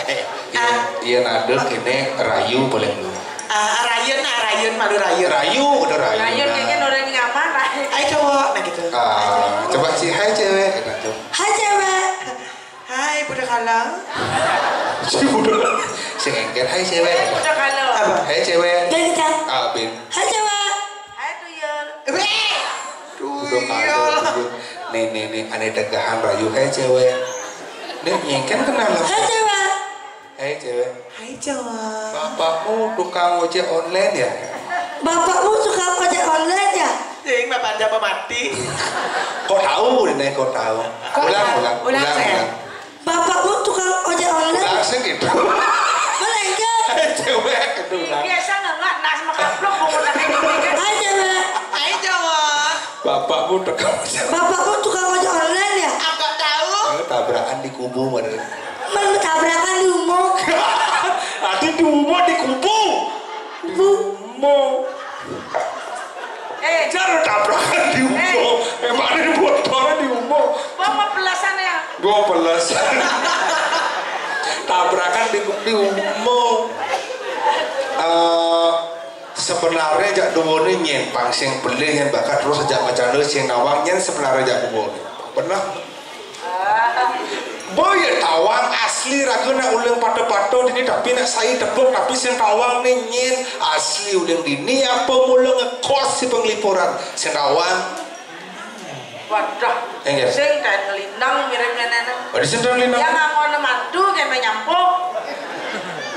Eh, iya, ah. Iya, nadek ini rayu paling dulu. Ah, rayun, ah, rayun, malu rayun. Rayu, udah rayu. Rayun, nah. Kayaknya orang nyaman, rayun. Ayo, cowok, nah gitu. Ah, ayo. Coba sih, "Hai, cewek." Gitu, tuh. Hai, cewek. Hai, Budak Kalang. Si Budak. Si Engker, "Hai, cewek." Hai, Budak Kalang. Apa? "Hai, cewek." Dan kita. Ah, Bin. Hai, cewek. Hai, Tuyul. Eh, Budak Tuyul. Kalang, Tuyul. Nih, nih, nih, aneh tegahan rayu, "Hai, cewek." Nih, nyengken kenal lah. Hai, cewek. Hai, cewek. Hai, cowok. Bapakmu tukang ojek online ya? Bapakmu tukang ojek online ya? Sing, bapak Anda mau mati. Kok tahu ini, kok tahu? Kok tahu? Ulang, ulang, ulang, ulang, sayang. Ulang. Bapakmu tukang ojek online? Ulang, sing gitu. Boleh, enggak? Hai, cewek, gitu, ulang. Biasa nggak, nggak, nas makaplok, bungut kayak gini, kan? Hai, cewek. Hai, cowok. Bapakmu tukang ojek. Bapakmu tukang ojek online ya? Apa tahu? Eh, tabrakan di kubu, mana? Menu tabrakan di umum. Adi di umum, di kubu. Bu. Umum. Eh. Jangan tabrakan di umum. Eh. Emang ada motor di umum. Gua mau belasan ya. Gua belasan. Tabrakan di, di umum. Eh, sebenarnya jak duwone nyen pang sing belih nyen bakat terus jak macane sing nawang nyen sebenarnya jak duwone. Pernah? Boy, tawang asli raga nak uling pato-pato dini, tapi nak sai tepuk, tapi sing tawang ni nyen asli uling dini apa mula ngekos si penglipuran sing tawang. Wadah. Enggak. Sing kayak ngelinang mirip nenek. Ada sing kayak ngelinang? Yang aku ada mantu kayak menyampo.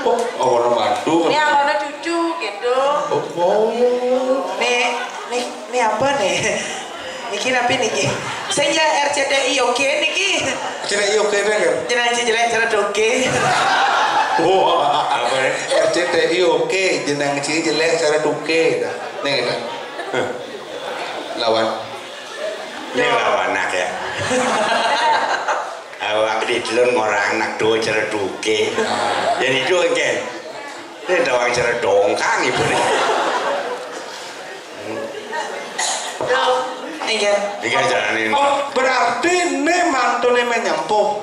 Oh, aku ada mantu. Ini aku ada cucu gitu. Oh, oh. Nih, nih, nih apa nih? Niki napi niki? Saya R C T I oke niki. R C T I oke deh kan? Jenang cici jelek cara doke. Wah, apa ya? R C T I oke, jenang cici jelek cara doke. Nih kita. Lawan. Ini lawan anak ya. Awak di telun ngorang anak dua cara doke. Jadi dua kan. Ini doang cara dongkang ibu nih. Iya. Ini kan jalan ini. Oh, berarti ini mantune menyempuh.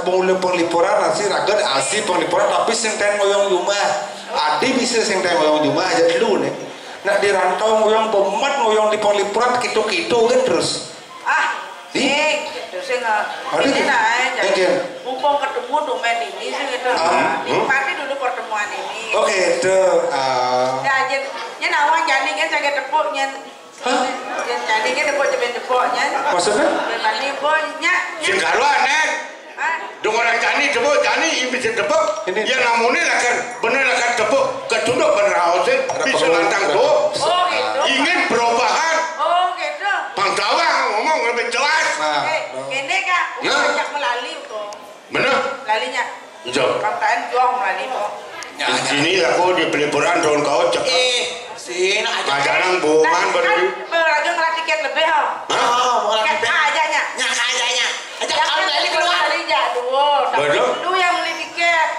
Penguli penglipuran, asi raga, asi penglipuran, tapi sing ten ngoyong jumah. Adi bisa sing ten ngoyong jumah aja dulu nih. Nak di rantau ngoyong bemet, ngoyong di penglipuran, kitu-kitu kan terus. Ah, Ih. Sing, terus sing, eh, Aduh. Ini nah, eh, Iya, jadi iya. Mumpung ketemu tuh main ini sih gitu. Ah, Nikmati dulu pertemuan ini. Oke, itu, ah. Ya, jen, jen awang jani kan jaga tepuk, jen. Hah? Jen jani kan tepuk, jepit tepuk, jen. Maksudnya? Jen bani, boy, nyak, nyak. Sing karuan, Neng. Hah? Dong orang jani tepuk, jani bisa tepuk. Ini. Ya namune lakan, bener lakan tepuk, ketunduk bener raosin, bisa lantang tuh. Oh, gitu. Ingin perubahan. Oh, gitu. Pang Dawang ngomong lebih jelas. Nah. Eh, kene, Kak, Ya. Banyak melali tuh. Bener? Lalinya. Iya. Pang Taan juang melali tuh. Di sini aku di pelipuran daun kau cek. Eh, sini aja. Majanang bungan Nah, berdiri. Kan, eh, lagi ngelatih tiket lebih, ha? Hah? Oh, mau Tiket lagi aja, nya. Nya, kayaknya. Aja Yang kalau kan melali keluar. Melali aja, dua. Betul. Lu yang beli tiket.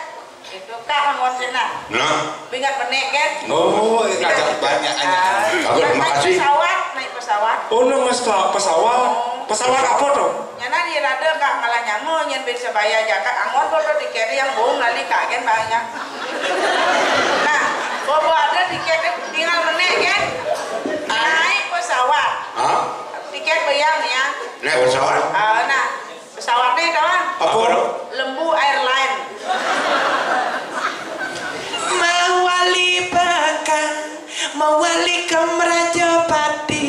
Itu, Kak, ngon sena. Nah. Bingat menek, kan? Oh, iya, banyak, banyak. Ah, Bagus, naik makasih. Pesawat, naik pesawat. Oh, no, mas, Kak, pesawat. Oh. Pesawat apa tuh? Nyana di rada, Kak, malah nyama, nyen bin sebaya jakat. Angon foto tiket yang bom lali, Kak, kan banyak. Nah, bobo ada tiket, tinggal menek, kan? Naik pesawat. Hah? Tiket bayar nih, ya. Naik pesawat? Ah, nah. Pesawatnya kawan. Apa? Apa, Dok? Lembu Airline. Mawali Bangka, mawali ke Merajapati.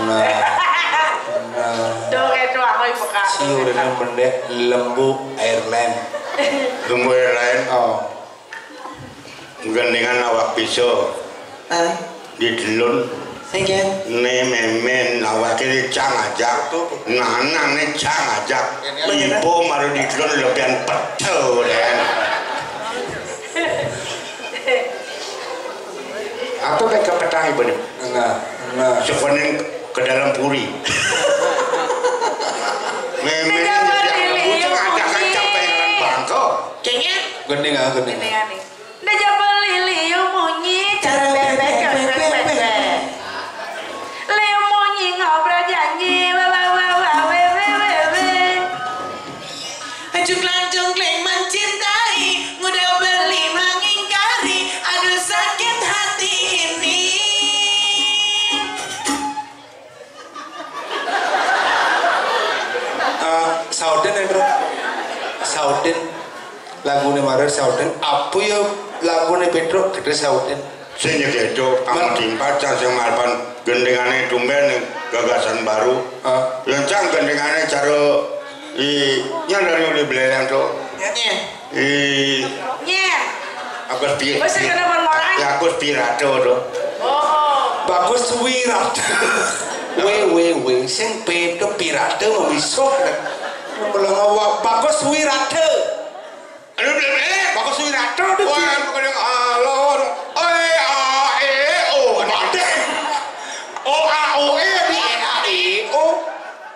Nah. Nah. Dong itu aku ibu kak. Si udah menek Lembu Airline. Lembu Airline. Oh. Gandengan awak piso. Ah. Di delun. Sing, ya. Ne memen awake cang ajak. Nanang ne cang ajak. Bener. Ibu maru di delun lebihan petel, Den. Apa baik ke petang ibu nih? Enggak, enggak. Sekoning ke dalam puri. Memen Tidak nyediakan berlili, lembu, cang ajak-ajak pengen bangko. Kayaknya. Gandengan, gandengan. Gandengan nih. Dah jabel liu munyi, cara bebek, bebek, bebek, bebek. Liu munyi ngobrol janji, wa, wa, wa, wa, we, we, we, we. Ajuk lantung klaim mencintai, mudah beli mengingkari, aduh sakit hati ini. Eh, Sauden ya, Bro. Sauden. Lagune Mario Sauden. Apa ya lagune Pedro? Gede Sauden. Sing ya gitu, kamu Mar- timpat, cang sing marpan gendengane tumben gagasan baru. Ah. Lencang gendengane cara i nyandar nyuli belerian tuh. Ya. Ih. Nyeh. Agus Pi-, Mesti Pi-, kena mon orang. Ya, Agus Pirato tuh. Oh. Bagus Wirata. We, we, we, sing pedo Pirato mamisok. Melongo wa-, Bagus Wirata. Aduh, beli, beli. Bagus Wirata tuh. Wah, bukan yang alon. Oi, a, e, o. Ada. O, a, o, e, di, e, a, e, o.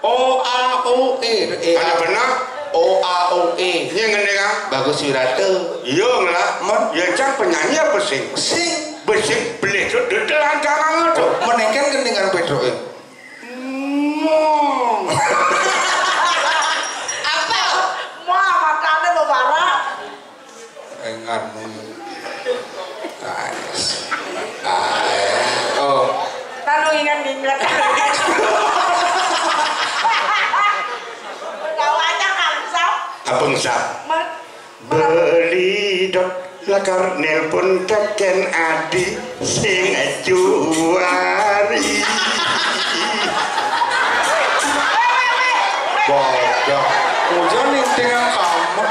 O A O E, eh, Ada benar? O A O E. Ini yang ngendeng, ah? Bagus Wirata. Iya, ngelah. Mon? Ya, cang penyanyi apa sing? Sing. Besing beli tu, tu, tu, lancangan tu. Oh, menengken gendingan Pedro, eh. Mo. Apa? Wah, matanya mau parah. Engan. Guys. Ah, eh. Oh. Lalu ingat-ingat. Tahu aja kan, Sap? Apa, Sap? Mat. Beli dot lakar nelpon teken adi sing juari. Bodoh. Ujan ning tengah kamar.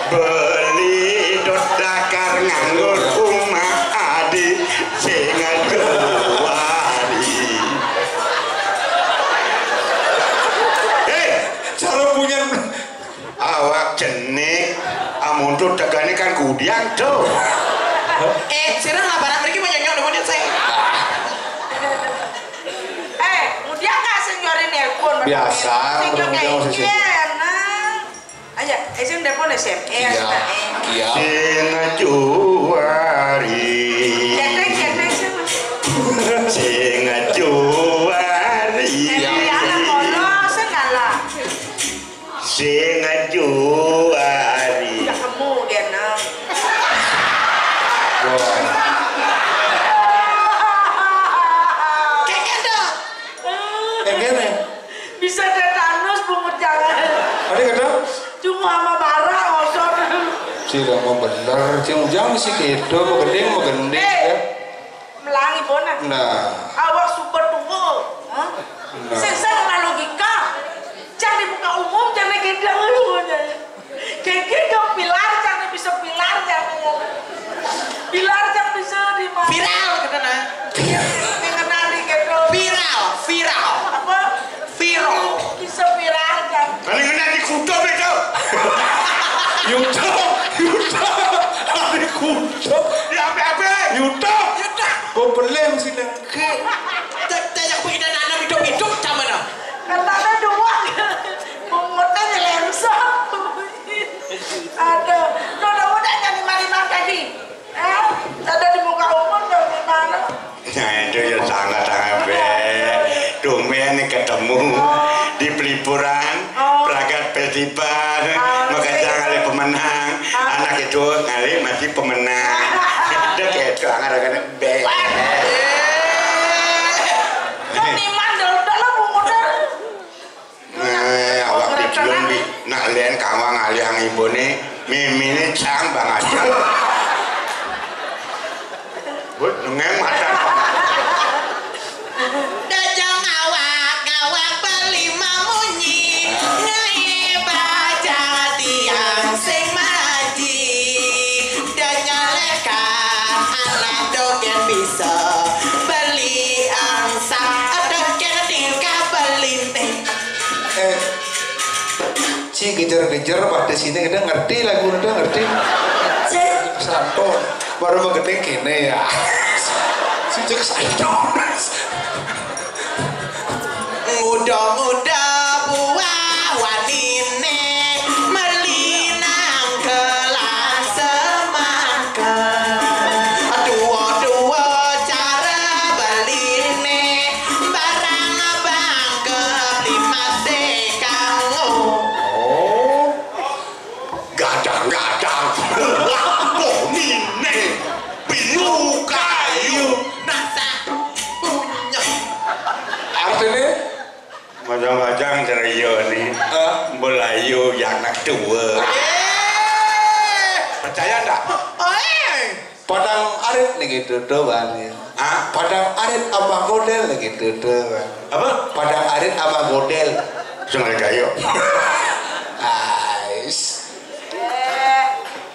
Beli dot dakar nganggur umah adi sing juari. Hei, cara punya Awak jenik, amun tu tegane kan kudiang tu. Eh, sira laparan mriki mau nyonyok dulu saya. Eh, kudiang gak sing nyuari nelpon? Biasa, sing nyuari kudiang sih. Iya, nah. Aja, eh, sing nelpon S M S, iya. Nah, eh. Iya. Sing juari. Cetek, cetek, sing. Kéngkén to. Kéngkén ya? Bisa tetanus bungut jangan. Ada kata? Cuma sama bara ngosot. Sira mau bener, sing ujang mesti gitu, mau gending, mau gending, eh, ya. Melangi bona. Nah. Awak super tua. Hah? Nah. Sing, sing logika. Cang di muka umum, cang naik gendang lu. Kayak gitu, pilar, cang bisa pilar, cang. Pilar, cang bisa di mana? Viral, kata nah. Yang kenal di gitu. Viral, viral. Apa? Viral. Bisa viral, cang. Kan yang kenal di kuda, betul. Yuda, Yuda, di kuda. Di apa-apa? Yuda. Yuda. Gue belum sih, Neng. Ki, te-, te-, yang punya nanam hidup-hidup sama nah. Katanya dua. Bungutnya nyelensong. Aduh, udah, udah, udah, jangan lima-lima tadi. Eh, ada di muka umum, jangan lima. Nah, itu ya sangat-sangat be. Tumben nih ketemu di pelipuran, oh, Pragat Festival. Ah, maka iya, jangan ada pemenang. Ah. Anak itu ngalih masih pemenang. Udah kayak itu, angan-angan. Be. Kan iman dulu, dulu bungutan. Nah, awak pikiran bi. Nak len kawang alih ang ibu ni. Mimi ni cang banget. Buat nengeng mata. Dajal ngawak, ngawak beli mamunyi. Ngai baca tiang sing maji. Dajal lekan anak dogen bisa beli angsa. Ada kena tingkah beli nih. Eh, Ci gejer-gejer pada sini, kita ngerti lagu, kita ngerti. Ci Santon baru mengetik kene ya. Si Cek Santon. Muda-muda buah wanine meli nang kelas semangka. Dua-dua cara beline barang abang ke lima sekang. Oh. Gadang-gadang. Wah, bonine. Piu kayu. Nasa punya. Artinya? Macam-macam ceria ni. Hah? Belayu yang nak tua. Eh. Percaya tak? Oi. Padang arit nih gitu doang ya. Hah? Padang arit abah model nih gitu doang. Apa? Padang arit abah model. Sungai Kayu. Ais. Eh,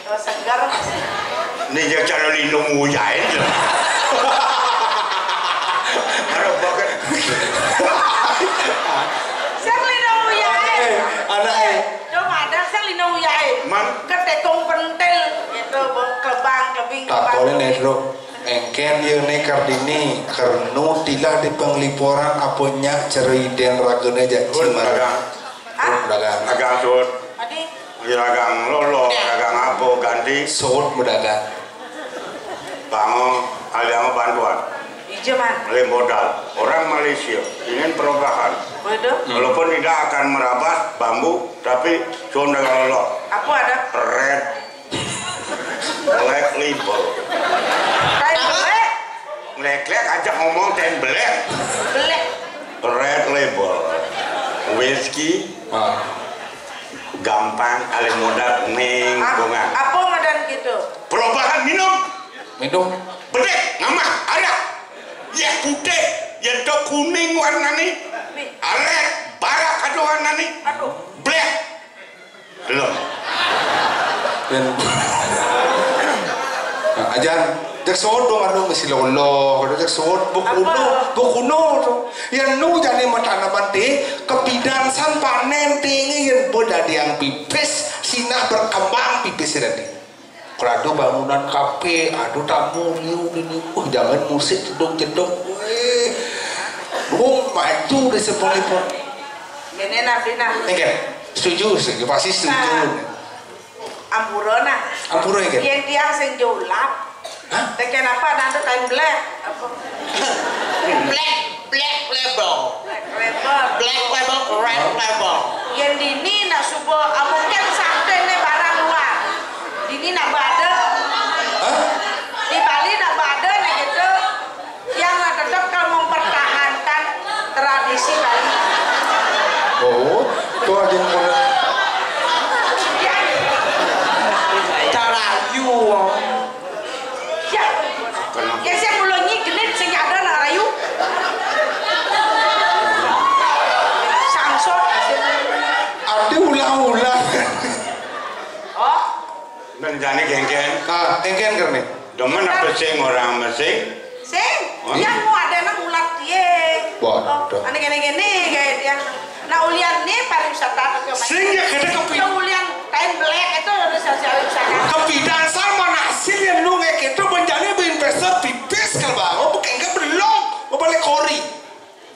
oh, segar. Ini dia cara lindung uyain. Harap banget. Siapa lindung uyain? Eh, anak, eh. Coba ada sing lino uyahe. Man. Ketekung pentil gitu, bu, klebang, klebing, klebang. Takone, Nedro. Engken ye ne Kartini, kernu tilah di penglipuran apa nyak ceriden ragane jajin. Hut dagang. Hah? Hut dagang. Dagang sut. Adi. Ya, dagang lolo, ya, dagang apa, ganti. Sut dagang. Bangun, ada bantuan. Ijo, man. Oleh modal. Orang Malaysia ingin perubahan. Waduh. Hmm. Walaupun tidak akan merabas bambu, tapi sudah lolo. Apa ada? Red. Black label. Kain black. Black, black aja ngomong kain black. Black. Red label. Whisky. Ah. Gampang, alih modal, ning, ah, bunga. Apa ngadan gitu? Perubahan minum. Minum. Bedek, ngamah, ada. Ya putih, ya dok kuning warnane. Nih. Alet, barak ada warnane. Aduh. Black. Belum. Dan nah, ajan, cek sodong anu mesti lolo, kalau cek sod, bu kuno, apa? Bu kuno tu. Yang nu jadi matanaman ti, kepidan san panen tinggi yang bedadi yang pipis, sinah berkembang pipis tadi. Kalau ada bangunan kafe, ada tamu, riu, ini, uh, jangan musik jeduk-jeduk. Weh. Lu maju deh sepuluh pun. Ini nanti nah. Enggak, setuju, setuju, pasti setuju. Nah. Ampura nah. Ampura, enggak? Yang tiang sing julap. Hah? Teken apa nanti kain black? Apa? Black, black label. Black label. Black label, red label. Yang dini nak subuh, ah, mungkin sampai nih barang luar. Dini nak bade. Hah? Di Ya sing mula nyi genit sing ada nak rayu. Sangsot. Ati ulang-ulang. Oh. Rencane genggen. Ah, genggen kerne. Demen apa sing orang mesing? Sing. Hah? Yang mau ada nang ulat ye. Waduh. Oh, ane kene-kene gaya dia. Nah, ulian nih pariwisata. Sing ya gede kepi- Yang ulian kain belek itu ada sosial wisata. Kepidan sama hasil yang nunge gitu menjadi investor pipis kalau bangun bukan ke belum mau balik kori.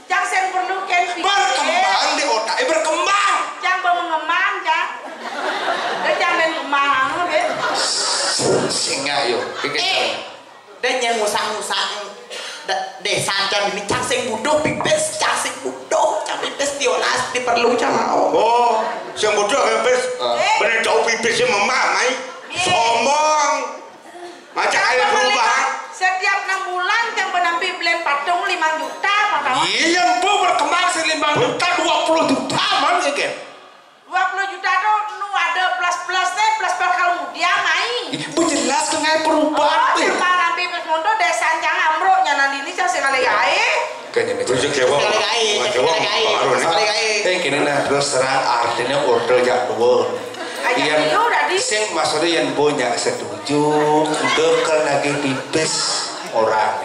Cang sing perlu kan pikir. Berkembang di otak, eh, berkembang. Cang mau mengembang, Cang. Dia Cang main kembang anu deh. Singa yo, pikir. Eh, dan yang ngusang-ngusang de- desa Cang ini Cang sing butuh pipis, Cang sing butuh, Cang pipis diolas diperlu Cang mau. Oh, sing butuh pipis. Ah. Bener jauh pipisnya memamai. Iya. Sombong. Macam ada perubahan. Setiap enam bulan yang menampi belian patung lima juta, Pak Kawan. Iya, yang bu berkembang si lima juta, dua puluh juta, man, ya, kan? Dua puluh juta tuh nu ada plus-plus deh, plus bakal mudia main. Ih, bu jelas tuh nggak perubahan. Oh, tuh. Sama nampi plus mundur desa Cang Amro nya nanti ini Cang sekali gae. Kayaknya nih. Terus Jawa. Sekali gae, Jawa sekali gae, baru nih. Sekali gae. Eh, gini nah, terus terang artinya order jak dua. Aja yang dulu tadi. Sing maksudnya yang punya setuju, udah kalau lagi pipis orang.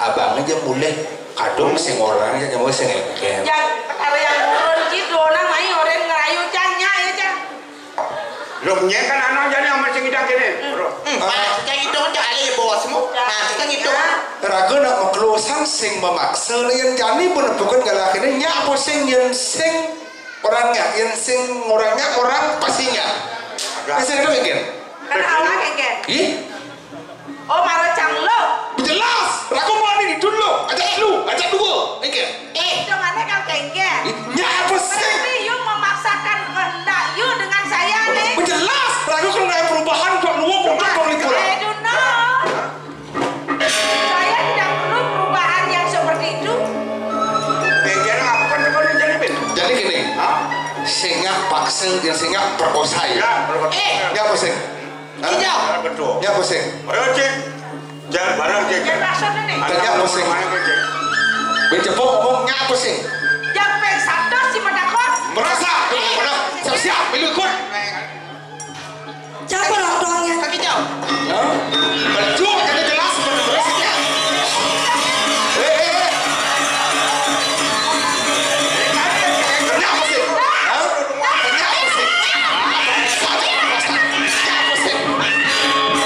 Abang aja mulai kadung sing orang aja mulai sing engkel. Yang perkara yang turun gitu, orang main orang ngerayu Cang nya ya Cang. Loh, nyek kan anak jane sama sing idang kene. Hmm. Bro. Hmm, maksudnya itu aja ale bosmu. Maksudnya itu. Raga nak maklusan sing memaksa lain jani pun bukan galak ini nyak apa sing yen sing orangnya, yen sing orangnya orang pastinya. Agak. Sing itu mikir. Karena Allah kan. Ih, oh, mara Cang lo. Jelas, raga mau ini dulu. Ajak lu, ajak dua. Mikir. Eh, itu mana kau kengken? Ih, nyak apa sih? Berarti you memaksakan kehendak you dengan saya nih. Jelas, raga kalau nggak perubahan buat lu, buat kau liburan. I don't know. Saya tidak perlu perubahan yang seperti itu. Eh, jadi apa kan kau jadi pin? Jadi gini, hah? Sing nyak paksa, dia sing nyak perkosa ya. Ya, perkosa. Eh. Nyak apa sih? Hah? Iya. Betul. Nyak apa sih? Ayo, Cik. Jangan bareng, Cik. Jangan maksud ini. Nyak apa sih? Mana, Cik? Be cepok ngomong nyak apa sih? Yang peng satu si Madakot. Merasa, merasa. Siap-siap, milu ikut. Siapa orang tuanya? Kaki jauh. Hah? Betul, jadi jelas, betul. Eh, eh, eh. Kenapa sih? Hah? Kenapa sih? Kenapa sih? Hah?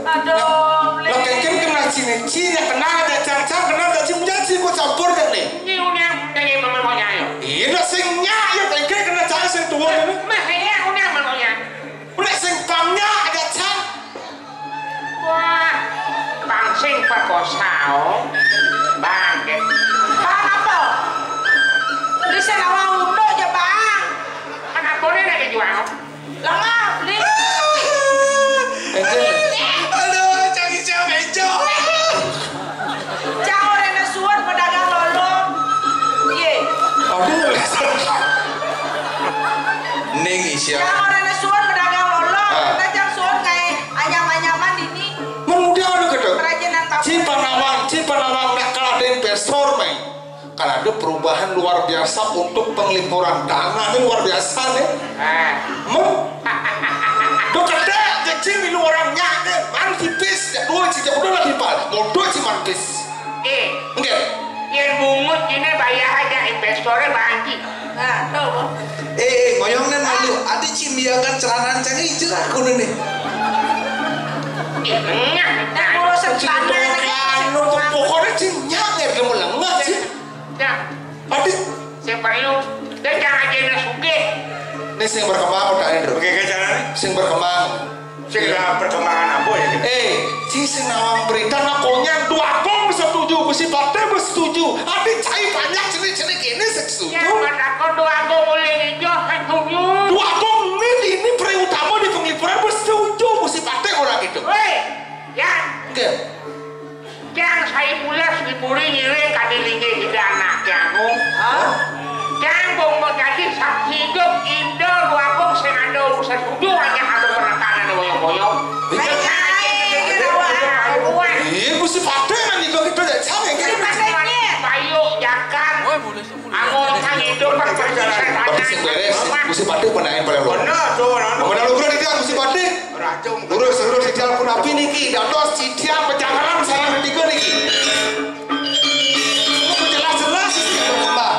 Aduh, lah kengken kena cini, cini kena ada cang-cang, kena ada cing, jangan sih ikut campur deh nih. Ini udah dari mama maunya ayo. Iya, sing nyak ya kengken kena cang sing tua ini. Mah, iya, udah maunya. Udah sing pangnya ada cang. Wah, bang sing perkosa, oh. Bang, ya. Bang apa? Beli sing awal udah aja, Bang. Kan akornya lagi jual. Lah, beli. Aduh, cang ijo bejo. Cang orene suwun pedagang lolo. Piye? Aduh. Ning isya. Cang orene suwun pedagang lolo. Ah. Kita cang suwun kae anyam-anyaman dini. Mengudang anu gedhe. Kerajinan Papua. Ci Panawang, ci Panawang nak kalah investor, mai. Kan ada perubahan luar biasa untuk penglipuran dana ini luar biasa nih. Ah. Men, do gede, cacing di luar orangnya nih. Man tipis, ya dua cicak udah lah tipal. Modal si mantis. Eh, enggak. Yang bungut ini bayar aja investornya bangki. Nah, tuh. Eh, eh, ngoyong nih malu. Ada cimbiakan celana cang ijo aku nih. Ih, enggak. Nah, urusan celana. Pokoknya cing nyak ya, dia melengah sih. Ya. Adik. Sing perlu, dia jangan jadi sugih. Ini sing berkembang udah Andrew. Oke, ke jalan. Sing berkembang. Sing ada perkembangan apa ya? Eh, ci sing nawang berita nak konyang dua kong setuju, besi partai setuju. Adik cai banyak jenis-jenis gini sing setuju. Ya, mana Duagung uling ijo setuju. Duagung ini, ini pria utama di penglipuran, bersetuju, Gusti Patih, ora gitu. Woi, Yang. Nggih. Yang saya pulas dipuri ngiring kadi linggih ida anak Yang. Hah? Yang bong menjadi saksi hidup Indo Duagung sing ada urusan tujuh aja ada penekanan boyong-boyong. Iya. Iya, Gusti Patih kan itu, itu ya, sama ya, kan? Bayu, Jakar. Anggota hidup kan pergi setan. Tapi sing beres, Gusti Patih penangan paling lho. Bener, tuh, bener. Bener lho, Bro, iki Gusti Patih. Lurus, lurus, ideal pun api niki, dados ideal pejangaran sareng ketiga niki. Jelas-jelas iki berkembang.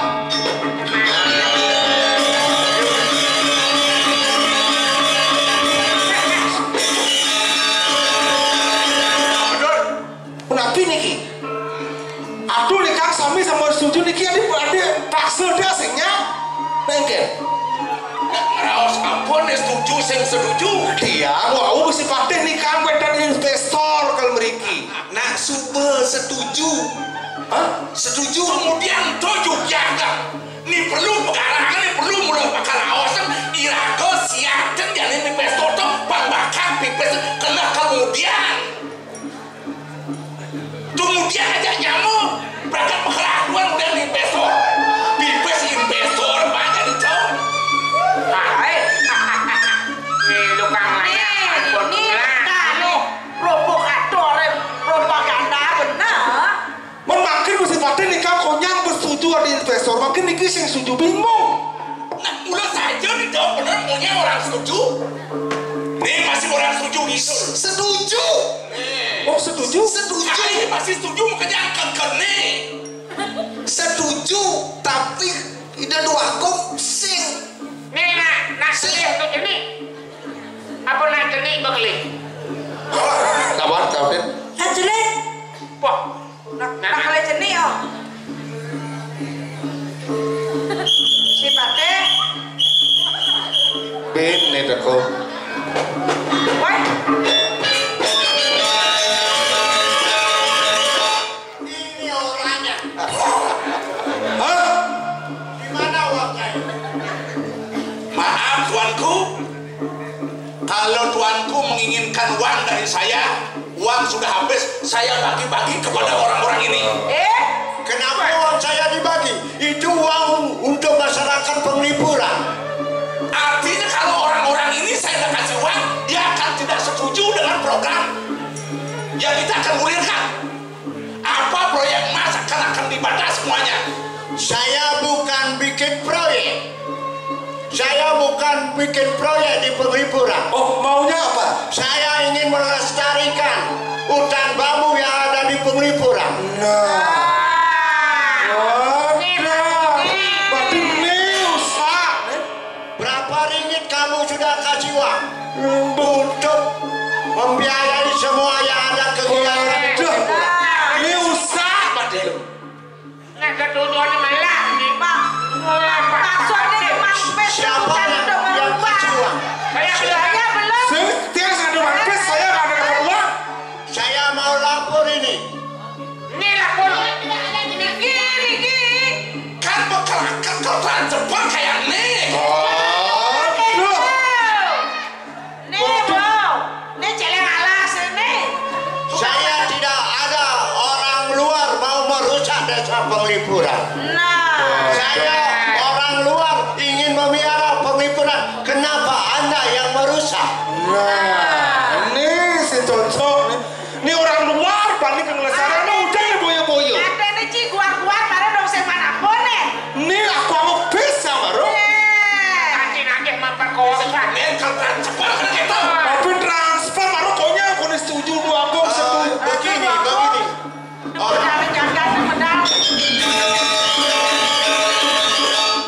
Betul. Menapi niki? Aduh, nek Kang sami sama setuju niki, adi, adi paksa dia sing nyak. Nengke. Nek ngraos apa nek setuju sing setuju? Dia wau mesti patih nih Kang wedan investor kalau mriki. Nak suba setuju. Hah? Setuju. Kemudian to Yogyakarta. Ni perlu pekarangan, ni perlu mula bakal aosan, iraga siaten jane ni pesto to, bang bakal pipis kena kemudian. Kemudian aja nyamuk, berangkat pekelakuan udah ni pesto. Pipis investor, bang, jadi cong. Hai. Ni lu kang Nih, layang, ini nah. Kanu provokator, propaganda bener. Mun mangkin mesti patih nika konyang bersetuju ada investor, mangkin niki sing setuju bingung. Nah, kula saja dijawab bener, maunya orang setuju. Nih, masih orang setuju gitu. Setuju. Nih. Oh, setuju? Setuju. Ah, ini masih setuju, makanya angkat ke nih. Setuju, tapi ida dua kok sing. Nih, nah, nah, sing. Setuju nih. Apa nak jenik bakli? Kawan, kawin. Nak jenik. Wah, nak, nak kali jenik, oh. Sipate. Bin, nih, teko. Wah. Ini orangnya. Hah? Di mana uangnya? Maaf, Tuanku. Kalau Tuanku menginginkan uang dari saya, uang sudah habis, saya bagi-bagi kepada orang-orang ini. Eh? Kenapa uang saya dibagi? Itu uang untuk masyarakat Penglipuran. Artinya kalau orang-orang ini saya kasih uang, dia akan tidak setuju dengan program yang kita akan gulirkan. Apa proyek Mas akan, akan dibantah semuanya? Saya bukan bikin proyek. Saya bukan bikin proyek di Penglipuran. Oh, maunya apa? Saya ingin melestarikan hutan bambu yang ada di Penglipuran. Nah. Waduh. Berarti ini usah. Berapa ringgit kamu sudah kasih uang? Untuk membiayai semua yang ada kegiatan. Waduh. Ini usah. Nah, ketujuannya malah nih, Pak. Maksudnya memang siapa yang, yang kasih uang? Saya belum. Saya belum. Sing, tiang sing ada mampir, saya nggak ada dapat uang. Saya mau lapor ini. Ini lapor. Niki, niki. Kan bakal, kan bakal transfer kayak nih. Aduh. Nih, Bro. Nih, celeng alas ini. Saya tidak ada orang luar mau merusak desa Penglipuran. Nah. Saya orang luar ingin memelihara Penglipuran. Kenapa Anda yang merusak? Nah, ini sing cocok nih. Ini orang luar balik ke ngelesarana udah ya boya-boya. Ada nih, Ci, guar-guar, mana dong saya mana pone. Ini aku mau bisa baru. Eh. Nanti, nanti memperkosa. Ini kan transfer kan gitu. Tapi transfer baru konya aku nih setuju dua aku setuju. Eh, begini, begini. Oh. Jangan, jangan, jangan.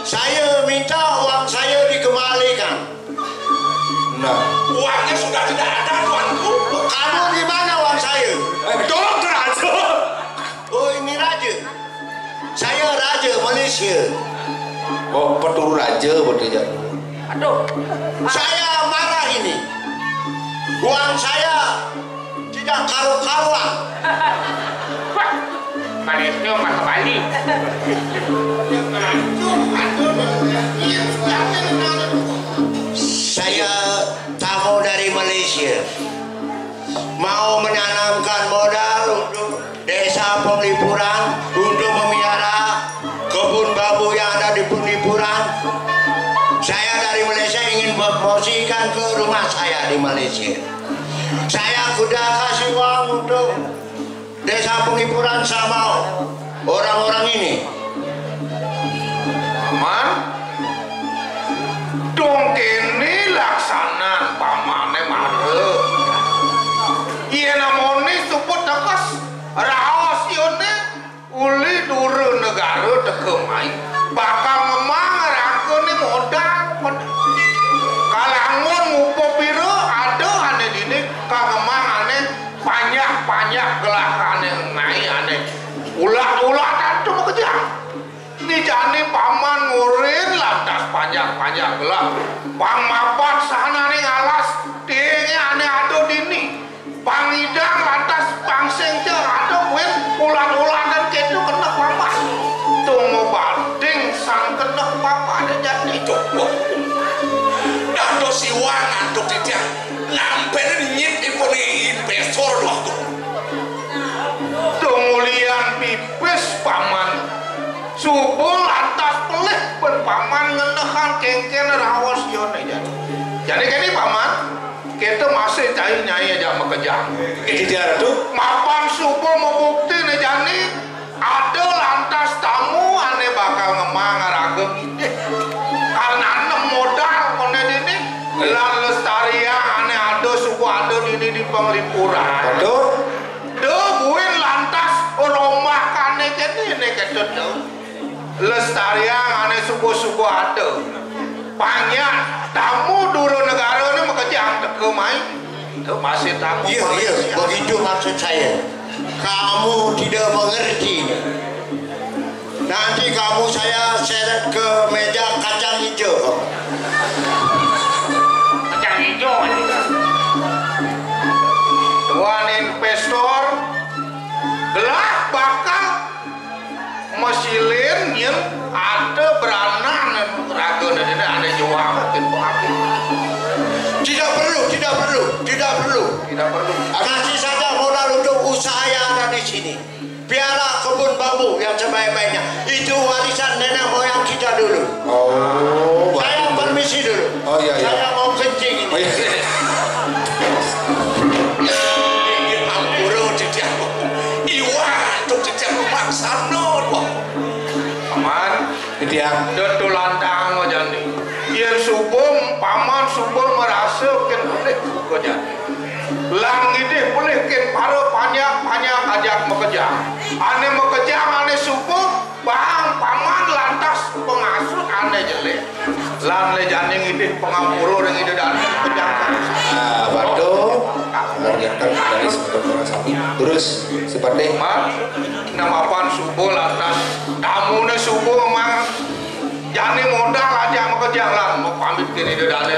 Saya minta uang saya dikembalikan. Nah. Uangnya sudah tidak ada, Tuanku. Kamu di mana uang saya? Eh, dokter aja. Oh, ini raja. Saya raja Malaysia. Oh, peturu raja, betul ya. Aduh. Saya marah ini. Uang saya tidak karu-karuan. Wah, Malaysia mah kembali. Penghiburan. Saya dari Malaysia ingin promosikan ke rumah saya di Malaysia. Saya sudah kasih uang untuk desa penghiburan sama orang-orang ini. Paman, dong kene laksanan pamane mara. Yen amone suput tekes raos yone uli dura negara teka mai bakal ngemang ragane modal. Kalangun ngupa pira ada ane dini kangemang ane panjak-panjak gelahane ngai ane ulah-ulah tantu makejang. Ni jane paman ngurin lantas panjak-panjak gelah. Pang mapan sahanane ngalas, tinge ane ada dini. Pang idang lantas pang sing ce ada kuwi ulah-ulahan ketu kena paman. Tunggu banding sang kena paman jane. Coba. Dados iwang antuk titiang. Nampen nyit ipun investor waktu. Tunggu lian pipis paman. Suba lantas pelih ben paman ngenehang kengken raos yone jani. Jani kene paman, kita masih cai nyai aja makejang. Iki dia Ratu. Mapan suba mabukti ne jani ada lantas tamu ane bakal ngemang raga ngidih. Karena anem modal kone dini lan lestariang ane ada suba ada dini di penglipuran. Waduh. Da buin lantas romah kane kene ne ketet da. Lestariang ane subuh-subuh ada. Panjak tamu dulu negara ne makejang teka mai. Itu masih tamu. Iya, iya, begitu maksud saya. Kamu tidak mengerti. Nanti kamu saya seret ke meja kacang hijau. Kacang hijau. Tuan investor belah bakal mesilin nyen ada beranak raga dene ada jual makin pengakit. Tidak perlu, tidak perlu, tidak perlu. Tidak perlu. Kasih saja modal untuk usaha yang ada di sini. Piara kebun bambu yang sebaik-baiknya. Itu warisan nenek moyang kita dulu. Oh, saya permisi dulu. Oh iya iya. Saya mau kencing ini. Oh, iya. Inggih ampura titiang. Iwang antuk titiang rumaksana. Paman, titiang. Detulantang jani. Yen suba paman suba merasa ken boleh kok jani. Lang idih pelih kin para panjak-panjak ajak makejang. Ane makejang ane subuh bang paman lantas pengasut ane jelek. Lan le jani ngidih pengampura ring ida dane makejang. Ah, waduh. Ngerti dari sebentar orang satu. Terus seperti. Mak, namapan subuh lantas tamune subuh memang jani modal ajak makejang lan mau pamit kini ida dane